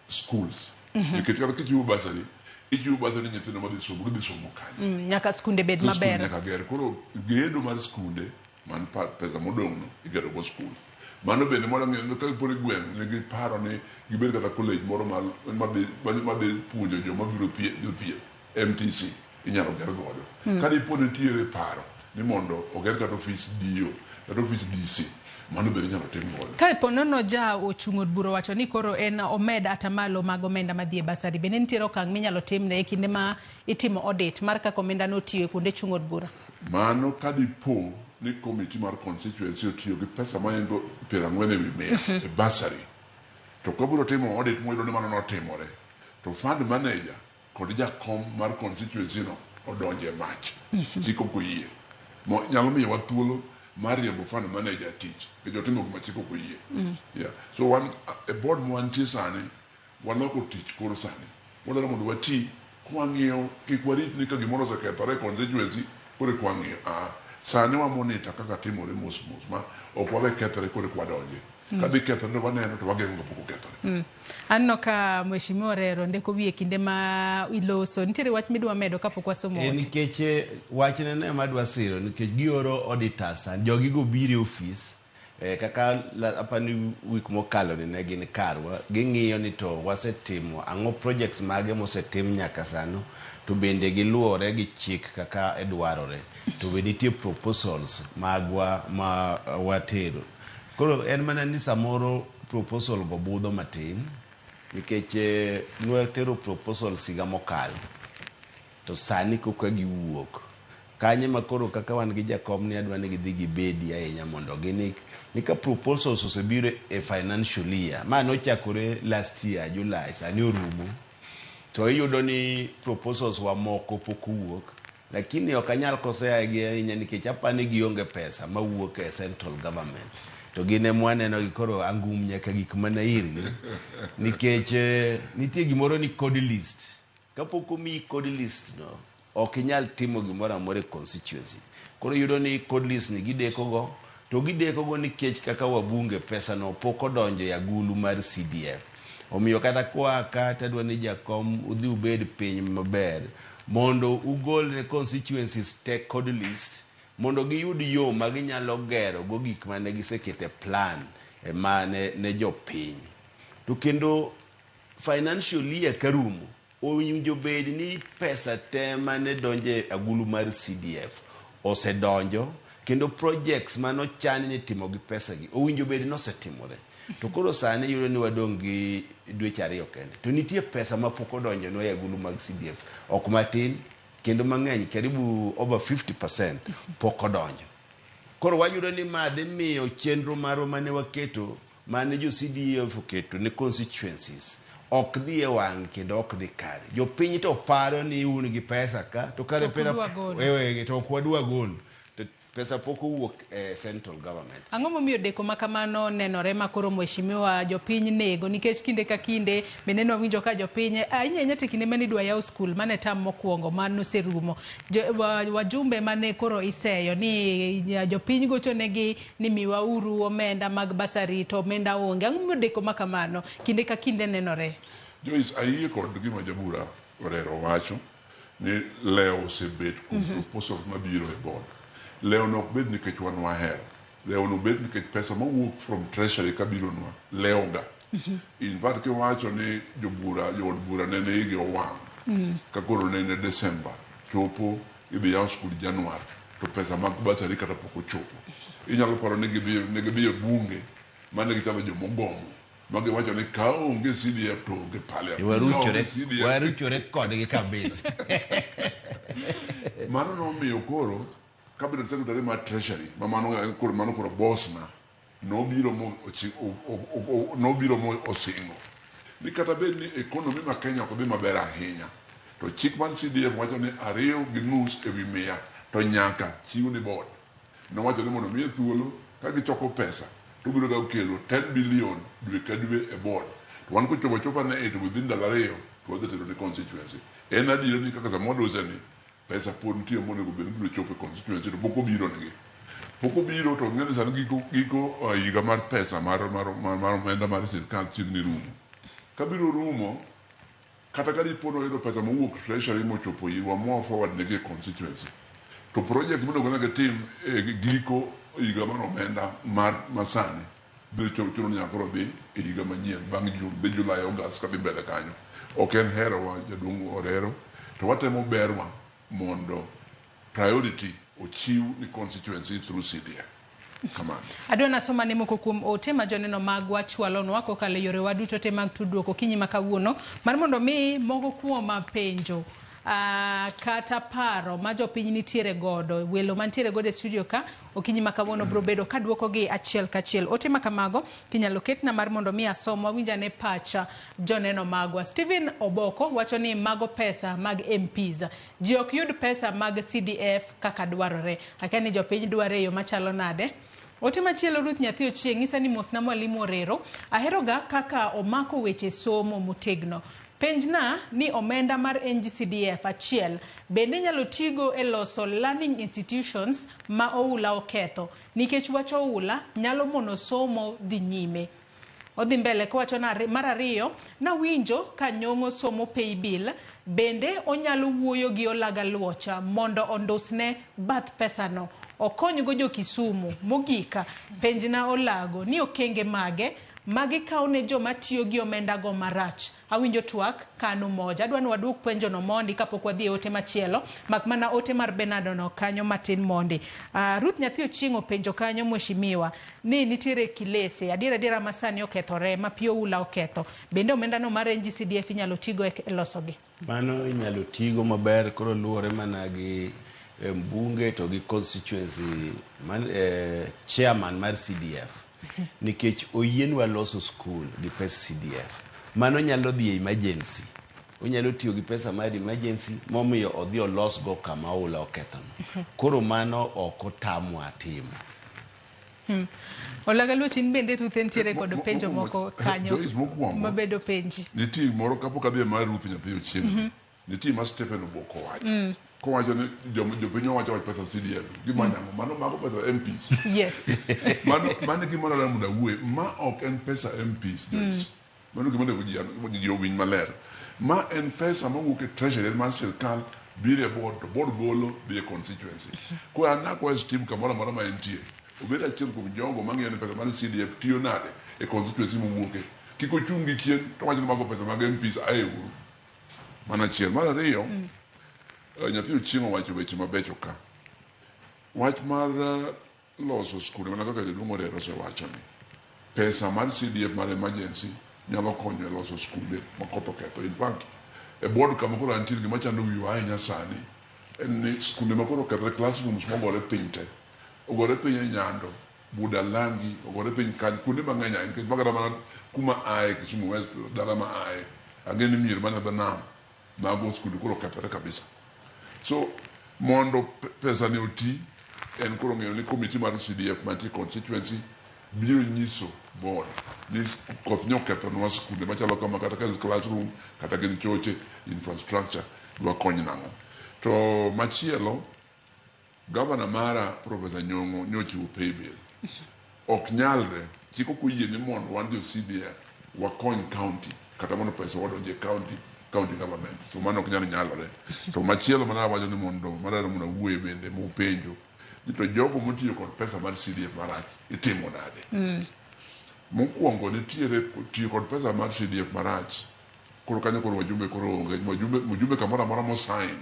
schools. Nikech kata kichiwo bursary, ichiwo bursary ni nyithindo madhi somo, gidhi somo kanye?
Nyaka skunde bed
So skul
maber.
nyaka ger. Koro gedo mar skunde man pesa modong' no igero go schools. Mano bende moro ng'eyo ka poni gweng' nigi paro ni gibed kata college moro madhi puonjo joma biro jothieth MTC inyalo ger godo. Ka dipo nitiere paro ni mondo oger kata ofis DO kata ofis DC, mano bende inyalo tim godo.
Ka po nono ja ochung' od bura wacho ni koro en omed atamalo mag omenda madhi e bursary, bende nitiere okang' minyalo timne e kinde ma itimo audit mar kaka omenda no otiyo e kuonde chung' od bura?
Mano ka dipo ni committee mar constituency otiyo gi pesa mahingo 40 e wi 100 e bursary, to kabiro timo audit moyudo ni mano notimore, to fund manager kod jakom mar constituency no odonje mach. Chik ok oyie. Nyalo miyowa thuolo mar riembo fund manager tich nikech otimo gima chik ok oyie. Yeah. So wan e board mwantie sani, waloko tich koro sani. Wadwaro mondo wati kwang'iyo kik warit ni ka gimoro osekethore e constituency koro eka wang'iyo. Ah, sani wa monitor kaka timore mos mos ma ok wawe kethore koro eka wadonje. Ka dhi kethore to waneno to wageng'o kapok okethore.
Aneno ka Mheshimiwa Orero ndeko wiye kinde ma iloso. Nitiere wach midwa medo kapok wasomo ote?
Nikech wachne ne ema adwa siro nikech gioro auditors sani jogi go biro e ofis kaka apani wik mokalo ni ne gin karwa ging'iyo ni to wasetimo ang'o, projects mage mosetim nyaka sano, to bende giluwore gi chik kaka dwarore, to be nitie proposals magwa ma watero. Koro en mana ni samoro proposal go budho matin nikech nwatero proposals higa mokalo to sani koka giwuok kanye ma koro kaka wan gi jakom ni adwa ni gidhi gibedi ahinya mondo gini ni ka proposals osebiro e financial year ma nochakore last year July, sani orumo, to iyudo ni proposals wa moko pok owuok, lakini ok anyal kosea gi ahinya nikech apani gionge pesa mawuok e central government to gin ema waneno gi koro angum nyaka gik mana irgi nikech nitie gimoro ni code list. Kapok omiyi code list no ok inyal timo gimoro amora e constituency. Koro iyudo ni code list ni gidekogo to gidekogo nikech kaka wabunge pesa no pok odonjo e agulu mar CDF. Omiyo kata koa ka tadwa ni jakom udhi ubed piny maber mondo ugol ne constituencies te code list mondo giyud yo ma ginyalo gero go gik mane gisekete plan ma ne jopiny. To kendo financial year karumo owinjo bed ni pesa te mane donjo e agulu mar CDF osedonjo kendo projects manochan ni timo gi pesa gi owinjo bed ni osetimore. To koro sani iyudo ni wadong' gi dweche 2 kende to nitie pesa mapok odonjonwa e agulu mag CDF, ok matin kendo mang'eny, karibu over 50% pok odonjo. Koro wayudo ni ma dhi miyo chenro marwa mane waketo mane jo CDF oketo ne constituencies ok dhi e wang' kendo ok dhi kare. Jopiny to paro ni un gi pesa ka to kare
Ok udwa golo.
Wewe to ok wadwa golo to pesa pok owuok e central government.
Ang'o momiyo deko ma kamano nenore ma koro mheshimiwa jopiny nego? Nikech kinde ka kinde bende nwawinjo ka jopiny ahinya ahinya to kinde mane idwa yaw skul mane tam mokwongo manoserumo, wajumbe mane koro iseyo ni jopiny gochonegi ni miwauru omenda mag basari to omenda onge. Ang'o momiyo deko ma kamano kinde ka kinde nenore?
Joyce, ayie kod gima jabura Orero wacho ni lewo osebet kuom proposals mabiro e board. Lewo no ok bed nikech wan wahero. Lewo no bet nikech pesa mawuok from treasury kabironwa lewoga. In fact kiwacho ni jobura jood bura nene igi owang' ka koro nene December chopo idhi yaw skul Januar to pesa mag bursary kata pok ochopo. Inyalo paro ni ne gidhi e bunge mane gichalo jomogomo magiwacho ni ka onge CDF to onge parliament. Ka onge CDF
Waruchore kodgi kabisa.
Mano nomiyo koro cabinet secretary mar treasury ma mano koro mano koro boss na nobiro mo nobiro mo osingo ni kata bed ni economy ma Kenya ok dhi maber ahinya to chik mar CDF wacho ni 2.5% to nyaka chiw ni board. Nowacho ni mondo miye thuolo ka gichoko pesa to biro ga kelo 10 billion dwe ka dwe e board. To wan kochopo achopa ne to within ndalo 2 to wadhi tero ne constituency. En adier ni kaka sama wadose ni pesa pod nitie monego bed ni biro chopo e constituency to pok obiro negi. Pok obiro to ng'e ni sani giko higa mar pesa mar omenda mar sirkal chiegni rumo. Kabiro rumo kata ka dipo ni wayudo pesa mowuok treasury mochopo irwa moa forward negi e constituency to project monego ne gitim e giko higa mar omenda mar masani biro chuno ni nyaka koro dhi e higa manyien bang' June dhi July August kadhi mbele kanyo. Ok en herowa jaduong' Orero to watemo berwa mondo priority ochiw ni constituency through CDF. Kamano.
Adwa nasoma ne moko kuom ote ma joneno magwa chwalonwa kokalo e yorewa duto te mag tudruok okinyi ma kawuono mar mondo mi moko kuom penjo kata paro ma jopiny nitiere godo welo mantiere godo e studio ka okinyi ma kawuono biro bedo kaduokogi achiel kachiel. Ote ma kamago tinyalo ketna mar mondo mi asom wawinj ane pacha joneno magwa. Stephen Oboko wacho ni mago pesa mag MPs. Ji ok yud pesa mag CDF kaka dwarore. Akia ni jopiny dware e yo machalo nade. Ote machielo Ruth Nyathi Ochieng' nyisa ni mosna mwalimu Orero. Aheroga kaka omako weche somo motegno. Penjna ni omenda mar NGCDF achiel bende inyalo tigo e loso learning institutions ma oula oketho nikech wach oula nyalo mono somo dhi nyime. Odhi mbele kowacho mar ariyo, nawinjo ka Nyong'o somo pay bill, bende onyalo wuoyo gi Olaga Luocha mondo ondusne bath pesano okonygo jo Kisumu. Mogik, penjna Olago ni okenge mage magikawo ne joma tiyo gi omendago marach. Awinjo twak kanu moja. Adwa ni waduok penjono mondi kapok wadhi e ote machielo, mak mana ote mar Bernardo no kanyo matin mondi. Ruth Nyathi Ochieng' openjo kanyo mheshimiwa ni nitiere kilese adiera adiera ma sani okethore ma pi oula oketho. Bende omendano mar NGCDF inyalo tigo e losogi?
Mano inyalo tigo maber koro luwore mana gi mbunge to gi constituency man, chairman mar CDF nikech oyienwa loso skul gi pes CDF. Mano nyalo dhi e emergency. Onyalo tiyo gi pesa mar emergency momiyo odhi olosgo kama oula okethono. Koro mano ok otamwa timo.
Olaga Luoch, in bende Ruth entiere kod penjo moko kanyo
Joyce, mokwongo
mabedo penji.
Nitie moro kapok adhi e mar Ruth Nyathi Ochieng'. Nitie ma Stephen Oboko wacho. Kowacho ni jopiny owacho wach pesa CDF. Gimanyo ang'o? Mano mago pesa MPs. Mano gima dwaro mondo awuoye. Ma ok en pesa MPs, Joyce. Mano gima onego ji owinj maler. Ma en pesa mawuok e treasury mar sirkal biro e board to board golo dhi e constituency. Koro an akwayo Steve kamoro amora ma entie. Obed achiel kuom jogo mang'iyo ni pesa mar CDF tiyo nade e constituency mowuoke. Kik ochung' gi chien to wacho ni mago pesa mag MPs ae uru. Mano achiel. Mar ariyo, Nyathi Ochieng' owacho weche mabecho ka. Wach mar loso skunde mana kaka jaduong' Orero osewacho ni pesa mar CDF mar emergency nyalo konyo e loso skunde ma koth oketho. In fact, e board kama koro antie gima chando wiwa ahinya sani en ni skunde ma koro okethore classrooms mogore piny te. Ogore piny e Nyando, Budalangi, ogore piny kany kuonde mang'eny ahinya nikech makata mana kuma aye Kisumu West dala ma aye ang'e ni mier man e dho nam mago skunde koro okethore kabisa. So mondo pesa ni oti en koro ng'eyo ni committee mar CDF mantie constituency biro nyiso board ni koth ne okethonwa skunde machalo kama kata ka en classroom kata gin choche infrastructure dwa kony nang'o. To machielo gavana mara Professor Nyong'o nyochiwo pay bill. Ok nyalre chik ok oyie ni mondo wan jo CDF wakony county kata mondo pesa wadonje county government. So mano ok nyal nyalore. To machielo mana awacho ni mondo madwaro mondo awuoye bende mupenjo ni to jogo motiyo kod pesa mar CDF marach itimo nade? Mokwongo nitiere tiyo kod pesa mar CDF marach. Koro kanyo koro wajumbe koro onge. Mjumbe kamoro amora mosign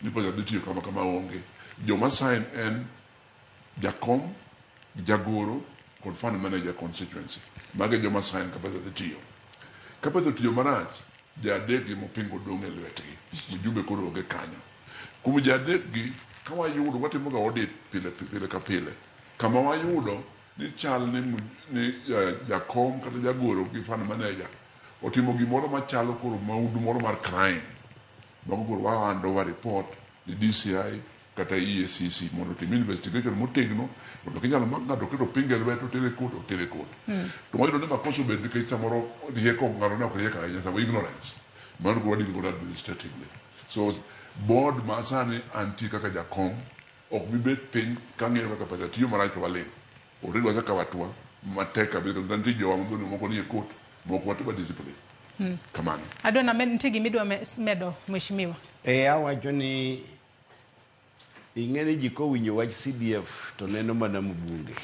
ni pesa dhi tiyo kama kama onge. Joma sign en jakom, jagoro kod fund manager constituency. Mago e joma sign ka pesa dhi tiyo. Ka pesa otiyo marach, jadek gi mopingo dong' e lwetgi. Mjumbe koro onge kanyo. Kuom jadek gi, ka wayudo, watimo ga audit pile pile ka pile. Kama wayudo ni chal ni jakom kata jagoro gi fund manager otimo gimoro machalo koro maundu moro mar crime. Mago koro wa hand over report ni DCI kata EACC mondo otim investigation motegno mondo kinyalo mak ng'ato keto pingo e lwete otere court otere court. To wayudo ni makosa obet nikech samoro rieko ng'ato ne ok riek ahinya samoro ignorance. Mano koro wadeal godo administratively. So board ma sani antie kaka jakom ok bi bet piny kang'iyo kaka pesa tiyo marach to waling'. Already wasekawo hatua matek kabisa kendo nitie jowa mabende moko nie court moko watimo discipline. Kamano.
Adwa na med nitie gima idwa medo mheshimiwa.
Awacho ni ing'e ni ji kowinjo wach CDF to neno mana mbunge.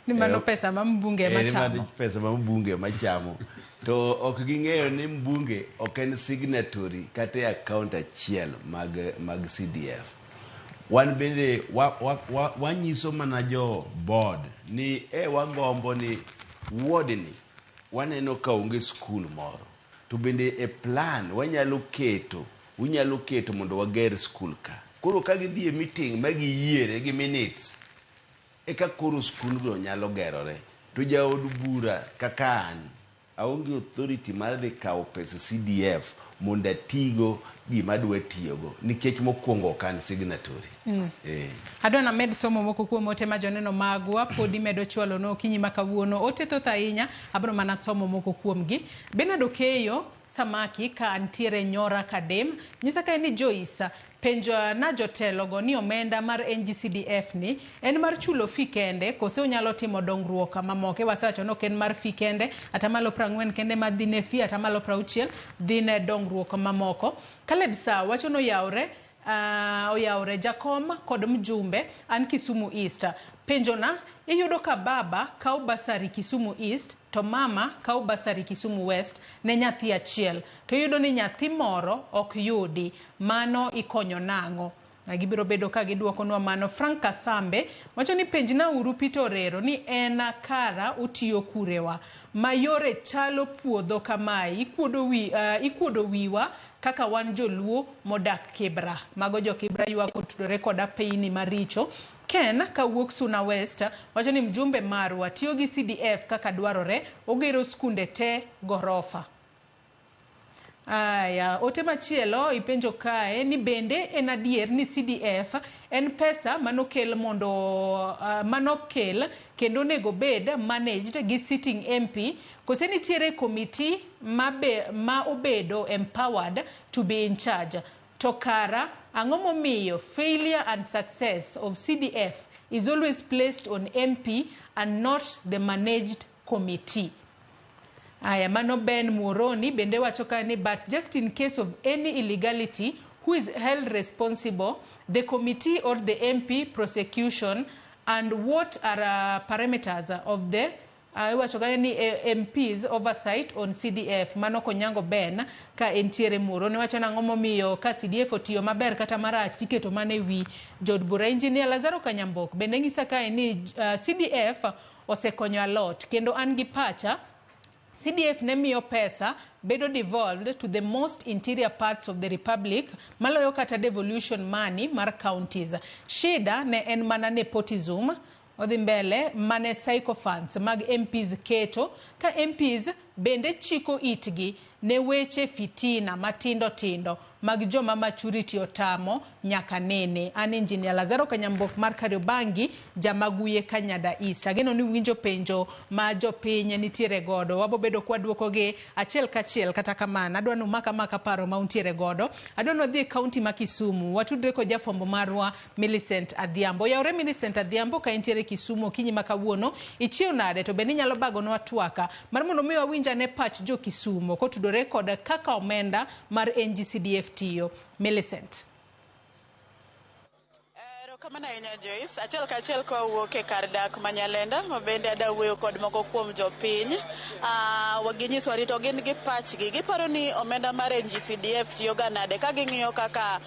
Ni mano pesa ma mbunge ema chamo.
Pesa ma mbunge ema chamo. To ok ging'eyo ni mbunge ok en signatory kata e account achiel mag CDF. Wan bende wanyiso mana jo board ni wagombo ni ward ni waneno ka onge skul moro. To bende e plan wanyalo keto, unyalo keto mondo wager skul ka. Koro ka gidhi e meeting ma giyiere gi minutes, eka koro skundno nyalo gerore. To jaod bura kaka an, aonge authority mar dhi kawo pesa CDF mondo atigo gima adwa tiyogo nikech mokwongo ok an signatory.
Adwa named somo moko kuom ote ma joneno magwa podi medo chwalo no okinyi ma kawuono. Ote thoth ahinya, abiro mana somo moko kuomgi. Bernard Okeyo samaki ka antiere Nyora Kadem. Nyisa kae ni Joyce, penjo na jotelogo ni omenda mar NGCDF ni en mar chulo fee kende kose onyalo timo dongruok mamoko. Wasewacho ni ok en mar fee kende, atamalo 40 kende madhi ne fee, atamalo 60 dhi ne dongruok mamoko. Caleb Sawa wacho ni oyawre oyawre jakom kod mjumbe an Kisumu East. Penjona iyudo ka baba kawo bursary Kisumu East to mama kawo bursary Kisumu West ne nyathi achiel to iyudo ni nyathi moro ok yudi mano ikonyo nang'o? Gibiro bedo ka giduokonwa mano. Frank Kasambe wacho ni penjna uru Peter Orero ni en kara otiyo kurewa ma yore chalo puodho kamae ikuodo wiwa kaka wan joluo modak Kibra. Mago jo Kibra ywak otudore kod apeyni maricho. Ken kawuok Suna West wacho ni mjumbe marwa tiyo gi CDF kaka dwarore, ogero skunde te gorofa. Aya, ote machielo ipenjo kae ni bende en adier ni CDF en pesa manokel mondo manokel kendo onego bed managed gi sitting MP kose nitiere committee ma obedo empowered to be in charge. To kara ang'o momiyo failure and success of CDF is always placed on MP and not the managed committee? Aya, mano Ben Muoroni bende wacho ka ni but just in case of any illegality, who is held responsible, the committee or the MP prosecution, and what are parameters of the iwacho ka ni MP's oversight on CDF? Mano Konyango Ben ka entiere Muoroni wacho nang'o momiyo ka CDF otiyo maber kata marach tiketo mana e wi jood bura. Engineer Lazaro Kanyambok bende ng'isa kae ni CDF osekonyo a lot kendo an gi pacha CDF ne miyo pesa bedo devolved to the most interior parts of the republic maloyo kata devolution money mar counties. Shida ne en mana nepotism odhi mbele mane sycophants mag MPs keto ka MPs bende chiko itgi ne weche fitina matindo tindo mag joma maturity otamo nyaka nene. An Engineer Lazaro Kanyambok mar Kariobangi, Jamaguye Kanyada East. Ageno ni winjo penjo ma jopiny nitiere godo. Wabobedo kwa duokogi achiel kachiel. Kata kamano adwa ni umaka maka paro ma untiere godo. Adwa ni wadhi e kaunti ma Kisumu watudre kod jafwambo marwa Millicent Adhiambo. Oyawre Millicent Adhiambo ka intiere Kisumu okinyi ma kawuono, ichiew nade to bende inyalo bagonwa twaka mar mondo mi wawinj ane pach jo Kisumu kotudore kod kaka omenda mar NGCDF tiyo. Millicent.
Erokamano ahinya Joyce. Achiel kachiel kawuok e kar dak ma Nyalenda, ma bende ada wuoyo kod moko kuom jopiny. Ginyiswa ni to gin gi pachgi. Giparo ni omenda mar NGCDF tiyoga nade ka ging'iyo kaka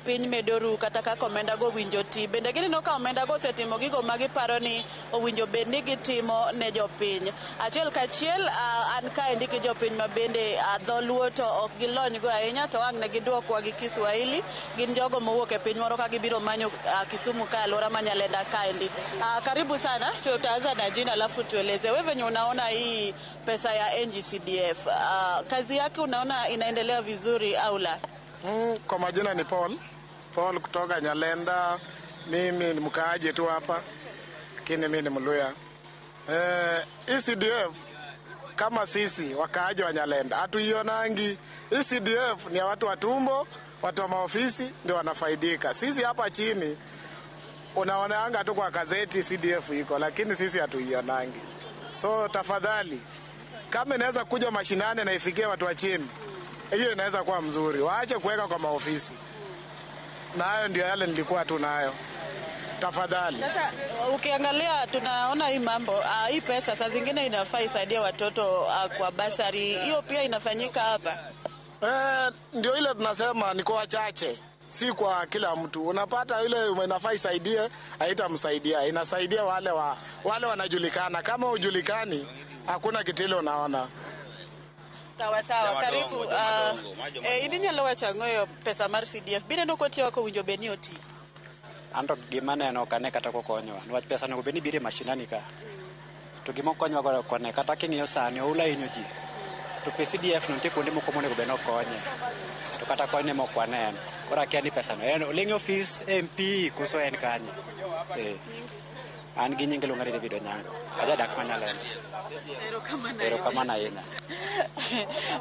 piny medo ru kata kaka omenda go owinjo ti. Bende gineno ka omenda go osetimo gigo ma giparo ni owinjo bed ni gitimo ne jopiny. Achiel kachiel an kaendi gi jopiny ma bende dholuo to ok gilony go ahinya to ang' ne giduokwa gi Kiswahili. Gin jogo mowuok e piny moro ka gibiro manyo Kisumu ka alwora ma Nyalenda kaendi. Karibu sana, tutaanza na jina alafu tueleze wewe venye unaona hii pesa ya NGCDF. Kazi yake unaona inaendelea vizuri au la?
Kwa majina ni Paul. Paul kutoka Nyalenda. Mimi ni mkaaji tu hapa, lakini mimi ni Mluya. CDF kama sisi wakaaji wa Nyalenda hatuionangi. CDF ni ya watu wa tumbo, watu wa maofisi ndio wanafaidika. Sisi hapa chini unaonaanga tu kwa gazeti CDF iko, lakini sisi hatuionangi. So tafadhali, kama inaweza kuja mashinani na ifikie watu wa chini, hiyo inaweza kuwa mzuri. Waache kuweka kwa maofisi. Na hayo ndio yale nilikuwa tu nayo. Tafadhali.
Sasa ukiangalia tunaona hii mambo, hii pesa saa zingine inafaa isaidie watoto kwa basari. Hiyo pia inafanyika hapa.
Ndio ile tunasema ni kwa wachache, si kwa kila mtu. Unapata ile inafaa isaidie, haitamsaidia. Inasaidia wale wanajulikana. Kama hujulikani, hakuna kitu ile unaona.
Sawa sawa, karibu. Ininyalo wacho ang'o pesa mar CDF? Bineno kotiyo kaka owinjo bed ni oti?
Anto gima aneno ok ane kata kokonyowa. Niwach pesa onego bed ni biro e mashinani ka. To gima okonyowa godo ok wane. Kata king'iyo sani, oula hinyo ji. To pes CDF no nitie kuonde moko monego bed ni okonye. To kata konyne mok waneno. Koro akia ni pesa no en oling' e ofis MP koso en kanye. An gi nying iluonga ni David Onyango. Ajadak ma Nyalenda. Erokamano ahinya.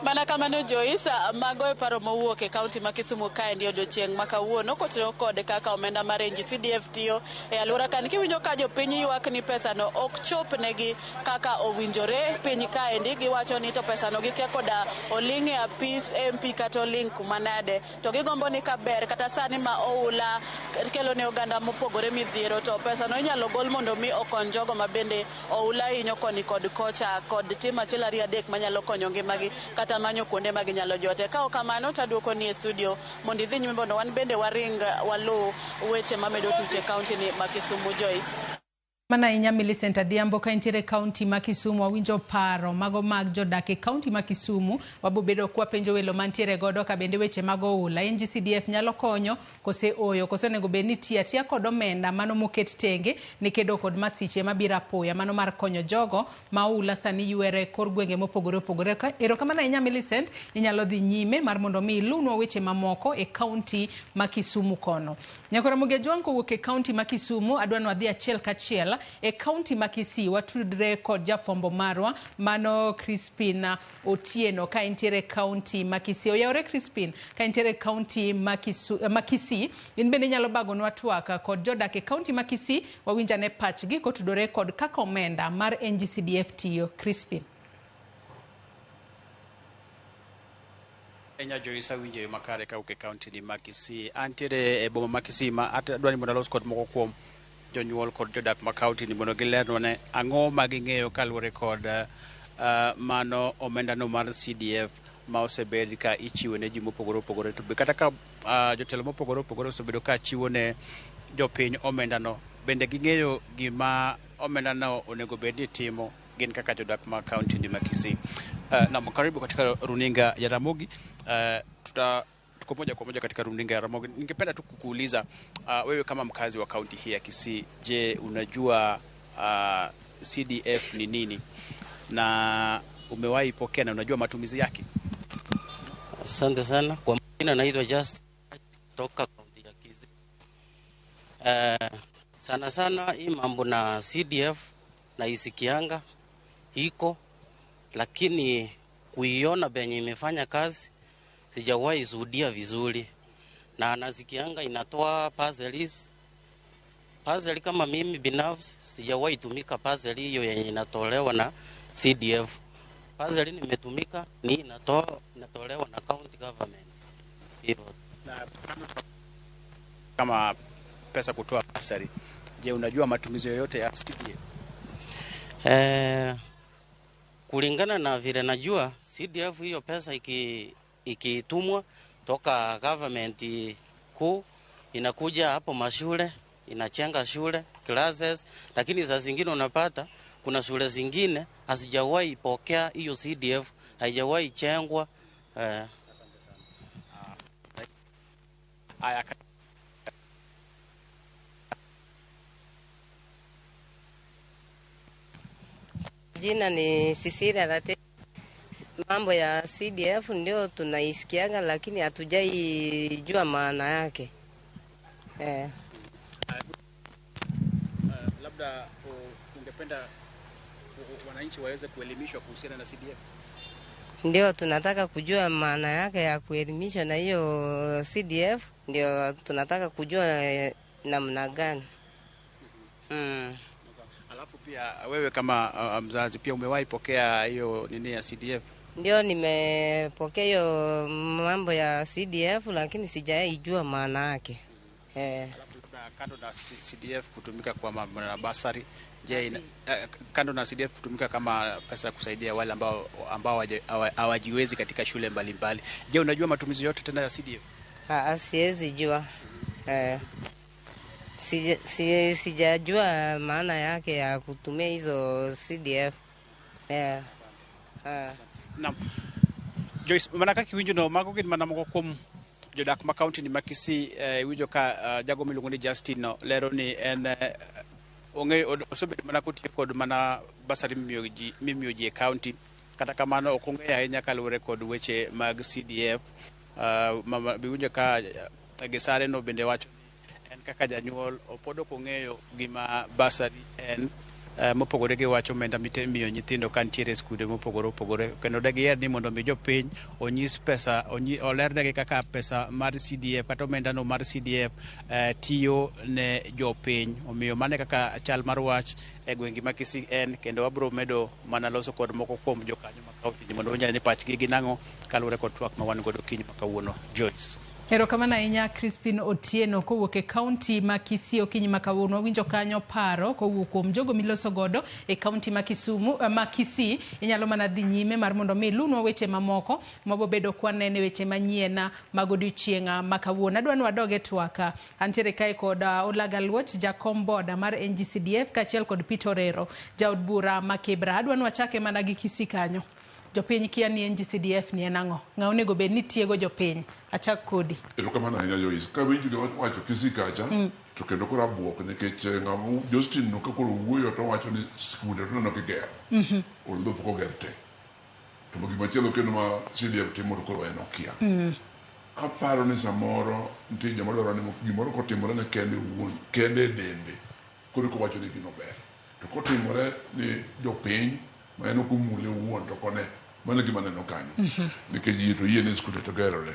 Mana kamano Joyce, mago e paro mowuok e kaunti ma Kisumu kaendi odiochieng' ma kawuono kotenore kod kaka omenda mar NGCDF tiyo e alwora kan. Kiwinjo ka jopiny ywak ni pesano ok chop negi kaka owinjore piny kaendi, giwacho ni to pesano gikia koda oling' e apis MP kata oling' kuma nade, to gigombo ni kaber kata sani ma oula kelo ne oganda mopogore midhiero, to pesano inyalo gol mondo mi okony jogo ma bende oula hinyo koni kod kocha, kod tim achiel ariyo adek manyalo konyo ngimagi kata manyo kuonde ma ginyalo jote. Ka ok kamano to aduoko ni e studio mondo idhi nyime mondo wan bende waring waluw weche mamedo tuch e kaunti ni ma Kisumu. Joyce.
Mana ahinya Millicent Adhiambo ka intiere e kaunti ma Kisumu. Wawinjo paro mago mag jodak e kaunti ma Kisumu. Wabobedo kwapenjo welo mantiere godo ka bende weche mag oula NGCDF nyalo konyo kose oyo, kose onego bed ni tiyo atiya kod omenda mano moket tenge ne kedo kod masiche mabiro apoya, mano mar konyo jogo ma oula sani ywere kor gwenge mopogore opogore. Erokamano ahinya Millicent, inyalo dhi nyime mar mondo mi ilunwa weche mamoko e kaunti ma Kisumu kono. Nyakora Ramogi Ajwang' kowuok e kaunti ma Kisumu, adwa ni wadhi achiel kachiel e kaunti ma Kisii, watudre kod jafwambo marwa mano Crispin Otieno ka entiere e kaunti ma Kisii. Oyawore Crispin, ka entiere e kaunti ma Kisii, in bende inyalo bagonwa twak kod jodak e kaunti ma Kisii, wawinj ane pachgi kotudore kod kaka omenda mar NGCDF tiyo. Crispin.
Enya Joyce, awinjo makare kawuok e kaunti ni ma Kisii. Antiere e boma ma Kisii ma adwa ni mondo alos kod moko kuom jonyuol kod jodak ma kaunti ni mondo gilernwa ne ang'o ma ging'eyo kaluwore kod mano omendano mar CDF ma osebed ka ichiwo ne ji mopogore opogore, to be kata ka jotelo mopogore opogore osebedo ka chiwo ne jopiny omendano, bende ging'eyo gima omendano onego bed ni timo gin kaka jodak ma kaunti ni ma Kisii. Naam, karibu katika runinga ya Ramogi. Tuko moja kwa moja katika runinga ya Ramogi. Ningependa tu kukuuliza wewe kama mkazi wa kaunti hii ya Kisii, je, unajua CDF ni nini na umewahi pokea na unajua matumizi yake?
Asante sana. Kwa majina naitwa Just kutoka kaunti ya Kisii. Sana sana hii mambo na CDF na isikianga iko, lakini kuiona benye imefanya kazi sijawahi shuhudia vizuri, na nasikianga inatoa parcels. Parcel kama mimi binafsi sijawahi tumika parcel hiyo yenye inatolewa na CDF. Parcel nimetumika ni inatolewa na county government. Hivyo.
Na kama pesa kutoa parcel, je, unajua matumizi yoyote ya CDF?
Kulingana na vile najua CDF hiyo pesa ikitumwa toka government kuu inakuja hapo mashule, inachenga shule classes, lakini saa zingine unapata kuna shule zingine hazijawahi pokea hiyo CDF, haijawahi chengwa.
Asante sana. Aya,
Jina ni Cecilia Late. Mambo ya CDF ndio tunaisikianga, lakini hatujaijua maana yake.
Labda ungependa wananchi waweze kuelimishwa kuhusiana na CDF?
Ndio tunataka kujua maana yake ya kuelimishwa na hiyo CDF, ndio tunataka kujua namna gani.
Alafu pia wewe kama mzazi pia umewahi pokea hiyo nini ya CDF?
Ndio nimepokea hiyo mambo ya CDF, lakini sijaijua maana yake.
Alafu kando na CDF kutumika kwa basari, je, kando na CDF kutumika kama pesa ya kusaidia wale ambao hawajiwezi katika shule mbalimbali, je, unajua matumizi yote tena ya CDF?
Siwezi jua. Sijajua maana yake ya kutumia hizo CDF.
Naam. Joyce, mana kaka iwinjo no, mago gin mana moko kuom jodak ma kaunti ni ma Kisii. Iwinjo ka jago miluongo ni Justin no lero ni en ong'eyo osebedo mana kotiyo kod mana basari mimiyo ji e kaunti, kata kamano ok ong'eyo ahinya kaluwore kod weche mag CDF. Iwinjo ka Gesare no bende wacho en kaka janyuol pod ok ong'eyo gima basari en. Mopogore gi wach omenda mimiyo nyithindo ka nitiere e skunde mopogore opogore, kendo de giher ni mondo mi jopiny onyis pesa olernegi kaka pesa mar CDF kata omenda no mar CDF tiyo ne jopiny. Omiyo mano e kaka chal mar wach e gwenge ma Kisii en, kendo wabiro medo mana loso kod moko kuom jokanyo ma kaunti mondo wanyal ni pachgi gin ang'o kaluwore kod twak ma wan godo kiny ma kawuono. Joyce.
Erokamano ahinya Crispin Otieno kowuok e kaunti ma Kisii okinyi ma kawuono. Wawinjo kanyo paro kowuok kuom jogo miloso godo e kaunti ma Kisumu ma Kisii. Inyalo mana dhi nyime mar mondo mi ilunwa weche mamoko mabobedo kwanene weche manyien mag odiochieng' ma kawuono. Adwa ni wadog e twak. Antiere kae kod Olaga Luoch, jakom boda mar NGCDF, kaachiel kod Peter Orero, jaod bura ma Kibra. Adwa ni wachake mana gi Kisii kanyo. Jopiny kia ni NGCDF ni en ang'o? Ng'a onego bed ni tiego jopiny? Achak kodi.
Erokamano ahinya Joyce. Kawinjo gima wacho Kisii kacha, to kendo koro abuok nikech ng'ama Justin no ka koro wuoyo to wacho ni skunde to neno kigero. Although pok oger te. To gimachielo kendo ma CDF timo to koro en okia. Aparo ni samoro nitie joma dwaro ni gimoro kotimore ne kende owuon, kende e dende, koro eka owacho ni gino ber. To kotimore ni jopiny ma en ok omule owuon to ok one. Mano e gima aneno kanyo. Nikech yie to yie ni skunde to gerore.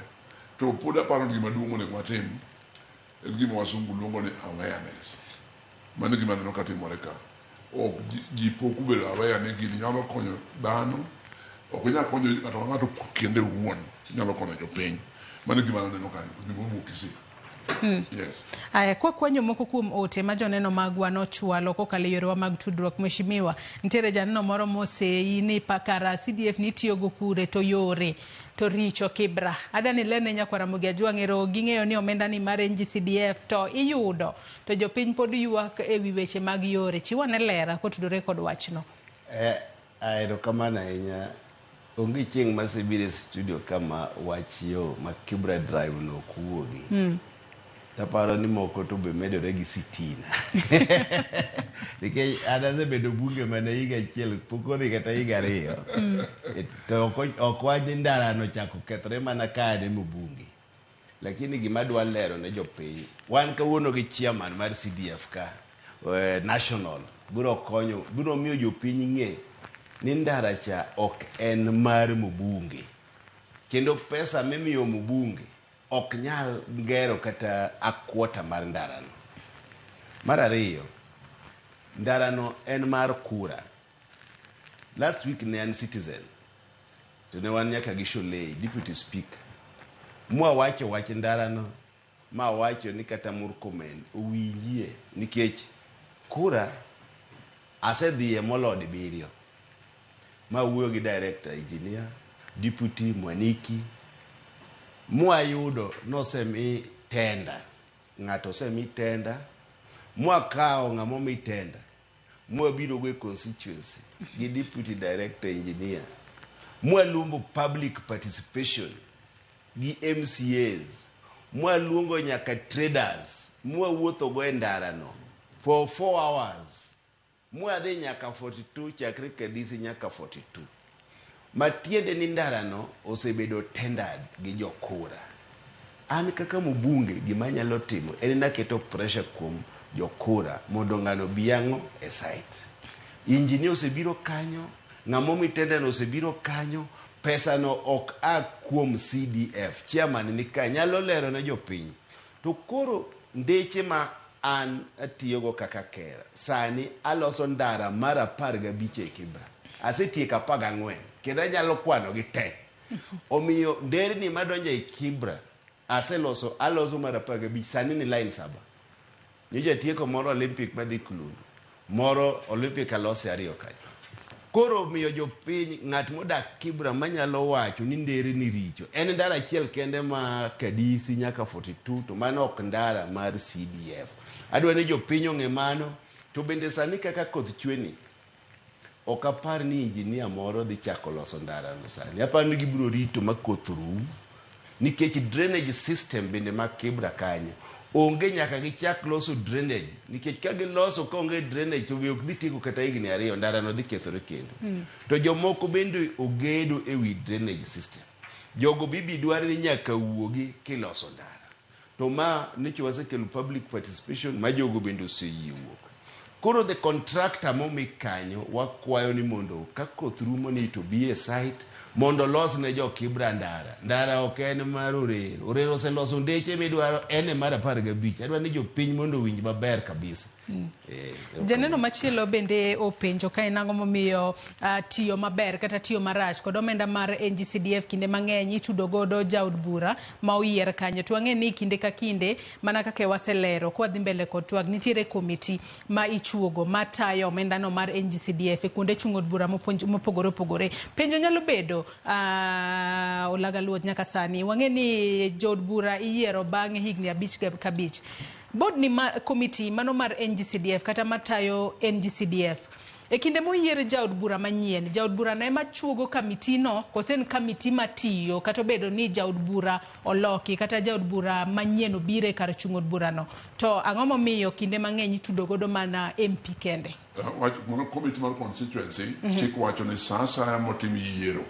To pod aparo ni gima duong' monego watim en gima wasungu luongo ni awareness. Mano e gima aneno ka timore ka. Ok ji pok obedo aware ni gini nyalo konyo dhano, ok onyal konyo ng'ato ka ng'ato kende owuon, onyalo konyo jopiny. Mano e gima aneno kanyo, gima owuok Kisii. Yes.
Aya, kwakwanyo moko kuom ote ma joneno magwa nochwalo kokalo e yorewa mag tudruok, Mheshimiwa, nitiere janeno moro moseyi ni pakara CDF nitiyogo kure to yore to richo Kibra. Ada ni lerne nyakwar Ramogi Ajwang' ero ging'eyo ni omenda ni mar NGCDF to iyudo to jopiny pod ywak e wi weche mag yore. Chiw ane lera kotudore kod wachno.
Erokamano ahinya. Onge chieng' masebiro e studio kama wach yo ma Kibra Drive no ok wuogi. Taparo ni moko to be medore gi sitina. Nikech an asebedo bunge mana higa achiel, pok odhi kata higa ariyo. To ok wach ni ndara no ochako kethore mana ka an ema bunge. Lakini gima adwa lero ne jopiny, wan kawuono gi chairman mar CDF ka, national, biro konyo, biro miyo jopiny ng'e ni ndara cha ok en mar mbunge. Kendo pesa mimiyo mbunge ok nyal gero kata a quarter mar ndarano. Mar ariyo, ndarano en mar kura. Last week ne an Citizen, to ne wan nyaka gi Sholei, deputy speaker. Mwawacho wach ndarano, ma wacho ni kata Murkomen owinjie nikech kura asedhiye moloyo dibiriyo. Ma wuoyo gi director engineer, deputy Mwaniki, mwayudo nosemi tender, ng'ato osemi tender, mwakawo ng'ama omi tender, mwabiro go e constituency gi deputy director engineer, mwaluongo public participation gi MCAs, mwaluongo nyaka traders, mwawuotho go e ndarano for 4 hours, mwadhi nyaka 42 chakre Kadisi nyaka 42. Matiende ni ndarano osebedo tendered gi jokura. An kaka mbunge gima anyalo timo en naketo pressure kuom jokura mondo ng'ano bi ang'o e site. Engineer osebiro kanyo, ng'ama omi tender no osebiro kanyo, pesa no ok a kuom CDF. Chairman ni ka nyalo lero ne jopiny. To koro ndeche ma an atiyogo kaka kera, sani aloso ndara mar 15 e Kibra. Asetieko 14 kendo anyalo kwano gi te. Omiyo nderni madonjo e Kibra aseloso aloso mar 15 sani ni line 7. Nyocha atieko moro Olympic madhi Kulundu, moro Olympic alose ariyo kanyo. Koro miyo jopiny ng'at modak Kibra manyalo wacho ni nderni richo en ndara achiel kende ma Kadisi nyaka 42 to mano ok ndara mar CDF. Adwa ni jopiny ong'e mano to bende sani kaka koth chwe ni ok apar ni engineer moro dhi chako loso ndarano sani. Aparo ni gibiro rito ma koth rum nikech drainage system bende ma Kibra kanyo onge nyaka gichak loso drainage nikech ka giloso ka onge drainage to be ok dhi tieko kata higni ariyo ndarano dhi kethore kendo. To jomoko bende ogedo e wi drainage system. Jogo bibi dwar ni nyaka wuogi kiloso ndara. To ma nyocha wasekelo public participation ma jogo bende oseyie wuok. Koro the contractor momi kanyo wakwayo ni mondo ka koth rumo ni to bi e site mondo olos ne jo Kibra ndara. Ndara ok en mar Orero. Orero oseloso ndeche midwaro en e mar 15. Adwa ni jopiny mondo owinj maber kabisa.
Janeno machielo bende openjo ka en ang'o momiyo tiyo maber kata tiyo marach kod omenda mar NGCDF kinde mang'eny itudo godo jaod bura ma oyier kanyo. To wang'e ni kinde ka kinde mana kaka waselero kwa dhi mbele kod twak nitiere komiti ma ichuogo matayo omendano mar NGCDF e kuonde chung' od bura mopogore opogore. Penjo nyalo bedo Olaga Luoch nyaka sani wang'e ni jood bura iyiero bang' higni 5 ka 5. Board ni ma komiti mano mar NGCDF kata matayo NGCDF e kinde moyier jaod bura manyien, jaod bura no ema chuogo kamiti no kose en kamiti matiyo kata obedo ni jaod bura oloki kata jaod bura manyien obiro e kar chung' od bura no. To ang'o momiyo kinde mang'eny itudo godo mana MP kende?
Wach mono komiti mar constituency chik wacho ni sa asaya motim yiero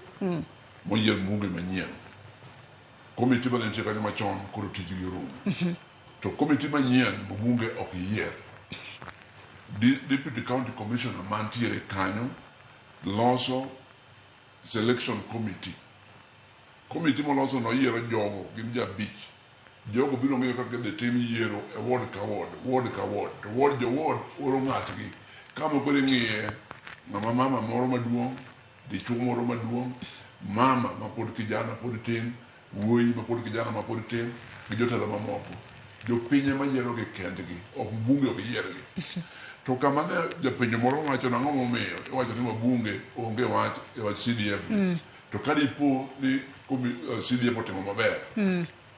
moyier mbunge manyien, komiti mane nitie kanyo machon koro tijgi orumo. To komiti manyien mbunge ok yier. Deputy County Commissioner mantiere kanyo loso selection committee. Komiti moloso no yiero jogo gin ji 5. Jogo biro ng'eyo kaka idhi tim yiero e ward ka ward, ward ka ward. To ward jo ward oro ng'atgi. Kama koro ing'iye ng'ama mama moro maduong', dichuo moro maduong', mama mapod kijana pod tin, wuoyi mapod kijana mapod tin, gi jotelo mamoko. Jopiny ema yierogi kendgi, ok mbunge ok yiergi. To kama ne japenjo moro wacho nang'o momiyo iwacho ni wabunge onge wach e wach CDF ni. To ka dipo ni CDF otimo maber,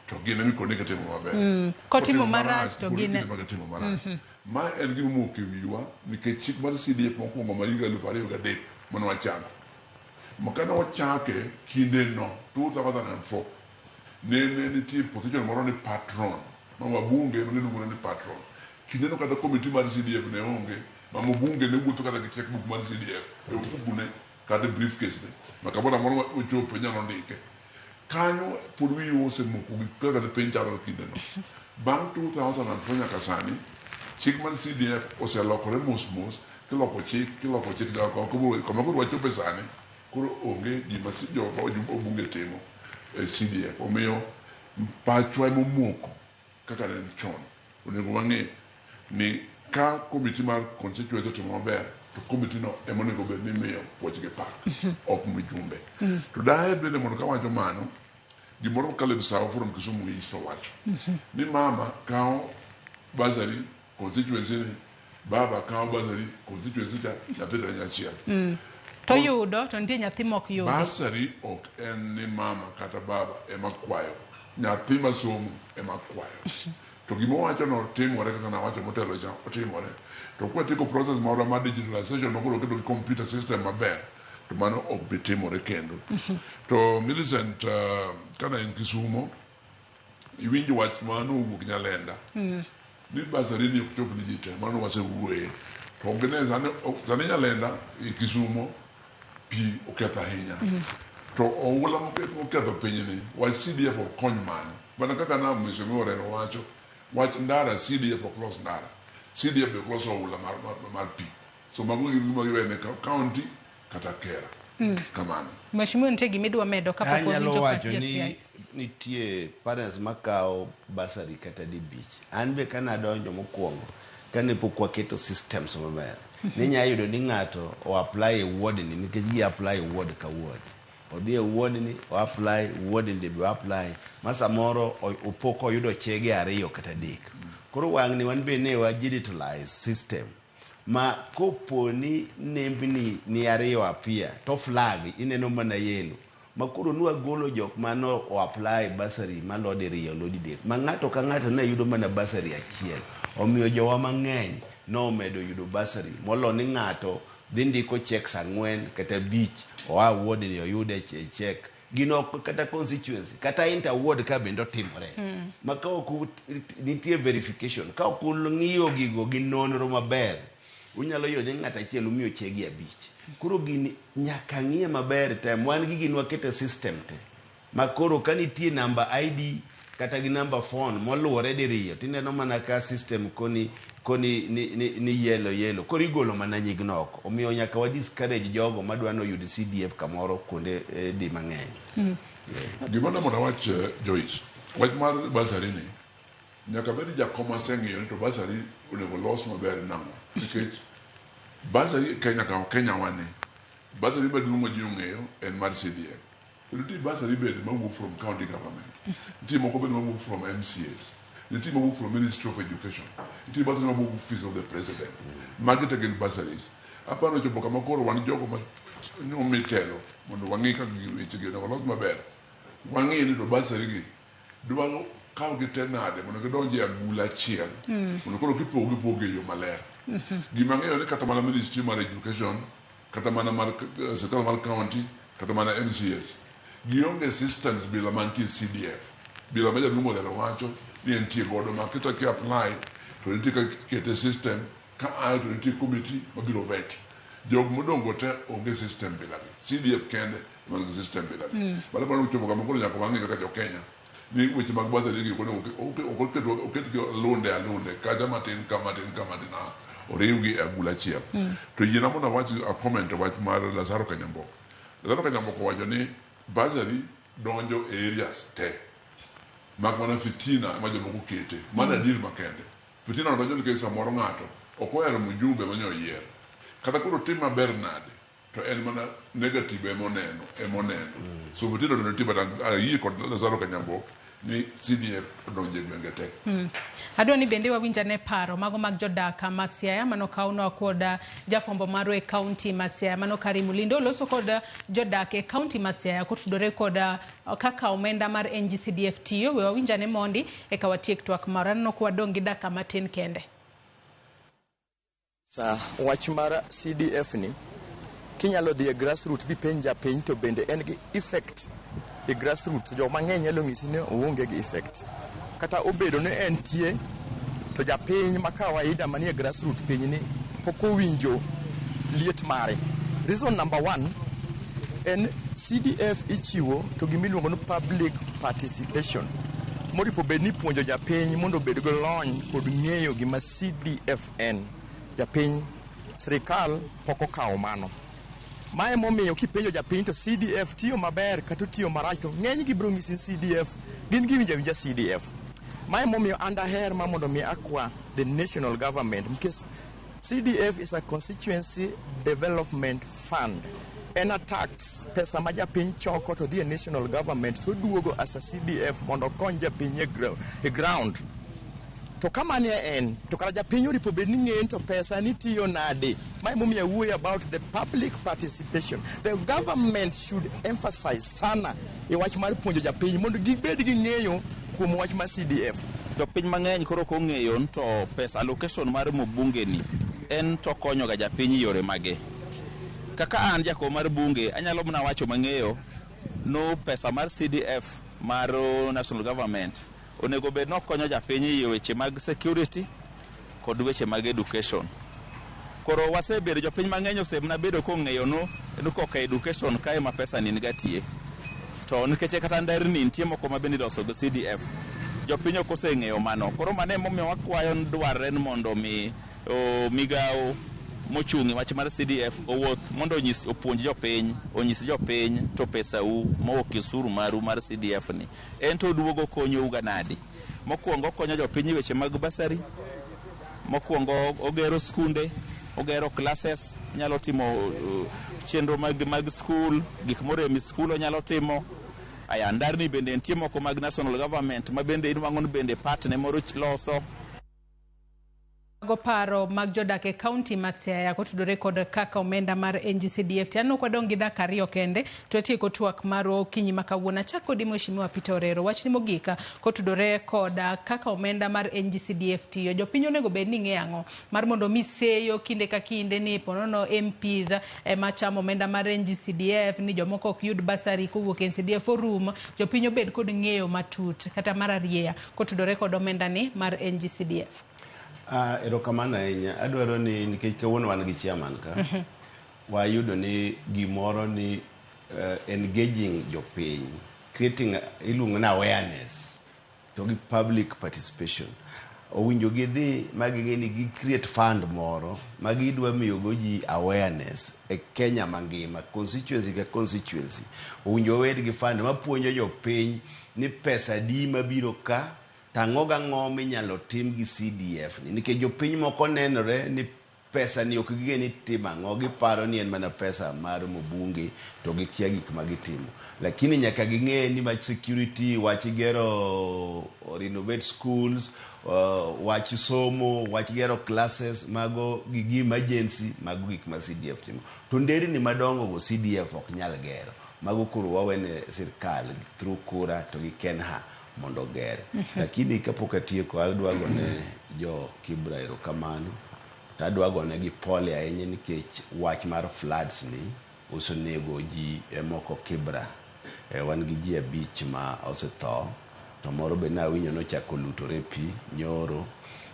to gin ema ikoni gitimo maber.
Kotimo marach to gin
ema gitimo marach. Ma en gima omoko e wiwa nikech chik mar CDF mokwongo ma higa 2003 mane wachako. Ma kane wachake kindeno 2004 ne nitie position moro ni patron ma wabunge mane luongore ni patron. Kindeno kata komiti mar CDF ne onge ma mbunge ne wuotho kata gi checkbook mar CDF e ofukune kata e briefcase ne ma kamoro amora mochopo inyalo ndike. Kanyo pod wiwa osemoko gi kaka ne piny chalo kindeno. Bang' 2004 nyaka sani, chik mar CDF oselokore mos mos, kiloko chik, kiloko chik nyaka kama koro wachope sani, koro onge gima joma timo e CDF. Omiyo pachwa emomoko kaka ne en chon. Onego wang'e ni ka komiti mar constituency otimo maber, to komiti no ema onego bed ni imiyo puoch gi pak, ok mjumbe. To daher bende mondo kawacho mano, gimoro Caleb Sawo from Kisumu East owacho ni mama kawo bursary constituency ni, baba kawo bursary constituency cha, nyathi to en achiel.
To yudo to nitie nyathi mok yudi.
Bursary ok en ni mama kata baba ema kwayo, nyathi masomo ema kwayo. To gima owacho no timore kaka nawacho motelo cha, otimore. To kwatieko process marwa mar digitalization ma koro keto gi computer system maber, to mano ok bi timore kendo. To Millicent, kane en Kisumo, iwinjo wach ma nowuok Nyalenda ni bursary ni ok chop ne ji te, mano wasewuoye. To ok gine sani Nyalenda e Kisumo pi oketho ahinya. To oula moketho pinyni, wach CDF ok kony mano. Mana kaka na Mheshimiwa Orero wacho, wach ndara CDF ok los ndara. CDF be ok los oula mar pi. So mago gin gima iwene county kata kera. Kamano.
Mheshimiwa, nitie gima idwa medo kapok
Anyalo
wawinjo pach
wacho ni
JCI?
nitie parents makawo bursary kata dibich. An be kane adonjo mokwongo, kane pok waketo systems maber, ninya yudo ni ng'ato o apply e ward ni nikech gi apply ward ka ward. Odhi e ward ni, o apply, ward ni be o apply, ma samoro opo koyudo chege 2 kata 3. Koro wang' ni wan be ne wa digitalize system ma kopo ni nembni ni 2 apia to flag ineno mana yellow. Ma koro nwagolo jok mano o apply bursary malo diriyo lo didek ma ng'ato ka ng'ato ne yudo mana bursary achiel. Omiyo jowa mang'eny nomedo yudo bursary molo ni ng'ato dhi ndiko checks 4 kata 5 oa ward ni oyude check gino kata constituency kata inter ward ka bende otimore. Ma ka ok nitie verification, ka ok ung'iyo gigo gi nonro maber, unyalo yudo ni ng'ato achiel umiyo chegi 5. Koro gini nyaka ng'iye maber te. Wan gi gini wakete system te. Ma koro ka nitie namba ID kata gi namba phone moluwore diriyo, tineno mana ka system koni Koni ni, ni, ni yellow yellow. Koro igolo mana nyigno oko. Omiyo nyaka wa discourage jogo madwa ni oyud CDF kamoro kuonde eh, di mang'eny.
Gima ne mondo awach eh, Joyce, wach mar bursary ni nyaka bed ni jakom aseng'iyo ni to bursary onego los maber nang'o nikech bursary e Kenya ka Kenya wani bursary maduong' ma ji ong'eyo en mar CDF to nitie bursary bende mawuok from county government nitie moko bende mawuok from MCAs nitie mawuok from Ministry of Education nitie bursary mawuok office of the president magi te gin bursaries aparo chopo kama koro wan jogo ma omi telo mondo wang'i kaka weche gi onego los maber wang'i ni to bursary gi dwaro kaw gi te nade mondo gidonj e agula achiel mondo koro kipogo gipogo e yo maler gima ang'eyo ni kata mana ministry mar education kata mana mar eh, sirkal mar county kata mana MCAs gionge systems bila mantie CDF bila ma jaduong' olero wacho ni entie godo ma kata ki apply to nitie kaka ikete system ka ae to nitie committee mabiro vet jok modong' te onge system bila gi CDF kende ema nigi system bila gi but aparo ni chopo kama koro nyaka wang'i kaka jo Kenya ni weche mag bursary gi ok onego oketgi alunde alunde kacha matin ka matin ka matin ah, oriwgi e agula achiel to yiena mondo awach a comment wach mar Lazaro Kanyambok Lazaro Kanyambok owacho ni bursary donjo e areas te mak mana fitina ema jomoko kete mano adier makende fitina no donjo nikech samoro ng'ato ok ohero mjumbe mane oyier kata koro tim maber nade to en mana negative ema oneno ema oneno so fitina to nitie but ayie kod Lazaro Kanyambok ni CDF odonjo e gwenge te
Adwa ni bende wawinj ane paro mago mag jodak ma Siaya manokawnwa kod jafwambo marwa e kaunti ma Siaya mano Karim Ulindo oloso kod jodak e kaunti ma Siaya kotudore kod kaka omenda mar NGCDF tiyo. We wawinj ane mondi eka watiek twak marwa. Aneno ka wadong' gi dakika matin kende.
Sa wach mar CDF ni kinyalo dhi e grassroot bipenj japiny to bende en gi effect e grassroot joma ng'eny nyalo ng'isi ni oonge gi effect kata obedo ni entie to japiny ma kawaida manie grassroot piny ni pok owinjo liet mare. Reason number one en CDF ichiwo to gima iluongo ni public participation moripo bed ni ipuonjo japiny mondo obed gi lony kod ng'eyo gima CDF en. Japiny, sirikal pok okawo mano. Mae momiyo kipenjo japiny to CDF tiyo maber kata otiyo marach to ng'eny gi biro nyisi ni CDF gin giwinjo awinja CDF. Mae momiyo an daher ma mondo mi akwa the national government nikech CDF is a constituency development fund. En a tax, pesa ma japiny choko to dhi e national government to duogo as a CDF mondo okony japiny e, e ground. To ka mano e en, to kara japiny oripo bed ni ng'eyo ni to pesa ni tiyo nade. Ma emomiyo awuoyo about the public participation. The government should emphasize sana e wach mar puonjo japiny mondo gibed gi ng'eyo kuom wach mar CDF.
Jopiny mang'eny koro ok ong'eyo ni to pesa allocation mar mbunge ni en to okonyo ga japiny e yore mage. Kaka an jakom mar bunge anyalo mana wacho mang'eyo no pesa mar CDF mar national government onego bed ni okonyo japiny e weche mag security kod weche mag education. Koro wasebedo jopiny mang'eny osemna bedo kong'eyo no no koka education kae ma pesa ni niga tiye. To nikech kata nderni nitie moko ma bende iloso gi CDF. Jopiny ok oseng'eyo mano. Koro mano emomiyo wakwayo ni dwarre ni mondo mi migawo mochung' e wach mar CDF owuoth mondo onyis opuonj jopiny, onyis jopiny to pesau mowuok e osuru maru mar CDF ni en to oduogo konyou ga nadi. Mokwongo okonyo jopiny e weche mag bursary, mokwongo ogero skunde, ogero classes, onyalo timo chenro mag, mag skul, gik morem e skul onyalo timo. Aya, ndarni bende nitie moko mag national government ma bende inwang'o ni bende part ne moro loso.
Mago paro mag jodak e kaunti ma Siaya kotudore kod kaka omenda mar NGCDF tiyo. Aneno kwadong' gi dakika ariyo kende to watieko twak marwa okinyi ma kawuono. Achak kodi Mheshimiwa Peter Orero, wachni mogik kotudore kod kaka omenda mar NGCDF tiyo. Jopiny onego bed ni ng'eyo ang'o mar mondo mi seyo kinde ka kinde ni ponono MPs ema chamo omenda mar NGCDF ni jomoko ok yud bursary kowuok e NCDF orum. Jopiny obed kod ng'eyo matut kata mar arieya kotudore kod omenda ni mar NGCDF.
Ah, erokamano ahinya. Adwaro ni nikech kawuono wan gi chairman ka, wayudo ni gimoro ni engaging jopiny, creating iluongo ni awareness to gi public participation. Owinjo gidhi ma ging'e ni gi create fund moro ma gidwa miyogo ji awareness e Kenya mangima, constituency ka constituency. Owinjo wabed gi fund mapuonjo jopiny ni pesa adi mabiro ka to ang'o gang'o minyalo tim gi CDF ni. Nikech jopiny moko nenore ni pesa ni ok ging'e ni timo ang'o, giparo ni en mana pesa mar mbunge to gikia gik ma gitimo. Lakini nyaka ging'e ni wach security, wach gero renovate schools, wach somo, wach gero classes, mago gi emergency, mago gik ma CDF timo. To nderni madongo go CDF ok nyal gero. Mago koro wawene sirkal through kura to gi KENHA mondo oger. Lakini kapok atieko adwa gone jo Kibra erokamano. To adwa gonegi pole ahinya nikech wach mar floods ni osenego ji moko Kibra. Wan gi ji 5 ma osetho to moro be nawinjo nochako lutore pi nyoro.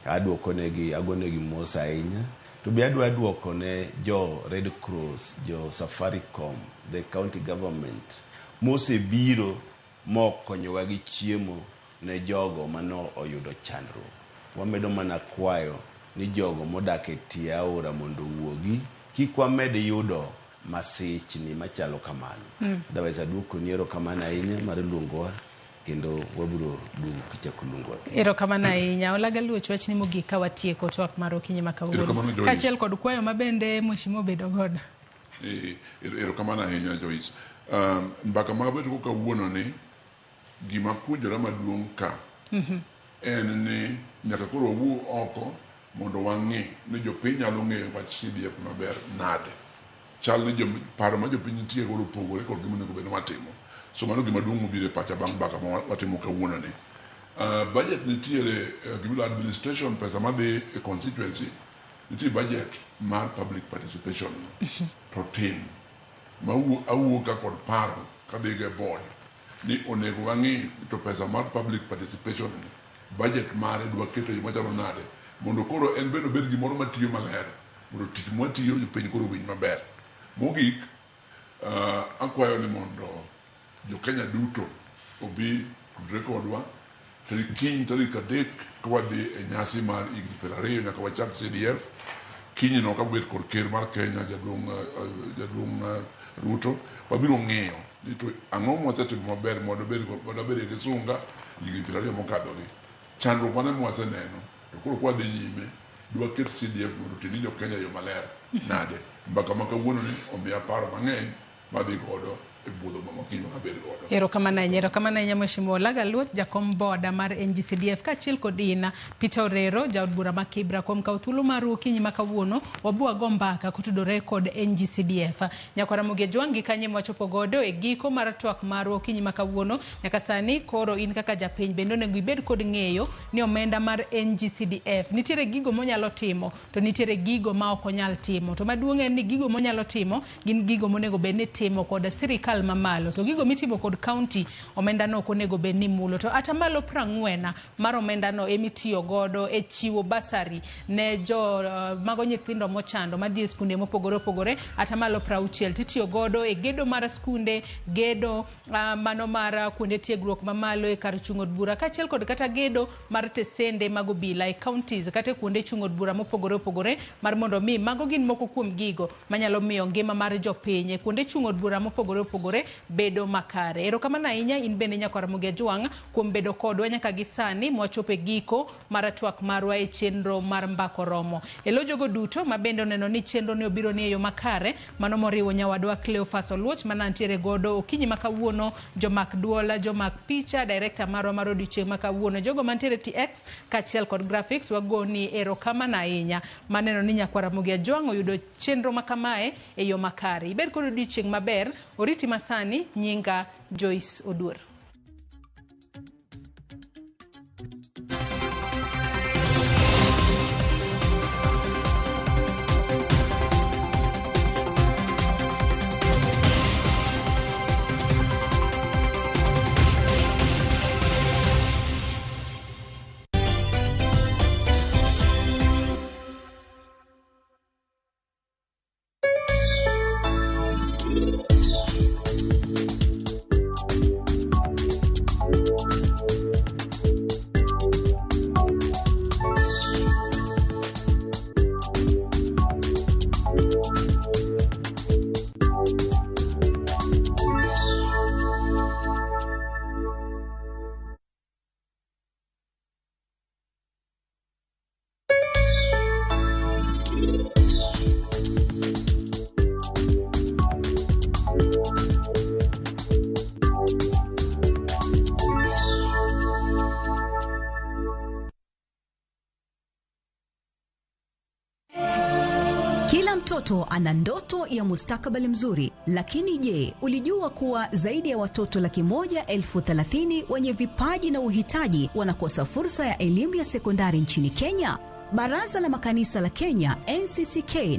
Aduokonegi, agonegi mos ahinya. To be adwa duoko ne jo Red Cross, jo Safaricom, the county government mosebiro mokonyowa gi chiemo ne jogo mano oyudo chandruok. Wamedo mana kwayo ni jogo modak e tie aora mondo owuogi kik wamed yudo masichni machalo kamano. Otherwise aduokoni erokamano ahinya mar luongowa kendo wabiro duogo kichako luongowa kendo.
Erokamano ahinya. Olaga Luoch, wachni mogik ka watieko twak mar okinyi ma kawuono.
Erokamano, Joyce.
Kaachiel kod kwayo ma bende mheshimiwa obedo godo.
Erokamano ahinya Joyce. Mbaka ma wabetgo kawuono ni gima puonjora maduong' ka en ni nyaka koro wawuo oko mondo wang'e ni jopiny nyalo ng'eyo wach CDF maber nade. Chal ni paro ma jopiny nitie godo opogore kod gima onego bed ni watimo. So mano gima duong' mobiro e pacha bang' mbaka ma watimo kawuono ni. Budget nitiere gimiluongo administration pesa madhi e constituency nitie budget mar public participation to tin. Ma awuok ka kod paro kadhi go e board ni onego wang'i to pesa mar public participation ni budget mare dwa keto e yo machalo nade mondo koro en bende obed gimoro matiyo maler mondo tich mwatiyo jopiny koro owinj maber. Mogik, akwayo ni mondo jo-Kenya duto obi tudre kodwa tarik kiny tarik 3 ka wadhi e nyasi mar higni 20 nyaka wachak CDF. Kiny no kabet kod ker mar Kenya jaduong' Ruto wabiro ng'iyo ni to ang'o mwasetimo maber mondo wabed gi sunga higni 20 mokadhogi. Chandruok mane mwaseneno to koro kwadhi nyime dwaket CDF mondo oti ni jo-Kenya e yo maler nade. Mbaka ma kawuono ni omiya paro mang'eny madhi godo e budho ma kiny wabed godo.
Erokamano ahinya, erokamano ahinya Mheshimiwa Olaga Luoch, jakom boda mar NGCDF kaachiel kod in Peter Orero, jaod bura ma Kibra kuom kawo thuolo maru okinyi ma kawuono wabu wago mbaka kotudore kod NGCDF. Nyakwar Ramogi Ojwang' gi kanye mwachopo godo e giko mar twak marwa okinyi ma kawuono. Nyaka sani koro in kaka japiny bende onego ibed kod ng'eyo ni omenda mar NGCDF nitiere gigo monyalo timo to nitiere gigo ma ok onyal timo. To maduong' en ni gigo monyalo timo gin gigo monego bed ni timo kod sirikal mamalo to gigo mitimo kod county omenda no ok onego bed ni mulo to atamalo 40 mar omenda no emitiyo godo e chiwo basari ne jo mago nyithindo mochando madhi e skunde mopogore opogore. Atamalo 60 titiyo godo e gedo mar skunde, gedo mano mar kuonde tiegruok mamalo e kar chung' od bura kaachiel kod kata gedo mar tesende mag obila e counties kata e kuonde chung' od bura mopogore opogore mar mondo mi mago gin moko kuom gigo manyalo miyo ngima mar jopiny e kuonde chung' od bura mopogore opogore bedo makare. Erokamano ahinya in bende nyakwar Ramogi Ojwang' kuom bedo kodwa nyaka gi sani mwachopo e giko mar twak marwa e chenro mar Mbaka Oromo. E lo jogo duto ma bende oneno ni chenro ni obiro ni e yo makare, mano moriwo nyawadwa Cleophas Oluoch manantiere godo okinyi ma kawuono, jomak duol, jomak picha, director marwa mar odiochieng' ma kawuono, jogo mantiere TX kaachiel kod graphics, wagoni erokamano ahinya maneno ni nyakwar Ramogi Ojwang' oyudo chenro ma kamae e yo makare. Ibed kod odiochieng' maber, oriti masani, nyinga Joyce Oduor.
mtoto ana ndoto ya mustakabali mzuri, lakini je, ulijua kuwa zaidi ya watoto 130,000 wenye vipaji na uhitaji wanakosa fursa ya elimu ya sekondari nchini Kenya? Baraza la Makanisa la Kenya NCCK na